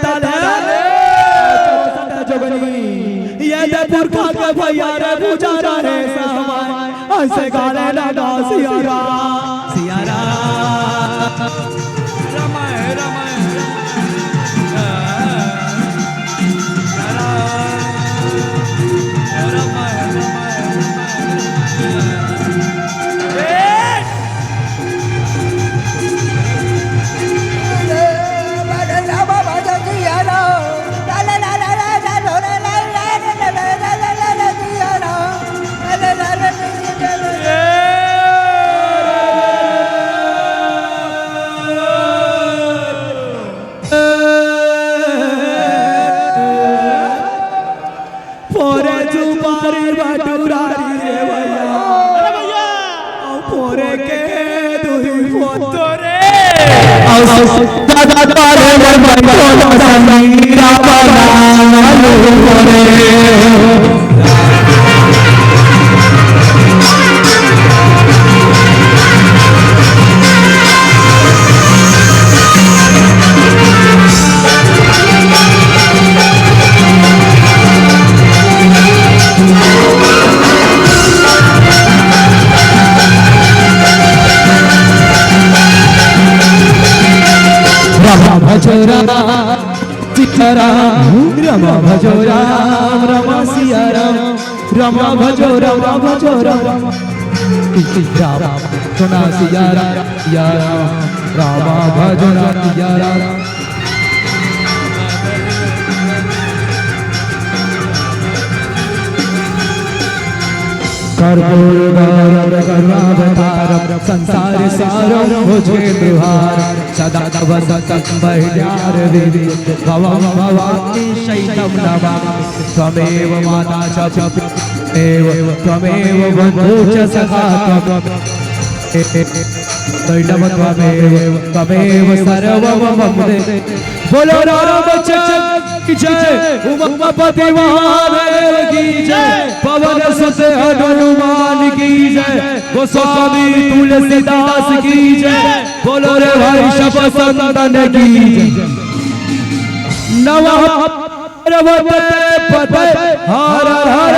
ताले, चौसठ जोगनी। ये दे पुरखा के भैया रे, पूजा रहे समय, ऐसे गाने लगा सिया राम, सिया राम। फोरे सुपारी बटुरारी रे भैया। अरे भैया। अउ फोरे के दुही फोरे। अउ दादा तारे मन मन को समीरा बना लो रे। राम भजो राम सीता राम, राम भजो राम, राम सिया राम, राम भजो राम, भजो राम। राम सुना सिया राम, सिया राम, राम भजो राम, सिया राम। कर्पूर गौरम करुणावतारम संसार सारम भुजगेंद्रहारम सदा वसंतम हृदयारविंदे भवम भवानी शैतम नमामि। त्वमेव माता च पिता एव त्वमेव बंधु च सखा त्वमेव दैवम त्वमेव त्वमेव सर्वम मम देव। बोलो रामचंद्र की जय, उमापति महादेव की जय, पवन सुत हनुमान की जय, गोस्वामी तुलसीदास की जय। बोलो रे भाई सब संतन की जय। नमः पार्वती पते हर हर